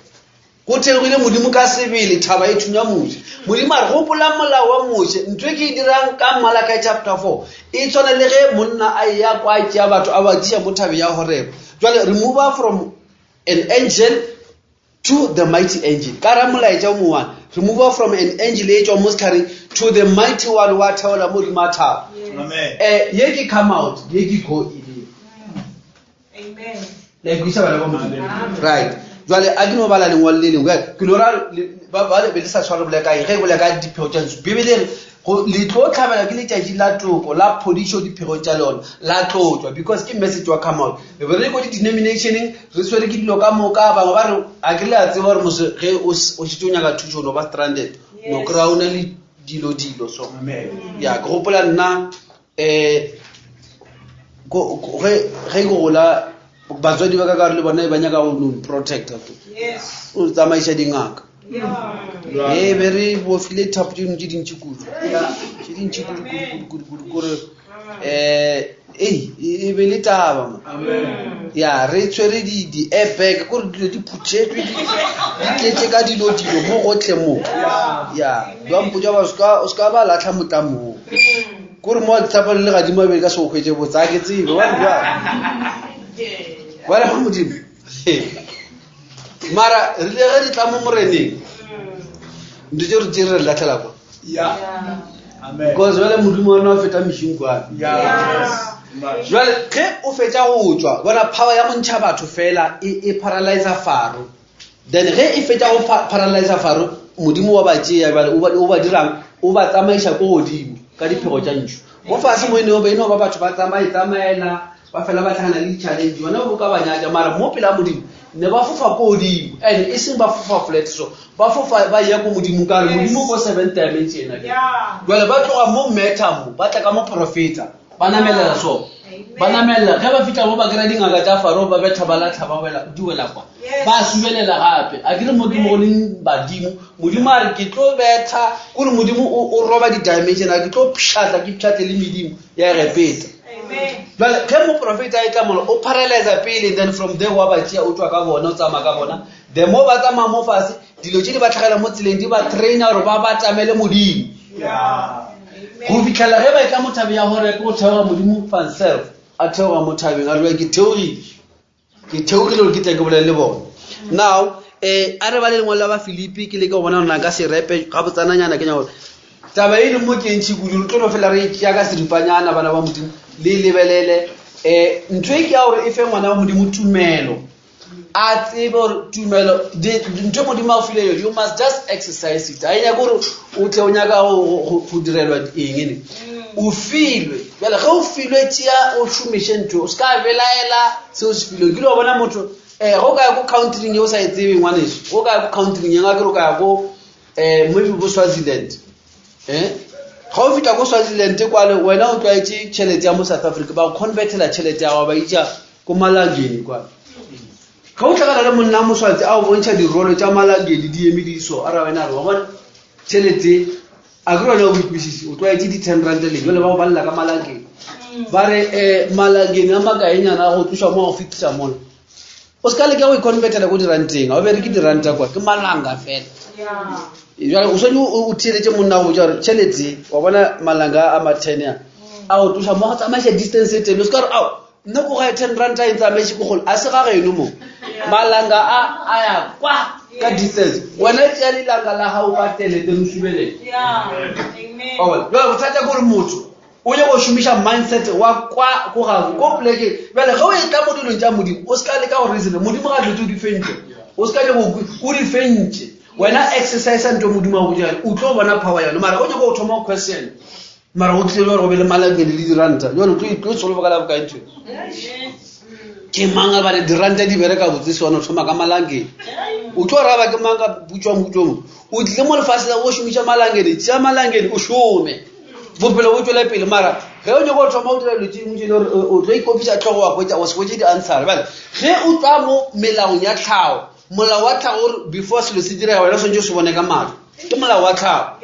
go theogile modimo ka sebele thaba e thunya moshe modimo a re gopola molao wa moshe ntho e ke e dirang ka Malachi chapter 4 e tshwana le ge monna a eya kwa a tšea batho a ba tliša mo thabeng ya horebe jwale re move from an angel to the mighty angel ka ra molaetša o mongwana re move from an angel e tswang mo setlhareng to the mighty one wa theola mo godimo a thaba Amen. um ye ke come out ye ke go in Amen. la ikwisa bana ba modimo right jwale a ke no bala lengwalo le lengwe ke no ra le- ba ba le be le sa tshware bolela ka eng ge e bolela ka diphego tša ntsho bibele e re go le tlo tlhabela ke letšatši la toko la phodišo diphegong tša lona la tlotšwa because ke message wa come out re be re le ko di-denominationeng re swere ke dilo ka moka bangwe ba re a ke le a tseba gore mose ge o s- o šetše o nyaka thušo o no ba stranded no kry-a o na le dilo dilo so Amen. ya ke gopola nna um ge ge ke gola batswadi ba ka ka gore le bona ba nyaka go no protecta Yes. o tsamaiša dingaka Yeah. ee be re bofile thapo tše dingwe tše dintši kudu tše dintši kudu kudu kudu kudu kudu kore um ei e be le taba mo Amen. ya re tshwere di-airbag kore dilo di phuthetšwe di tletše ka dilo dilo mo gotlhe mo ya ba mpotsa ba o seka ba latlha motla moo kore mo tshapa le legadimo a be ka se o hwetše botsa a ke tsebe wa bjang ba re ga modimo mara re ile ge re tla mo moreneng ntho tse re tse re latlhela kwa Ya. Amen. because jale modimo wa nna o feta mešing kwane Ya. Yes. jale ge o fetša go tswa bona power ya go ntšha batho fela e, e paralyza faro then ge e fetša go paralyza faro modimo wa ba tšea bjale o ba- o ba dirang o ba tsamaiša ko godimo ka diphego tša ntšho mo fase mo e ne e no ba batho ba tsamaye tsamaela ba fela ba tlhagana le di-challenge bona bo ka ba nyatša mara mo pele a modimo ne ba fofa ko godimo and e seng ba fofa flat so ba fofa ba ya ko modimo ka re modimo ko seventh dimension ena Yeah. jale ba tloga mo meta mo ba tla ka mo profeta ba namelela so ba namelela ge ba fitlha mo ba kry-a dingaka tša faro ba betha ba latlha ba wela di wela kwa Yes. ba subelela gape a kere mo ke mo go leng badimo modimo a re ke tlo betha kore modimo o o roba di-dimension a ke tlo pšhatla ke pšhatle le medimo ya egepeta Amen. jale ge moprofeta a e tla mola o paralyza pele then from there wa ba tšea o tswa ka bona o tsamaya ka bona the more ba tsamaya mo fase dilo tše di ba tlhagela mo tseleng di ba traina gore ba ba tlamele modimo Ya. go fitlhela ge ba e tla mo thabeng ya gore ke go theoga modimo fanself a theoga mo thabeng a re ke theogile ke theogile gore ke tle ke bolele le bona now Um a re ba le lengwalo la ba Filipi ke leke go bona gore na ka se repe gabotsananyana ke nyaka gore taba e leng mo ke ntšhi kudu re tlo no fela re e tšea ka seripanyana bana ba modimo le e lebelele um ntho e ke ya gore e fe ngwana wa modimo tumelo a tsebe gore tumelo ntho e modimo a o file yone you must just exercise it a e nyake gore o tle o nyaka go direlwa eng ne o filwe bjale ge o filwe tšea o šomiše ntho o se ka belaela se o se filwe kile wa bona motho um ge o ka ya ko countryng e o sa e tsebeng ngwaneso ge o ka ya ko countryng e ngakere o ka ya ko um maybe bo swaziland um ga o fitlha ko swaziland kwale wena o tlwaetse tšhelete ya mo south africa ba go convertela tšhelete ya gago ba itša ko malangeni kwale ge o tlhakana le monna a moswatse a o bontšha dirolo tša malangeni di eme di so a ra wena a re wa bona tšhelete a ke rone o ikwisise o tlwaetse di-ten rand le jale ba go balela ka malangeni ba re um malangeni a makaenyana a go tloša mo a go fetisa mola o se ka leka go iconvertela ko diranteng ga o bereke diranta kwa ke malanga fela jale o swanetse o theeletse monna go botsa gore tšhelete wa bona malanga a ma-ten a a go tloša mo go tsamaisa distance e tele o se ka re ao nna ko gae ten ranta e ntsamaise ko gole a se ga geno mo malanga a a ya kwa ka distance wena tšea lelanga la gago patele then o subelele jale bothata ke gore motho o nyaka go šomiša mindset wa kwa ko gago ko polekeng bjale ge o e tla mo dilong tša modimo o se ka leka go reasona modimo ga tlotse o di fentše o se ka nyaka o di fentše wena exercise nto modimo a go botša o tlo bona power yone mara o nyaka go thoma go question mara go tlile gore go be le malangene le diranta jale o tlo tsholofa ka la bokae ntho ke mang a bane diranta di bereka botse sone o thoma ka malangene o tlo raba ke mang ka butswang butswang o tlile mo lefatshe la o šomiša malangene tšea malangene o šome bophelo bo tswele pele mara ge o nyako o thoma o dira dilo tse dingwe tse gore o tlo ikopisa tlhogo wa hwetša o se hwetše di-answer bjale ge o tswa mo melaong ya tlhago molao wa tlhago gore before selo se direga wena o swanetše o se bone ka matlho ke molao wa tlhago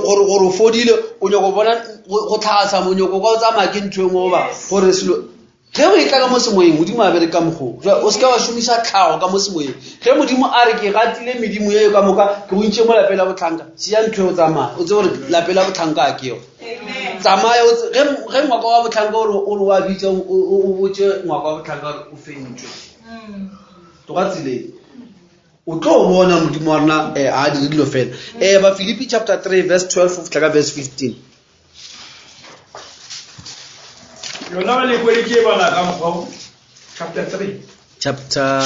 gore o fodile o nyako bona go tlhagasa monyoko kwa o tsamaya ke ntho e nngwe goba gore selo ge o etla ka mo semoyeng modimo a bereka mogoo o seka wa šomiša tlhago ka mo semoyeng ge modimo a re ke gatile medimo eo ka moka ke go ntšhe mo lapeng la botlhanka tšea ntho e o tsamaya o tsebe gore lapeng la botlhanka a keo tsamaya ge ngwaka wa botlhanka o re wa bitsa o botse ngwaka wa botlhanka gore o fentšwe tloga tseleng o tlo bona modimo wa rena um a dire dilo fela um bafilipi chapter 3 verse 12 go fitlha ka verse 15 yona ba le kweditše bala ka mokgwa o chapter 3 chapter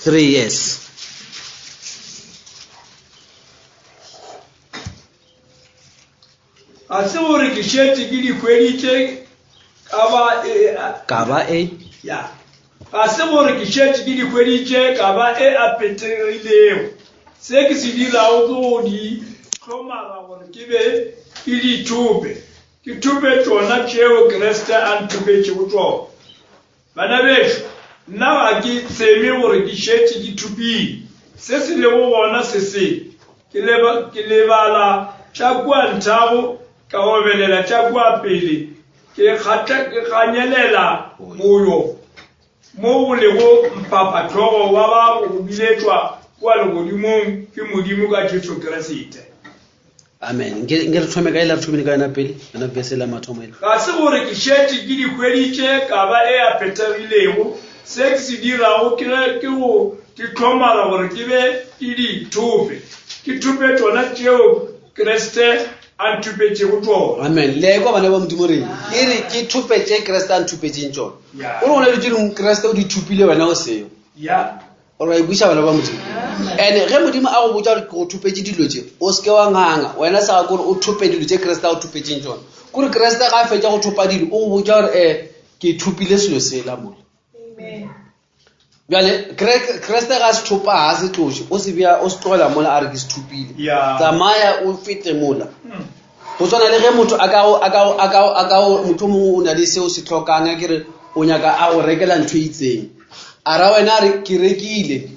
3 yes ga se gore ke šetše ke di hweditše ka ba e ka ba e ya ga se gore ke šetše ke di hweditše ka ba e a phethegilego se ke se dirago ke go di hlomara gore ke be ke di thope ke thope tšona tšeo Kriste a nthopetšego tšona Bana bešo, nna ga ke tsheme gore ke šetše ke thopile. Se se lego gona se se, ke leba, ke lebala tša kua nthago, ka obelela tša kua pele, ke kgatla, ke ganyelela boyo mo go lego mphaphahlogo wa ba go biletšwa kua legodimong ke Modimo ka Jesu Kriste. amen nke nke re thome ka e la re thomile ka yona pele yona bese la mathomo ele Ga se gore ke šetše ke di hweditše ka ba e a phethegilego. Se ke se dirago ke ge ke go di hlomara gore ke be ke di thope, ke thope tšona tšeo Kriste a nthopetšego tšona. Amen. Le a ekwa bana ba Modimo reng? E re ke thope tše Kriste a nthopetšeng tšona. Ya. O re go na le tše dingwe Kriste o di thopile wena o seo. Ya. Gore wa ikweša bana ba Modimo. And ge Modimo a go botša gore ke go thopetše dilo tše, o seke wa nganga. Wena sa ga kore o thope dilo tše Kriste a go thopetšeng tšona. Kore Kriste ga a fetša go thopa dilo, o go botša gore eh ke thopile selo sela mola. Bjale Kriste ga a se thopa ga se tloše, o se bea o se tlogela mola a re ke se thopile. Ya. Tsamaya o fete mola. Go swana le ge motho a ka go a ka go a ka go a ka go motho mongwe o na le seo se tlhokang a ke re o nyaka a go rekela ntho e itseng. A ra wena a re ke rekile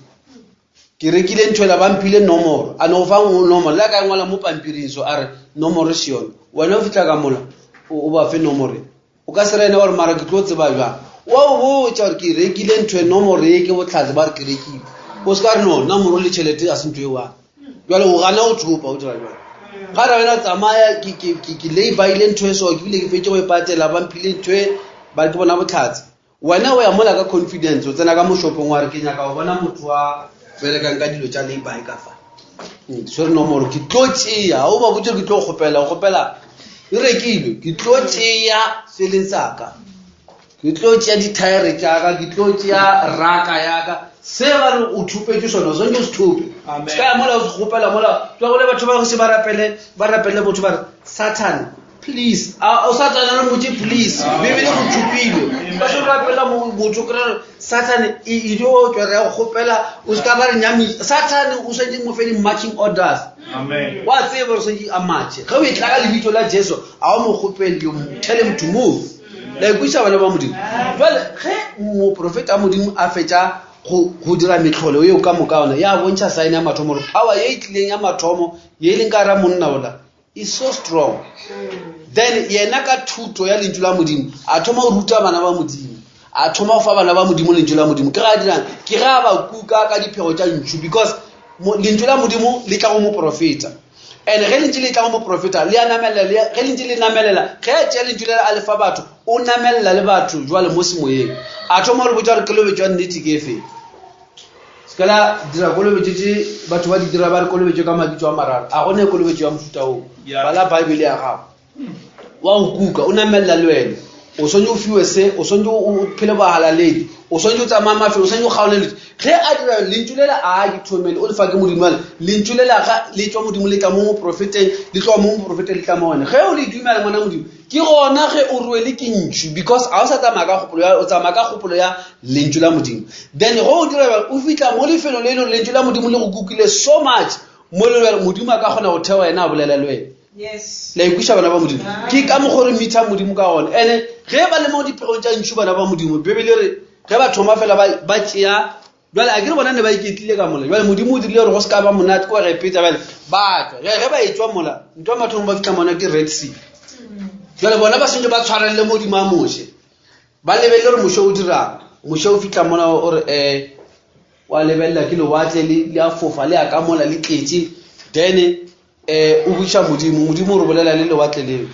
ke rekile ntho ela ba mphile nomoro a no go fa nomoro le a ka e ngwala mo pampiring so a re nomoro se yone wena o fitlha ka mola o ba fe nomoro e. O ka se re ene gore mara ke tlo tseba bjang wa o botša gore ke rekile ntho e nomoro e ke botlhatse ba re ke rekile o se ka re no nomoro le tšhelete a se ntho e one jale o gana go thopa o dira jalo ga re wena tsamaya ke laybaile ntho e so ke bile ke fetse go e patela ba mphile ntho e ba ke bona botlhatse. Wena o ya mola ka confidence, o tsena ka mo shopong wa re ke nyaka go bona motho wa berekang ka dilo tša labor ka fa. Ke tshwere nomoro, ke tlo tšea, o ba botse ke tlo kgopela, o kgopela e rekilwe, ke tlo tšea se leng sa ka. Ke tlo tšea dithaere tša ka, ke tlo tšea raka ya ka. Se ba re o thupetše sona, o swanetše o se thope. Amen. Se ka ya mola o se kgopela mola, tšwa go le batho ba se ba rapele, ba rapele motho ba re Satan please a o satane re motse please bibele go thupilwe ba se rapela motho kry re satane e dio tswa re ya go kgopela o se ka ba re nyamisa satane o swantse mo fe di-marching orders Amen. wa tseba gore swantse a matše ge o e tla ka lebitso la jesu a o mo kgopele you tell him to move la ikweša bana ba modimo jale ge moprofeta wa modimo a fetša go go dira metlholo eo ka moka ona ya bontšha sign ya mathomo gore power ye e tlileng ya mathomo ye e leng ka gara monna ola is so strong. Then yena ka thuto ya lentšu la Modimo a thoma go ruta bana ba Modimo, a thoma go fa bana ba Modimo lentšu la Modimo. Ke ga a dirang? Ke ga a ba kuka ka diphego tša ntšhu because lentšu la Modimo le tla go moprofeta. And ge lentšu le tla go moprofeta le a namelela, ge lentšu le namelela, ge a tšea lentšu lela a le fa batho, o namelela le batho jwale mo semoyeng. A thoma go re botša gore kolobetšo ya nnete ke efe. Se ka la dira kolobetšo tše batho ba di dira ba re kolobetšo ka mabitso a mararo. A go ne kolobetšo ya mofuta oo. Bala Bible ya gago. Wa go kuka, o namelela le wena. O swanetše o fiwe se, o swanetše o phele bohalaledi, o swanetše o tsamaye mafelo, o swanetše o kgaole lentšu. Ge a dira lentšu lela a ke thomele, o lefa ke Modimo jwale. Lentšu lela ga le tšwa Modimo le tla mo moprofeteng, le tloga mo moprofeteng le tla mo wena. Ge o le dumela ngwana Modimo, Ke gona ge o rwele ke ntšhu because ga o sa tsamaya ka kgopolo ya o tsamaya ka kgopolo ya lentšu la Modimo. Then ge o dira bjalo o fihla mo lefelong le e leng lentšu la Modimo le go kukile so much mo le bjalo Modimo a ka kgona go thewa yena a bolela le wena. Yes. La ikweša bana ba Modimo. Ke ka mokgwa re meet-a Modimo ka gona. Ene ge ba le mo diphegong tša ntšhu bana ba Modimo, Bibele re ge ba thoma fela ba tšea Bjale a ke re bona ne ba iketlile ka mola. Bjale Modimo o dirile gore go se ka ba monate ko Egepeta. Bjale ba tšwa. Bjale ge ba etšwa mola, ntho ya mathomo ba fihla mona ke Red Sea. Bjale bona ba sentse ba tshwarelele modimo a Moshe. Ba lebelele gore Moshe o dirang. Moshe o fihla mola o re eh wa lebelela ke lewatle le le a fofa le ya ka mola le tletše. Then eh o botša Modimo, Modimo o re bolela le lewatle leo.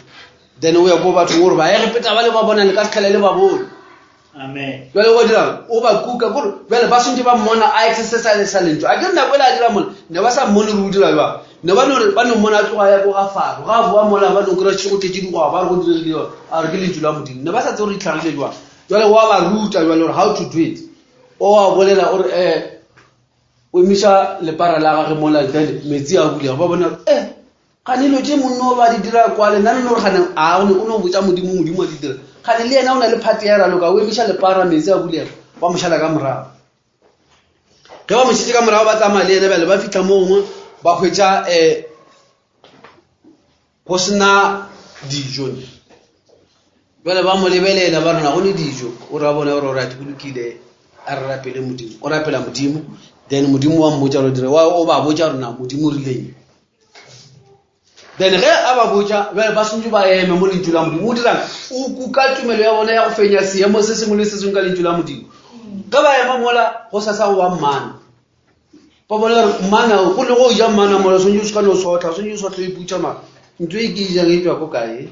Then o ya ko bathong o re ba Egepeta ba le ba bona le ka setlhele le ba bone. Amen. Jwale o dirang? O ba kuka kore jwale ba swantse ba mmona a exercise sa lentšu. A ke re nako ele a dira mola ne ba sa mmone gore o dira jwang. Ne ba no re ba no mmona a tloga ya ko ga Faro. Ga a boa mola ba no kry-a go tletše digwaba ba re go diregile jwang. A re ke lentšu la Modimo. Ne ba sa tsebe gore di tlhagile jwang. Jwale wa ba ruta jwale gore how to do it. O a bolela o re eh o emiša lepara la gage mola then metsi a bulega ba bona eh Gane dilo tše monno o ba di dira kwale, nna le no re gane a o ne o no botša Modimo, Modimo a di dira. Gane le yena o na le phate ya raloka, o emiša lepara, meetse a bulega, ba mo šala ka morago. Ge ba mo šetše ka morago ba tsamaya le yena bjale ba fihla mo gongwe ba hwetša um go sena dijo. Bjale ba mo lebelela ba re na go ne dijo, o ra bona gore right go lokile a re rapele Modimo. O rapela Modimo, then Modimo wa mmotša gore dire, o ba botša gore na Modimo o rileng. Then ge a ba botša, bjale ba swanetše ba eme mo lentšu la Modimo. O dirang? O kuka tumelo ya bona ya go fenya seemo se sengwe le se sengwe ka lentšu la Modimo. Ge ba ema mola, go sasa go ba mmana. Ba bona gore mmana o, go le go ja mmana mola, o swanetše o se ka no sotla, o swanetše o sotle o iputša mara ntho e ke e jang e tšwa ko kae?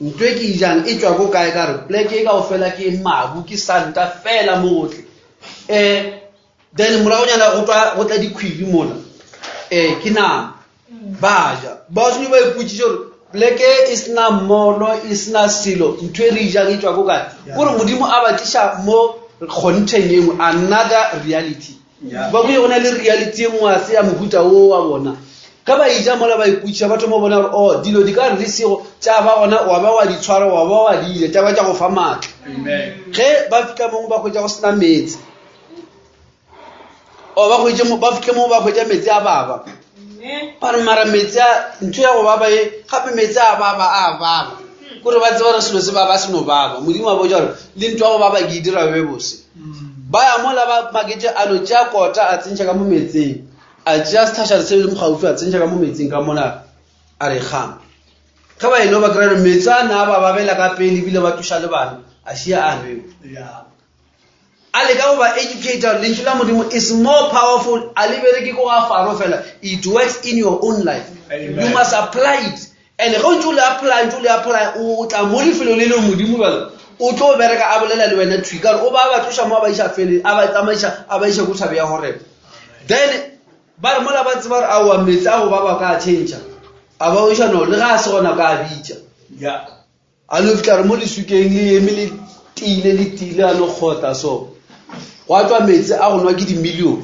Ntho e ke e jang e tšwa ko kae? Ka re pleke e kaofela ke mabu, ke santa fela mo gohle. Um Then moragonyana go tla go tla dikhwiri mola um ke nama ba ja ba sone ba ipotšiše gore pleke e sena mmono e sena selo ntho e re e jang e tswa ko kae kore modimo a ba tliša mo kgontheng e nngwe another reality ba kwe go na le reality e nngwe a se ya mohuta o wa bona ge ba ija mola ba ipotšiša ba thoma bona gore o oh, dilo di ka re di sego tša ba gona wa ba wa di tshwara wa ba wa di ja tša ba tša go fa maatla ge ba fitlha mongwe ba hwetša go sena meetse o ba hwetše ba fihle mo ba hwetša meetse a baba ba re mara meetse a ntho ya go baba e gape meetse a baba a baba kore ba tseba gore selo se baba se no baba modimo a botša gore le ntho ya go baba ke e dira be bose ba ya mola ba maketše a no tšea kota a tsentšha ka mo metseng a tšea setlhašana se le mogaufi a tsentšha ka mo metseng ka mola a re kgang ge ba eno ba kry-a gore meetse a na ba babela ka pele ebile ba tloša le bana a šia a nwewa A leka go ba educator, Lentšu la Modimo is more powerful, a le bereke ko ga Faro fela, it works in your own life. Amen. You must apply it. And ge o ntse o le apply, ntse o le apply, o tla mo lefelong le leng Modimo bjale. o tlo bereka a bolela le wena thwi ka gore o ba ba tloša mo a ba iša fele a ba tsamaiša a ba iša ko thabe ya Horebe. Then ba re mola ba tseba gore aowa meetse a go ba ba ka a change a ba bontšha no le ga a se gona ka a bitša. Yeah. A no fihla re mo leswikeng le eme le tiile le tiile a no kgotla so gwa tswa meetse a go nwa ke dimilione.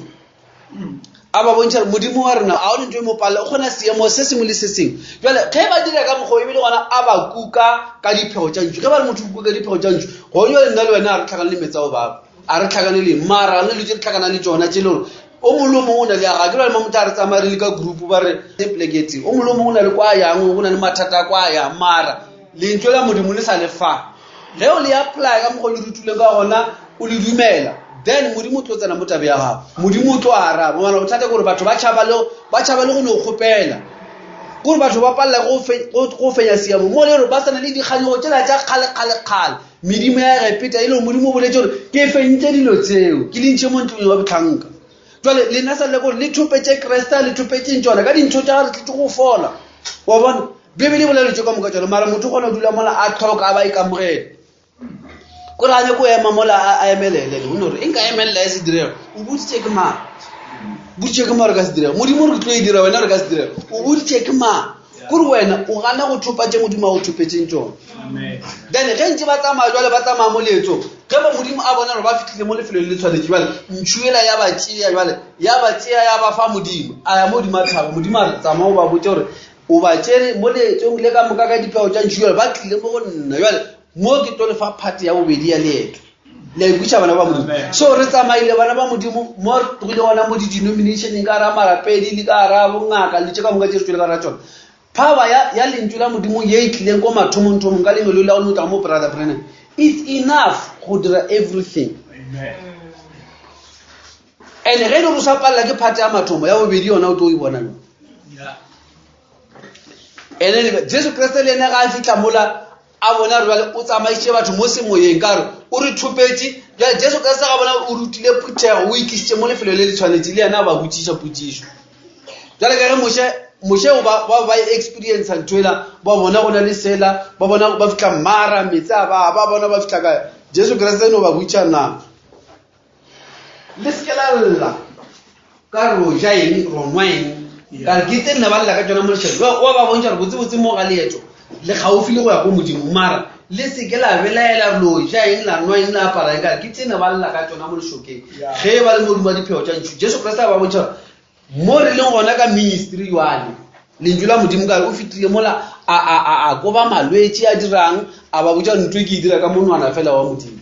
A ba bontšha gore Modimo wa rena ga o ntho e mo palela, o kgona seemo se sengwe le se sengwe. Jwale ge ba dira ka mokgwa o ebile gona a ba kuka ka diphego tša ntšu. Ge ba re motho o kuka ka diphego tša ntšu, gone jwale nna le wena a re tlhakane le meetse ao baba, a re tlhakane le eng, mara ga le dilo tše re tlhakanang le tšona tše le gore o mongwe le o mongwe o na le ya gage. Ke jwale mo motho a re tsamaya re le ka group ba re poleke e tee, o mongwe le o mongwe o na le kwa a yang, go na le mathata a kwa a yang, mara lentšu la Modimo le sa le fa. Ge o le apply ka mokgwa o le rutilweng ka gona, o le dumela, then Modimo o tlo tsena mo tabe ya gago. Modimo o tlo araba. Mara bothata ke gore batho ba tšhaba le ba tšhaba le go no kgopela. Kore batho ba palela go go fenya seemo mo le gore ba sana le dikganyogo tšela tša kgale kgale kgale. Medimo ya Egepeta e le gore Modimo o boletše gore ke fentše dilo tseo, ke di ntšhe mo ntlong ya bohlanka. Jwale lena sa le gore le thopetše Kriste, le thopetšeng tšona ka dintho tša re tletse go fola. Wa bona? Bibele e bolela tše ka moka tšona, mara motho o kgona go dula mola a tlhoka a ba ikamogele. Kore a nyako ema mola a emelele, o no re e nka emelela e se direga. O boditše ke mang? Boditše ke mang gore ka se direga? Modimo re ke tlo e dira, wena re ka se direga. O boditše ke mang? Kore wena o gana go thopa tše Modimo a go thopetšeng tšona. Then ge ntše ba tsamaya jwale ba tsamaya mo leetong, ge ba Modimo a bona gore ba fihlile mo lefelong le tshwanetše, jwale ntšhu ela ya ba tšea, jwale ya ba tšea ya ba fa Modimo. A ya mo godimo a thaba, Modimo a re tsamaya o ba botše gore o ba tšere mo leetong le ka moka ka diphego tša ntšhu, jwale ba tlile mo go nna, jwale mo ke tlo le fa phate ya bobedi ya leeto. Le a ikweša bana ba Modimo? So re tsamaile bana ba Modimo mo re tlogile gona mo di-denominationeng ka gara marapedi le ka gara bongaka le tše ka moka tše re tšwele ka gara tšona. Power ya, ya lentšu la Modimo ye e tlileng ko mathomong-thomong ka lengeloi la go no tla mo Brother Branham, it's enough go dira everything. Amen. And ge e le gore o sa palela ke phate ya mathomo, ya bobedi yona o tlo e bona jang? Yeah. And then Jesu Kriste le ene ga a fihla mola a bona gore bjale o tsamaisitše batho mo semoyeng ka gore o re thopetše. Bjale Jesu Kriste ga bona o rutile phuthego, o itlisitše mo lefelong le le tshwanetše, le yena a ba botšiša potšišo. Bjale ka ge Moshe, Moshe o ba, ba, ba experience ntho ela, ba bona go na le sela, ba bona ba fihla Mara, meetse a ba, ba bona ba fihla kae. Jesu Kriste no ba botša na le se ke la lla ka re o ja eng, ro nwa eng, ka re ke tse nna ba lla ka tšona mo lešabeng. Wa ba bontšha gore botsebotse mo ga leeto le gaufi le go ya ko Modimo, mara le se ke la belaela lo ja eng, la nwa eng, la apara eng, ka re ke tse nna ba lla ka tšona mo lešokeng ge ba le mo godimo ga diphego tša ntšhu. Jesu Kriste a ba bontšha gore mo re leng gona ka ministry jwale, lentšu la Modimo ka re o fetile mola a, a, a, a koba malwetši a dirang, a ba botša ntho e ke e dira ka monwana fela wa Modimo.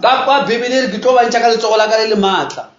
Ka kwa Bibele e re ke tlo ba ntšha ka letsogo la ka le le maatla.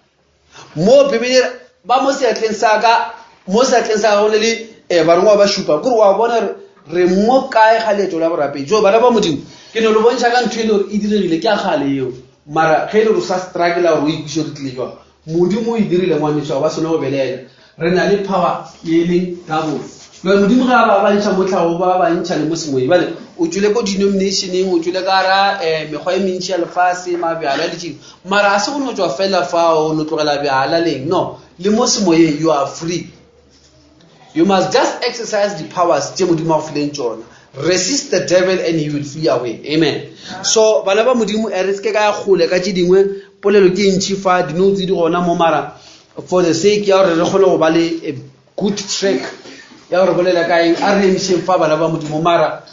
Mo Bibele e re ba mo seatleng sa ka, mo seatleng sa ka go ne le eh, barongwa ba šupa. Kore wa bona re re mo kae ga leeto la borapedi. Jo bana ba Modimo, ke no le bontšha ka ntho e le gore e diregile ke ya kgale eo. Mara ge e le gore o sa struggle gore o ikweše gore tlile jwang. Modimo o e dirile ngwaneso, ga ba swane go belaela. Re na le power ye e leng double. Jwale Modimo ga a ba ba ntšha mo tlhago, ba ba ntšha le mo semoyeng. Jwale o tšwele ko denominationeng, o tšwele ka gara eh, mekgwa e mentši ya lefase, mabjala le tšeo. Mara ga se go no tšwa fela fao, o no tlogela bjala leng. No, le mo semoyeng you are free. You must just exercise the powers tše Modimo a go fileng tšona. Resist the devil and he will flee away. Amen. So bana ba Modimo e re se ke ka ya kgole ka tše dingwe, polelo ke e ntši fa, di-notes di gona mo, mara for the sake ya gore re kgone go ba le a good track ya gore bolela ka eng, a re emišeng fa bana ba Modimo. Mara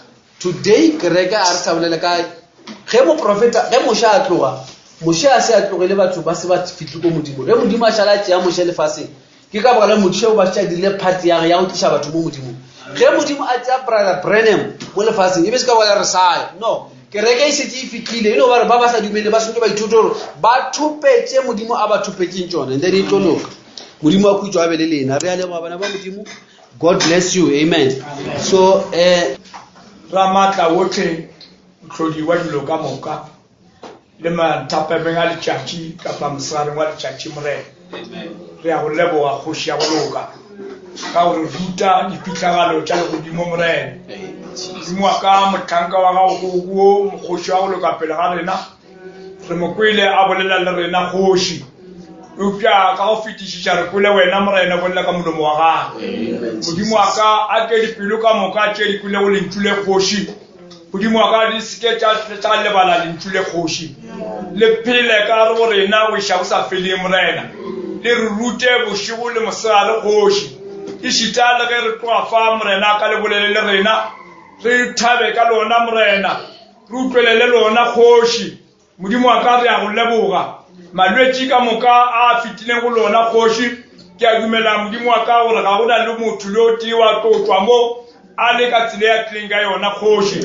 today kereke a re sa bolela ka ge moprofeta, ge Moshe a tloga, Moshe a se a tlogele batho ba se ba fihle ko Modimo. Ge Modimo a šala a tšea Moshe lefaseng, ke ka baka la Moshe o ba šetše a dirile part ya ya go tliša batho mo Modimong. Ge Modimo a tšea Brother Branham mo lefaseng, e be se ka baka la re saya. No, kereke e šetše e fihlile, e no ba re ba ba sa dumele ba swanetše ba ithute gore ba thopetše Modimo a ba thopetšeng tšona, and then e tlo loka. Modimo wa khutšo a be le lena. Re a leboga bana ba Modimo. God bless you. Amen. So, Ramaatla wohle, Mohlodi wa dilo ka moka, le mathapameng a letšatši kapa mosegareng wa letšatši, Morena, re a go leboga, Kgoši ya go loka, ka go re ruta dipitlagalo tša legodimo, Morena. Modimo wa ka, mohlanka wa gago wo, mokgoši wa go loka pele ga rena, re mo kwele a bolela le rena, Kgoši. Eupša ka go fetišiša re kwele wena, Morena, bolela ka molomo wa gago. Modimo wa ka, a ke dipelo ka moka tše di kwelego lentšu le, Kgoši, Modimo wa ka, di se ke tša tša lebala lentšu le kgoši. Le phele ka gare go rena go iša go sa feleng, Morena. Le re rute bošego le mosegare, kgoši. Ešita le ge re tloga fa, Morena, ka le bolele le rena. Re thabe ka lona, Morena. Re utlwelele lona, kgoši. Modimo wa ka, re a go leboga. Malwetši ka moka a a fetileng go lona, Kgoši, ke a dumela, Modimo wa ka, gore ga go na le motho le o tee wa tlo tšwa mo a le ka tsela ya tlileng ka yona, Kgoši.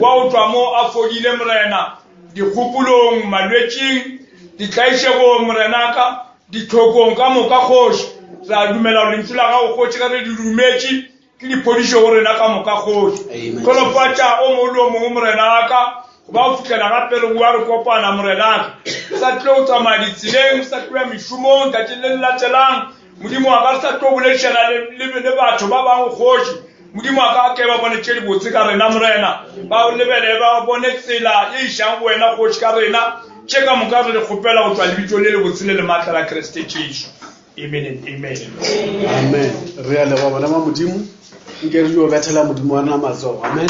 Wa go tšwa mo a fodile, Morena, dikgopolong, malwetšing, ditlaišegong, Morenaka, ditlhokong ka moka, Kgoši. Re a dumela gore Lentšu la Gago, Kgoši, ge re le dumetše, Ke diphodišo go rena ka moka kgoši. Hlolofatša o mongwe le o mongwe Morena wa ka, go ba go fihlela gape re boa re kopana Morena ka. Re sa tlo go tsamaya ditseleng, re sa tlo ya mešomong tšatšing le le latelang. Modimo wa ka, re sa tlo boledišana le, le, le batho ba bangwe kgoši. Modimo wa ka, ke ba bone tše dibotse ka rena Morena. Ba lebele, ba bone tsela ye išang go wena kgoši ka rena. Tše ka moka re di kgopela go tšwa lebitsong le lebotse le le maatla la Kriste Jesu. Amen and amen. Amen. Re a leboga bana ba Modimo. Nke re dio bethela Modimo wa rena matsogo. Amen.